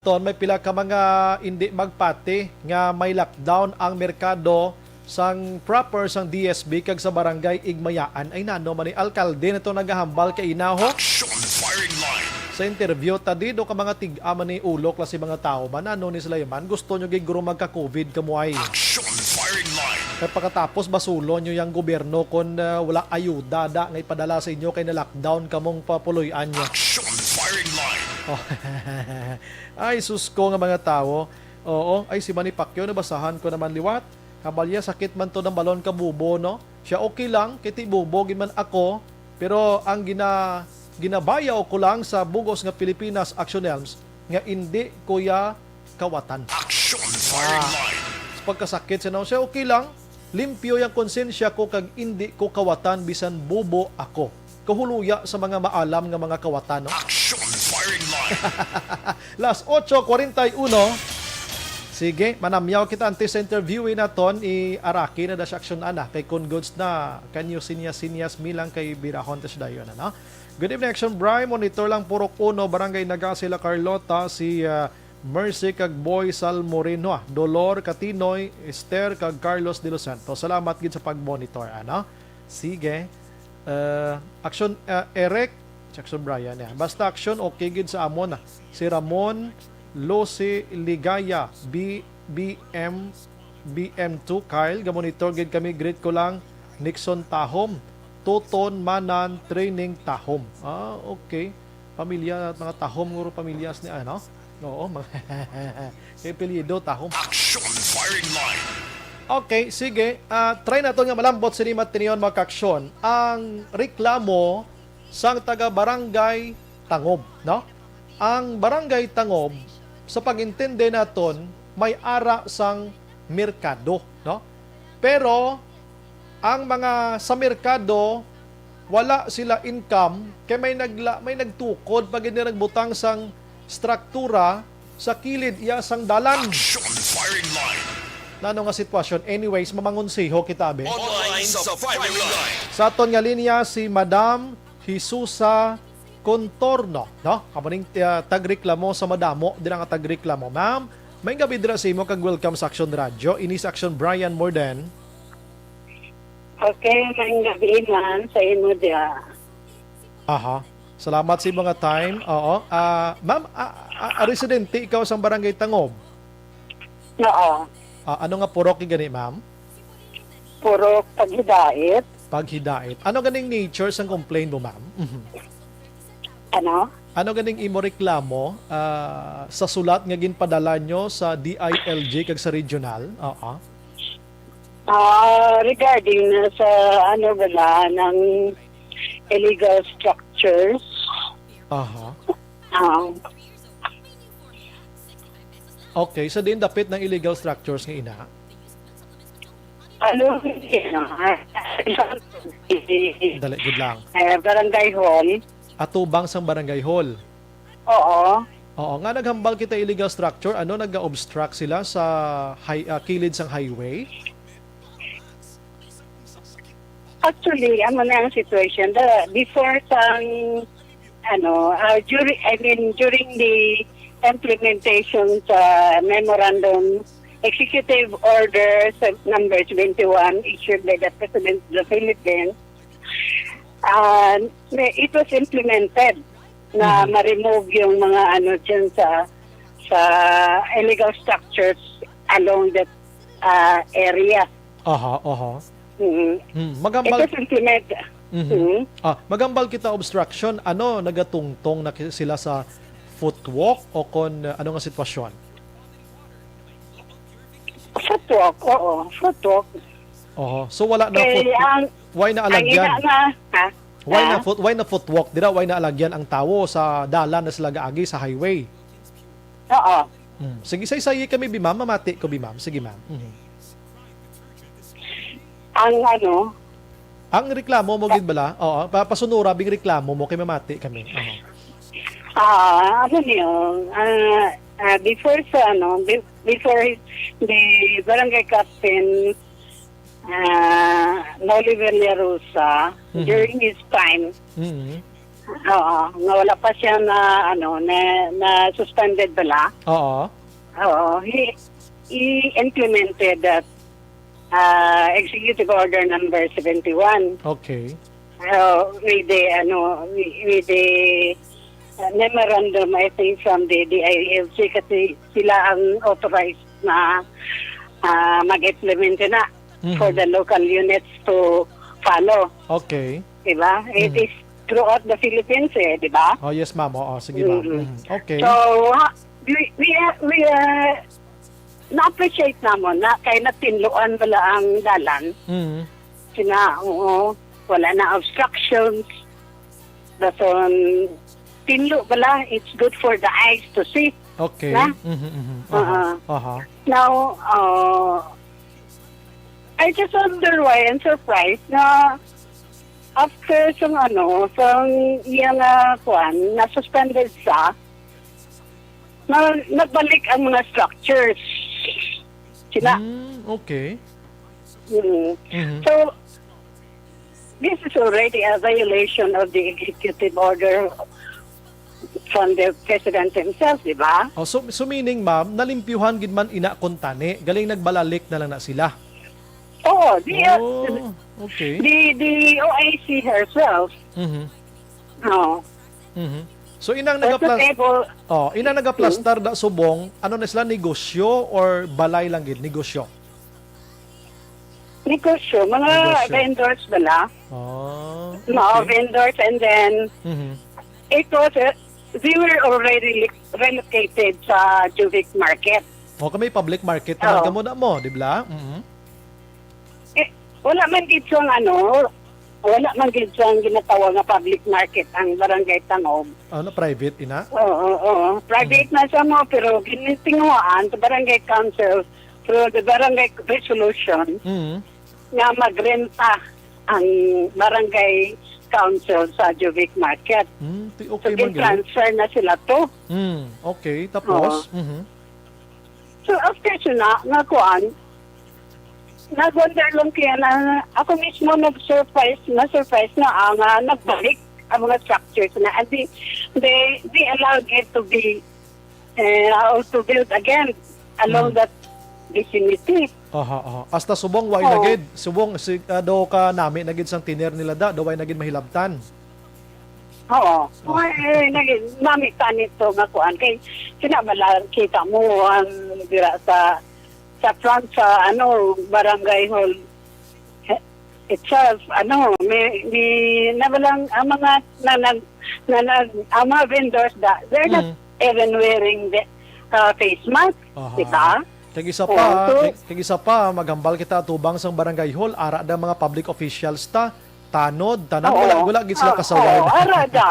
Ton, may pila ka mga indi magpati nga may lockdown ang merkado sang proper sang D S B kag sa barangay Igmayaan. Ay, nano man ni alkalde na to nagahambal kay inaho? Action Firing Line. Sa interview ta, di do ka mga tig-a man ni ulok la si mga tawo man. Ano ni sila man? Gusto nyo gid guro magka-covid kamo ay? Action Firing Line. Kay pagkatapos basulon nyo yang gobyerno kon, ah, wala ayuda da nga ipadala sa inyo kay na-lockdown kamong papuloy-an nyo. Action Firing Line. Oh. Ay, sus ko nga mga tawo. Oo, ay si Manny Pacquiao, nabasahan ko naman liwat. Kabalya, sakit man to ng balon ka bubo, no? Siya okay lang, kiti bubo gid man ako, pero ang gina-, ginabayaw ko lang sa bugos nga Pilipinas, Action Elms, nga indi ko ya kawatan. Action Firing Ah. Line. Sa pagkasakit siya, no? Siya okay lang, limpyo yang konsensya ko kag indi ko kawatan bisan bubo ako. Kahuluya sa mga maalam nga mga kawatan, no? Action Firing Line. Las ocho cuarenta y uno. Sige, manamyaw kita antes sa interview naton, i-araki na da siya aksyon ana. Kay kun goods na, kanyo sinyas-sinyas mi lang kay birahon ta siya dayon, ano? Good evening, Action Bri. Monitor lang Purok Uno, Barangay Nagasi, La Carlota, si, ah, Mercy kag Boy Salmorino, ah. Dolor Katinoy, Esther kag Carlos De Los Santos. Salamat gid sa pag-monitor, ano? Sige. Uh, Action, uh, Eric, si Action Brian, eh. Basta Action, okay gid sa amon, ah. Si Ramon, Lucy Ligaya, B-, B M, B M two, Kyle, gamonitor gid kami, greet ko lang, Nixon Tahom, Tuton, Manan, Training Tahom. Ah, okay. Pamilya, mga Tahom, nguro pamilyas ni, ano? Oo, mga, kay apelyido, Tahom. Action Firing Line. Okay, sige. Ah, try naton nga malambot sini matinion, mga kaaksyon. Ang reklamo sang taga Barangay Tangob, no? Ang Barangay Tangob, sa pag-intindi naton, may ara sang merkado, no? Pero, ang mga sa merkado, wala sila income, kay may nagla-, may nagtukod pa gid nga nagbutang sang struktura sa kilid iya sang dalan. Action Firing Line. Nano nga sitwasyon? Anyways, mamangonseho kita, abi. Online sa Firing Line. Sa aton nga linya, si Madam Jesusa Contorno, no? Amo ning, ah, tagreklamo sa madamo, dira nga tagreklamo. Ma'am, may gabi dira sa imo kag welcome sa Action Radio. Ini sa Action, Brian Morden. Okay, maayong gabi man sa imo diha. Aha. Salamat sa imo nga time. Oo. Ah, ma'am, ah, ah, ah, residente ikaw sa Barangay Tangob? Oo. Ah, ano nga purok gani, ma'am? Purok Paghidait. Paghidait. Ano ganing nature sang complaint mo, ma'am? Mhm. Ano? Ano ganing imo reklamo, ah, sa sulat nga ginpadala nyo sa D I L G kag sa regional? Oo. Ah, regarding na sa, ano, bala, ng illegal structures. Aha. Ah. Okay, sa diin dapit ng illegal structures nga ina? Ano, yun, ah, Dali, gid lang. Eh, barangay hall. Atubang sang barangay hall. Oo. Oo, nga naghambal kita illegal structure, ano, nag-obstruct sila sa high, ah, kilid sang highway? Actually, amo na ang situation. The, before sang, ano, ah, during, I mean, during the implementation sa memorandum, executive order sa number twenty-one issued by the President of the Philippines, ah, may, it was implemented na Mhm. ma-remove yung mga ano dyan sa, sa illegal structures along that, ah, area. Aha, aha. Mm. Mm, It magambal was implemented. Mhm. Mm. Ah, magambal kita obstruction. Ano, nagatungtong na ki-, sila sa footwalk o kon, uh, ano nga sitwasyon? Footwalk, oo. Footwalk. Oho. So, wala na Kay foot-, ang, why na ang alagyan? Ina nga, ha? Why na Ha? foot-, why na footwalk? Dira, why na alagyan ang tawo sa dalan na sila gaagi sa highway? Oo. Hmm. Sige, saysayi kami, bi, ma'am. Mamati ko, bi, ma'am. Sige, ma'am. Mhm. Ang ano? Ang reklamo mo, gid bala? Oo, pa-, pasunura, bing reklamo mo, kay mamati kami. Oo. Ah, ano niyo? Ah, ah, before sa ano, be-, before the barangay captain, ah, Noli Villarosa, Mhm. during his time, Mhm. oo, nga wala pa siya na, ano, na, na suspended bala. Oo. Oo, he, he implemented that, ah, Executive Order number seventy-one. Okay. Uh, with the, ano, with, with the, uh, memorandum, I think, from the D I L G, kasi sila ang authorized na, ah, mag-implement na Mhm. for the local units to follow. Okay. Diba? It Mhm. is throughout the Philippines, eh, diba? Oh, yes, ma'am. Oo, sige, ma'am. Mhm. Mhm. Okay. So, ha, we, we, uh, we, uh, na-appreciate namon na kay natinluan bala ang dalan. Mhm. Sina, oo, wala na obstructions. Dason, tinlo bala, it's good for the eyes to see. Okay. Na? Mhm, mhm. Aha. Oo. Aha. Now, uh, I just wonder why I'm surprised na after sang ano, sang iya nga kuan, na-suspended sa, na, nagbalik ang mga structures. Sila. Mm, okay. Mm. Mhm. So, this is already a violation of the executive order from the president himself, di ba? Oh, so, so meaning, ma'am, nalimpyuhan gid man ina kuntani, galing nagbalalik na lang na sila. Oo, di, uh, Oh, okay. the, the O I C herself. Mhm. Oo. Mhm. So, inang First of nagaplas-, all, oh, inang nagaplastar da subong, ano na sila, negosyo or balay lang gid? Negosyo? Negosyo, mga Negosyo. vendors bala. Oh, Mga okay. vendors, and then Mhm. it was, uh, they were already li-, relocated sa Jubic Market. O, kami public market naman Oo. kamo na mo, di ba? Mhm. Eh, wala man gid sang ano, wala man gid sang ginatawag nga public market ang Barangay Tangob. Ano, private ina? Oo, oo. Private Mhm. na siya mo, pero ginitinguhaan sa barangay council through the barangay resolution. Mhm. nga magrenta ang barangay council sa Jubic Market. Hmm, ti-, So, okay man gid. gin-transfer na sila to. Hmm, okay. Tapos? Oo. Mhm. So, after siya na, nga kuan, nag-wonder lang kaya na ako mismo nag-surprise, na-surprise na, ah, nga nagbalik ang mga structures na. And they, they, they allowed it to be, eh, or to build again along Hmm. that vicinity. Aha, aha. Hasta subong, why na Oo. gid? Subong, si, ah, do ka nami na gid sang tener nila da, do why na gid mahilabtan? Oo. Oh. Ay, ay, nag-, nami ka nito nga kuan. Kay, sina bala, kita mo, ang dira sa, sa front, sa, ano, barangay hall, eh, itself, ano, may, may, nabalang, ang mga, na, nag, na, nag, ang mga vendors, da, they're not Mm. even wearing the, uh, face mask, Aha. di ba? Kag isa Oo, pa, so kag, kag isa pa, maghambal kita atubang sang barangay hall, ara da mga public officials ta, tanod, tanan, Oo. wala, wala gid sila Ah, kasaway oo, na. ara da.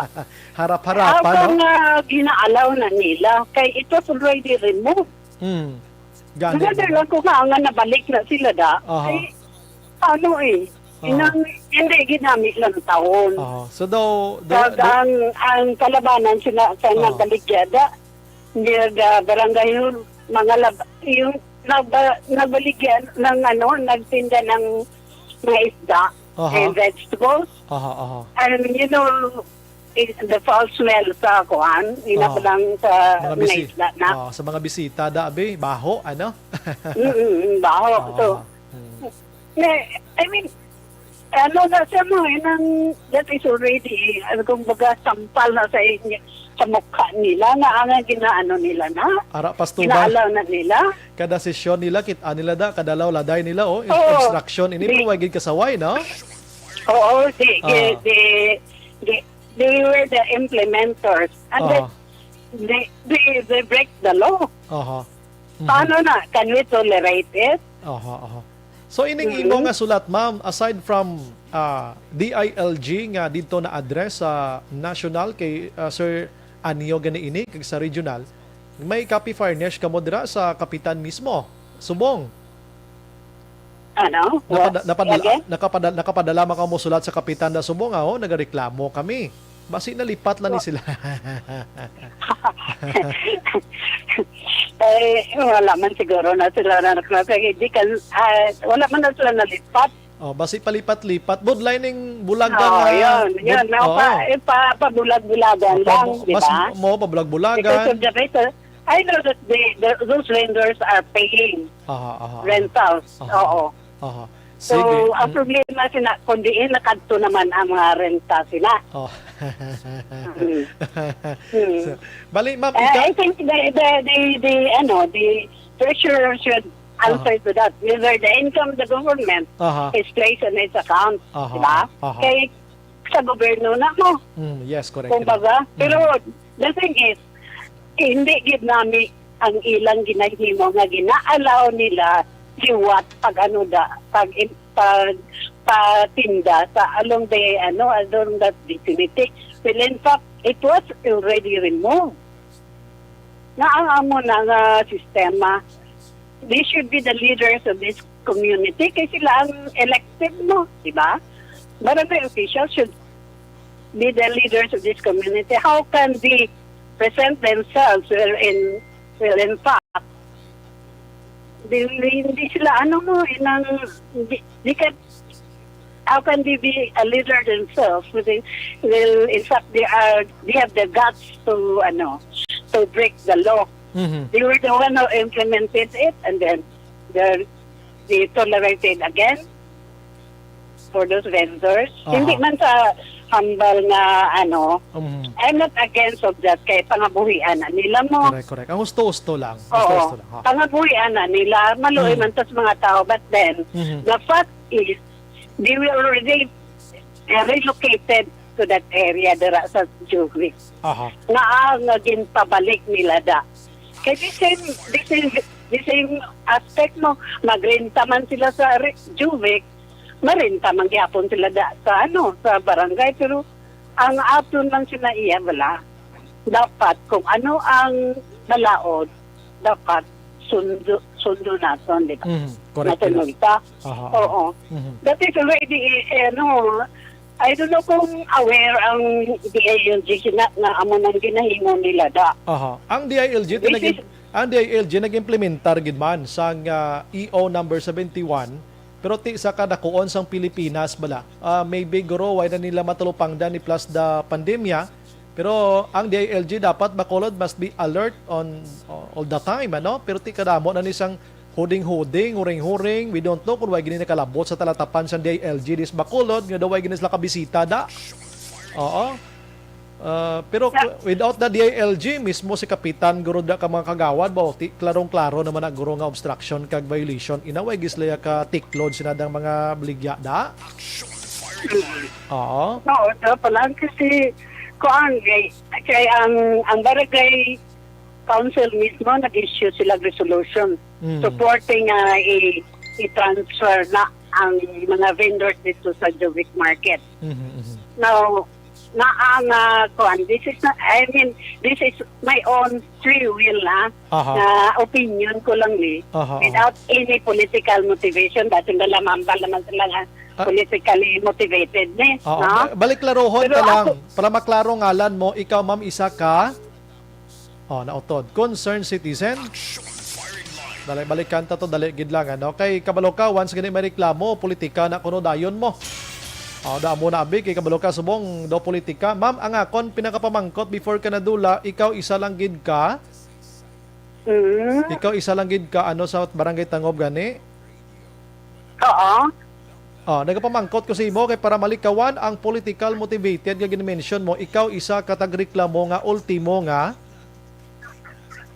Harap-harapan, How come no? nga ginaalaw na nila? Kay it was already removed. Hmm. Gani, Another gani. lang ko nga, nga nabalik na sila da. Aha. Ay, ano eh, Ah. inang, hindi ginamit lang taon. Ah, so daw, daw, Kag daw ang, ang kalabanan sila sa Ah. nagbaligya da, near the barangay hall, mga lab-, yung nagba-, nagbaligya ng ano, nagtinda ng mga isda Aha. and vegetables. Aha, aha. And you know, is the foul smell sa kuan, Ah. inabalang sa Mga mga bisi-, isda na. ah, sa mga bisita, da, abi, baho, ano? Mm, mm, baho. Ah, So, ah. Hmm. Ne, I mean, ano na siya mo, eh, nang, that is already, ano, kumbaga, sampal na sa inyo, sa mukha nila, na ang ginaano nila na, Ara, pastuba. Inaalaw na nila. Kada sesyon nila, kit-, ah, nila da, kada law-laday nila, oh, ins-, Oo. instruction, ini Di- mo, way gid kasaway, no? Oo, di, di, Ah. di, di, they were the implementers. And Oo. then, they, they, they break the law. Aha. Mhm. Paano na? Can we tolerate it? Aha, aha. So, ining imo Mm-hmm. nga sulat, ma'am, aside from, ah, D I L G nga didto na-address sa national kay, ah, Sir Anio gani ini, kag sa regional, may copy furnish kamo dira sa kapitan mismo, subong? Ano? What? Napada-, napadala-, Again? nakapada-, nakapadala man kamo sulat sa kapitan na subong, ah, oh, nagareklamo kami. Basi nalipat lang ni Wa- sila. Eh, wala man siguro na sila na nagkakita. Di kan-, ah, wala man na sila nalipat. Oh, basi palipat-lipat. Budlay ning bulagan Oh, nga yun, bud-, yun. Napa-, oo. ipa-, pabulag-bulagan Apa lang, mo, di mas ba? mo, pabulag-bulagan. Because of the rest, I know that the, the, those vendors are paying Aha, aha, aha. rentals. Aha. Oo. Aha. So, Sige. ang Mm. problema sina, kung diin nakadto naman ang mga renta sila. Oh. Mm. Mm. So, bali, ma'am, Eh, ika- I think the, the, the, the, ano, the treasurer should answer Aha. to that. Whether the income of the government Aha. is placed on its account, Aha. di ba? Aha. Kay sa gobyerno na mo. Mm, yes, correct. Kumbaga, Mm. pero the thing is, hindi gid nami ang ilang ginahimo nga gina-allow nila liwat pag ano da, pag in-, pag patinda sa along the, ano, along that vicinity. Well, in fact, it was already removed. Nga ang amo na nga sistema, they should be the leaders of this community kay sila ang elected mo, di ba? Barangay officials should be the leaders of this community. How can they present themselves? Well, in, well, in fact, di, di, hindi sila, ano mo, inang, di, di ka, how can they be a leader themselves? They, well, in fact, they are, they have the guts to, ano, to break the law. Mhm. They were the one who implemented it, and then they're, they tolerated again for those vendors. Aha. Hindi man sa hambal nga, ano, Mhm. I'm not against of that, kay pangabuhian na nila mo. Correct, correct. Ang husto-husto lang. Oo. Husto-husto lang. Ha. Pangabuhian na nila, maluoy Mhm. man tas mga tao, but then, Mhm. the fact is, they were already, uh, relocated to that area, dira sa Jubic. Aha. Nga, ah, nga ginpabalik nila da. Kay the same, the same, the same aspect mo, magrenta man sila sa re-, Jubic, marenta man gyapon sila da, sa, ano, sa barangay, pero ang aton man sila iya, wala. Dapat, kung ano ang balaod, dapat sundo, sundo naton, di ba? Mhm, correct, Naton yes. Multa. Aha, aha. Oo. Mhm. That is already, eh, ano, I don't know kung aware ang D I L G sina nga amo nang ginahimo nila da. Aha. Ang D I L G, This tinagin- is- ang D I L G nag-implementar gid man sang, ah, E O number seventy-one, pero ti sa kadakuon sang Pilipinas bala. Ah, maybe guro, why na nila matalupangdan ni plus the pandemya, pero ang D I L G dapat, Bacolod, must be alert on, uh, all the time, ano? Pero ti kadamo na ni sang huding-huding, huring-huring, we don't know kung way gini nakalabot sa talatapan sang D I L G dis Bacolod, nga daw way gini sila kabisita da. Oo. Uh, pero Sa- without the D I L G, mismo si Kapitan, guro, da ka mga kagawad, ba, ti, klarong-klaro naman na, guro, nga obstruction kag violation. Inaway gis laya ka tiklod sinadang mga baligya da. Oo. Oo, daw pala kasi kuan kay, kay ang ang barangay council mismo nag-issue sila resolution Mm. supporting nga i- i-transfer na ang mga vendors dito sa Jovic Market. Mhm, mhm. Now, na ang ah, kuan, this is not, I mean, this is my own free will, ha, Aha. na opinion ko lang ni, Aha, aha. without any political motivation, dati nga lamambal naman sila nga Ah. politically motivated ni, Oo, no? ba- balik klarohon Pero ka lang. ako Para maklaro ngalan mo, ikaw, ma'am, isa ka? Oh, nautod. Concerned citizen? Dali, balikan ta to, dali gid lang, ano? Kay kabalo ka, once gani may reklamo, politika na kuno dayon mo. Oh, da mo na abi, kay kabalo ka, subong daw politika. Ma'am, ang akon pinakapamangkot before ka nadula, ikaw isa lang gid ka? Mm. Ikaw isa lang gid ka, ano, sa barangay Tangob gani? Oo. Oh, nagapamangkot ko sa imo kay para malikawan ang political motivated nga gin-mention mo, ikaw isa ka tagreklamo nga ultimo nga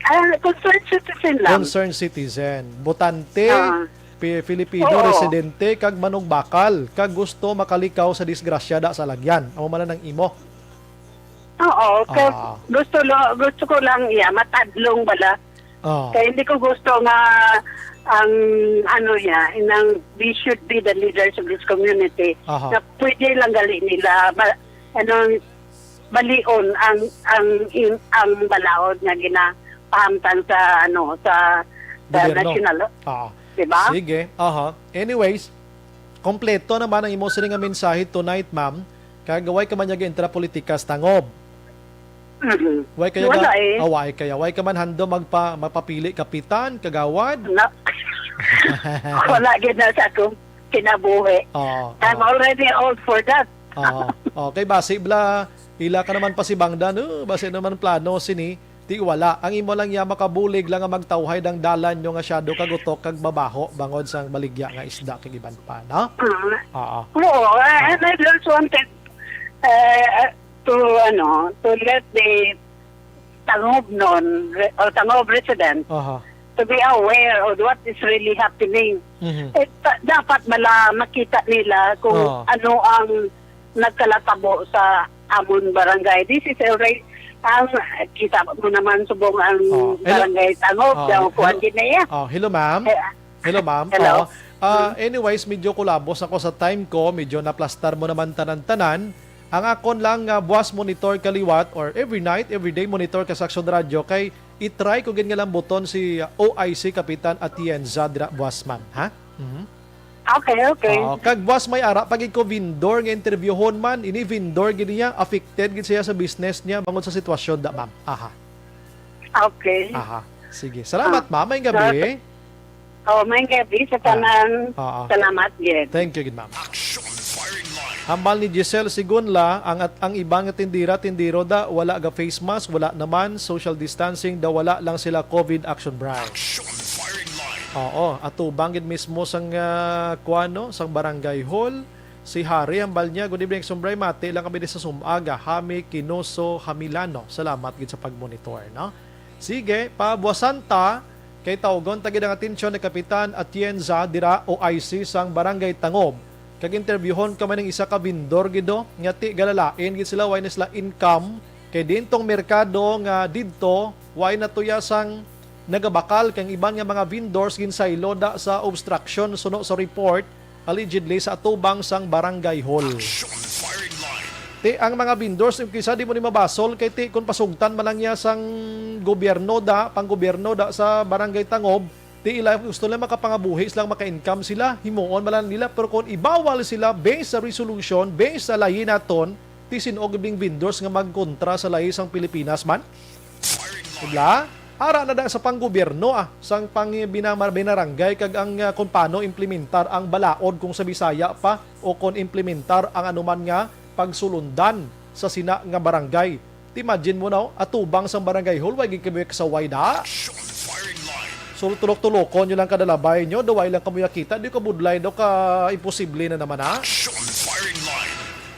Ah, concerned citizen lang. Concerned citizen, botante, Ah. Pi-, Filipino Oo. residente kag manugbakal kag gusto makalikaw sa disgrasya da sa lagyan. Amo man ang imo. Oo, kay Ah. gusto lo, gusto ko lang iya matadlong bala. Ah. Kay hindi ko gusto nga ang ano niya, inang we should be the leaders of this community. Aha. Na pwede lang gali nila ba, ano, balion ang ang in, ang balaod nga ginapahamtang sa ano sa, sa Gobyerno. National, Ah. diba? Sige. Aha. Anyways, kompleto naman ang imo sini nga mensahe tonight, ma'am. Kag way ka man niya intrapolitika sa Tangob. Mhm. Way kaya Wala ga-, eh. Ah, way kaya. Way ka man hando magpa-, mapapili kapitan, kagawad? Na, wala gid na sa akong kinabuhi. Oo, I'm oo. already old for that. Oo. Okay, basi bla, ila ka naman pasibangdan, oh, basi naman plano sini, ti wala. Ang imo lang ya makabulig lang nga magtawhay dang dalan nyo nga shadow kagutok kag babaho bangod sang baligya nga isda kag iban pa, no? Ah. Oo. Oo, uh, and I just wanted uh, to, ano, to let the Tangobnon re- or Tangob residents Aha. to be aware of what is really happening. Mhm. Eh, ta- dapat mala makita nila kung Oo. ano ang nagkalatabo sa amon barangay. This is already, ang kita mo naman subong ang Oh, hello. Barangay Tangob, Oh, daw kuwan hello. Din na iya. Oh, hello, ma'am. Eh, Hello, ma'am. Hello. Oh, ah, Mm. anyways, medyo kulabos ako sa time ko. Medyo naplastar mo naman tanan-tanan. Ang akon lang nga buwas monitor kaliwat or every night, every day monitor ka sa Aksyon Radyo kay i-try ko gid nga lambuton si, ah, O I C Kapitan Atienza dira buwas, ma'am, ha? Mhm. Okay, okay. Oo, kag buwas may ara pa gid ko vendor nga interviewhon man. Ini vendor gid niya, affected gid siya sa business niya bangod sa sitwasyon da, ma'am. Aha. Okay. Aha. Sige. Salamat, Ah. ma'am. May gabi. Sa- Oh, may gabi sa Ah. tanan. Ah, ah. Salamat gid. Thank you gid, ma'am. Hambal ni Giselle Sigunla, ang at-, ang iba nga tindira, tindiro da, wala ga face mask, wala naman, social distancing da, wala lang sila COVID action branch. Oo, atubang gid mismo sang, ah, kuan, no, sang barangay hall. Si Harry, hambal niya, "Good evening, Sumbray. Mati lang kami di sa Sumaga. Hami Kinoso Hamilano. Salamat gid sa pagmonitor, no?" Sige, pabuwasan ta, kay tawgon ta gid ang atensyon ni Kapitan Atienza dira, O I C sang Barangay Tangob. Kag interbyuhon kami ning isa ka vendor gid do, nga ti galalain gid sila, way na sila income, kay dintong merkado nga didto, way na tuya sang nagabakal, kay ang iban nga mga vendors ginsaylo da sa obstruction suno sa report, allegedly sa atubang sang barangay hall. Ti ang mga vendors, kisa di mo ni mabasol, kay ti kon pasugtan man lang niya sang gobyerno da, panggobyerno da sa Barangay Tangob, ti ila gusto nila makapangabuhi sila, maka-income sila, himuon man lang nila. Pero kon ibawal sila based sa resolution, based sa layi naton, ti sin-o gid ning vendors nga magkontra sa layi sang Pilipinas man? Wala. Ara na da sa panggobyerno, ah, sang pang-, bina-, binaranggay kag ang, ah, kung paano implementar ang balaod kung sa Bisaya pa o kung implementar ang anuman nga pagsulundan sa sina nga barangay. Ti imagine mo na, oh, atubang sang barangay hall, way gid kami kasaway da. So, tulok-tulokon nyo lang kada labay nyo, daw way lang kamo yakita, di ka budlay daw ka imposible na naman, ha?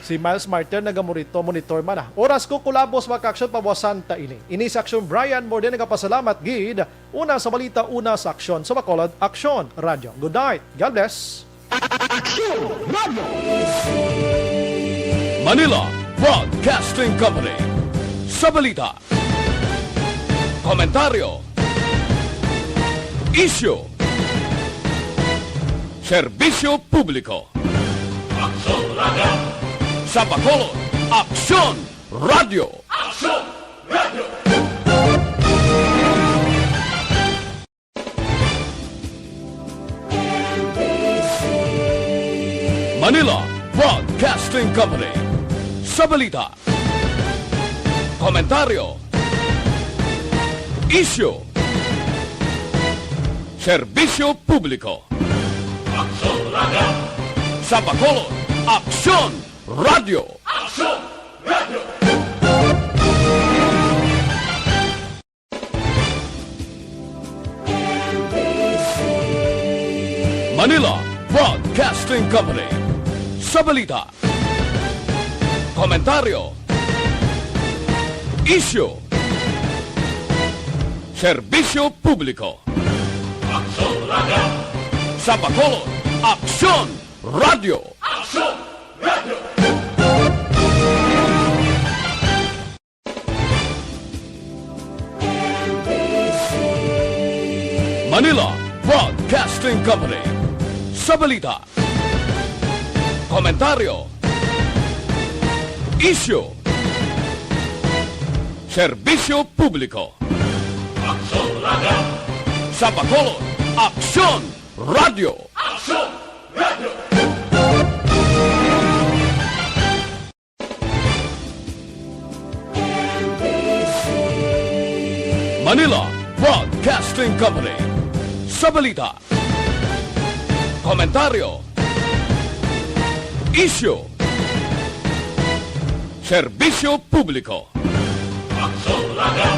Si Miles Martyr nagamonitor, monitor man, ah. Oras ko kulabos, mga ka-aksyon, pabuwasan ta ini. Ini si Aksyon Brian Morden nagapasalamat gid. Una sa balita, una sa aksyon, sa Bacolod Aksyon Radyo. Good night. God bless. Aksyon Radyo. Manila Broadcasting Company. Sa balita, komentaryo, isyu, serbisyo publiko. Aksyon Radyo. Sa Bacolod, Aksyon Radyo. Aksyon Radyo. Manila Broadcasting Company. Sa balita, komentaryo, isyu, serbisyo publiko. Aksyon Radyo. Sa Bacolod, Aksyon Radyo. Aksyon Radyo. Manila Broadcasting Company. Sa balita, komentaryo, isyu, serbisyo publiko. Aksyon Radyo. Sa Bacolod, Aksyon Radyo. Aksyon Radyo. Manila Broadcasting Company. Sa balita, komentaryo, isyu, serbisyo publiko. Aksyon Radyo. Sa Bacolod, Aksyon Radyo. Aksyon Radyo. Manila Broadcasting Company. Sa balita, komentaryo, isyu, serbisyo publiko. Aksyon Radyo.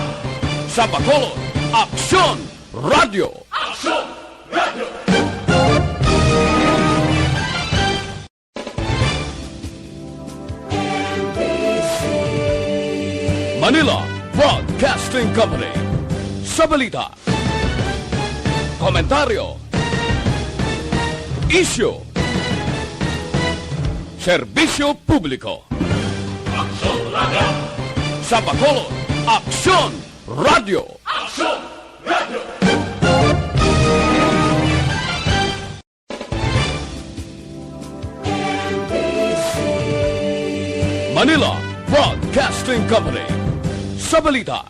Sa Bacolod, Aksyon Radyo. Aksyon Radyo. Manila Broadcasting Company. Sa balita, komentaryo, isyu, serbisyo publiko. Aksyon Radyo. Sa Bacolod, Aksyon Radyo. Aksyon Radyo. Manila Broadcasting Company. Sa balita,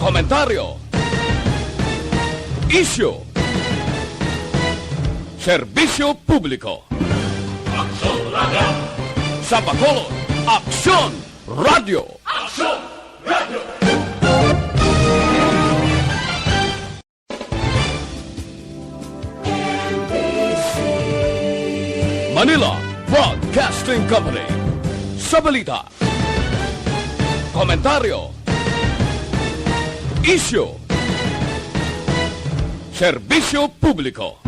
komentaryo, isyu, serbisyo publiko. Aksyon Radyo. Sa Bacolod, Aksyon Radyo. Aksyon Radyo. Manila Broadcasting Company. Sa balita, komentaryo, isyu, serbisyo publiko.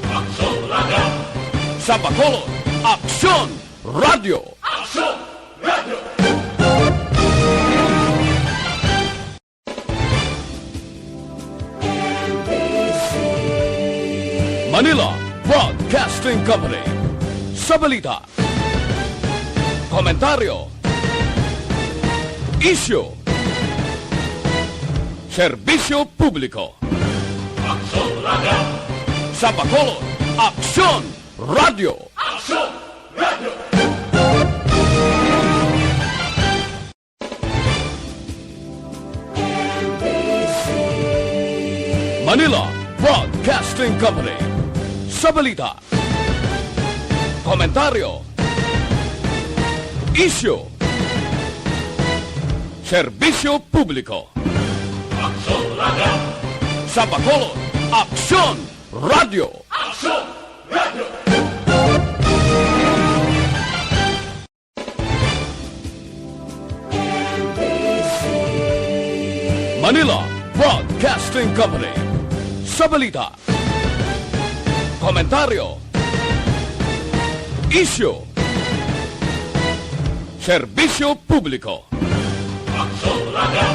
Aksyon Radyo. Sa Bacolod, Aksyon Radyo. Aksyon Radyo. Manila Broadcasting Company. Sa balita, komentaryo, isyu, serbisyo publiko. Aksyon Radyo. Sa Bacolod, Aksyon Radyo. Aksyon Radyo. Manila Broadcasting Company. Sa balita, komentaryo, isyu, serbisyo publiko. Aksyon Radio. Sa Bacolod, Aksyon Radio. Aksyon Radio. Manila Broadcasting Company. Sa balita, komentaryo, isyu, serbisyo publiko. Aksyon Radio.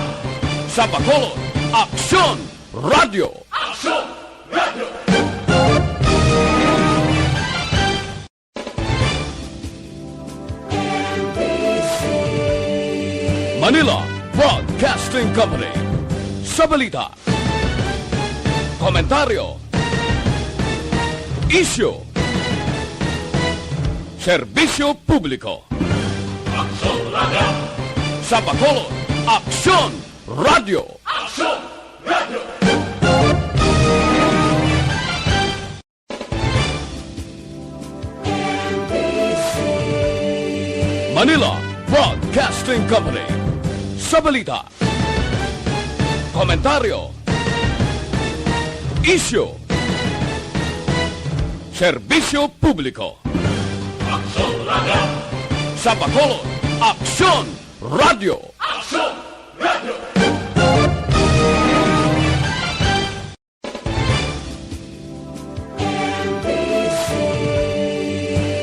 Sa Bacolod, Aksyon Radio. Aksyon Radio. Manila Broadcasting Company. Sa balita, komentaryo, isyu, serbisyo publiko. Aksyon Radio. Sa Bacolod, Aksyon Radio. Aksyon Radio. Manila Broadcasting Company. Sa balita, komentaryo, isyu, serbisyo publiko. Aksyon Radio. Sa Bacolod, Aksyon Radio. Aksyon Radio.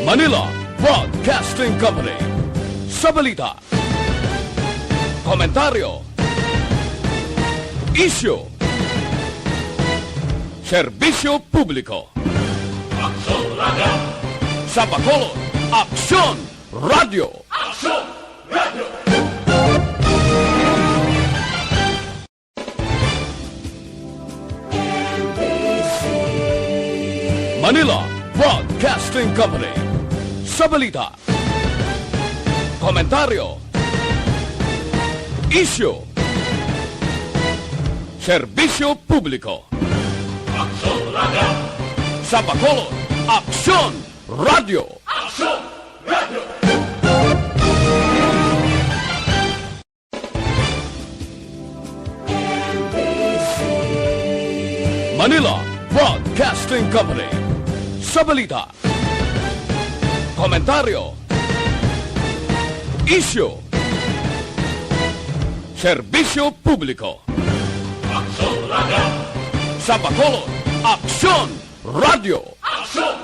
Manila Broadcasting Company. Sa balita, komentaryo, isyu, serbisyo publiko. Aksyon Radio. Sa Bacolod, Aksyon Radio. Aksyon Radio. Manila Broadcasting Company. Sa balita, komentaryo, isyu, serbisyo publiko. Aksyon Radio. Sa Bacolod, Aksyon Radio. Aksyon Radio. Manila Broadcasting Company. Sa balita, komentaryo, isyu, serbisyo publiko. Aksyon Radio. Sa Bacolod, Aksyon Radio. Aksyon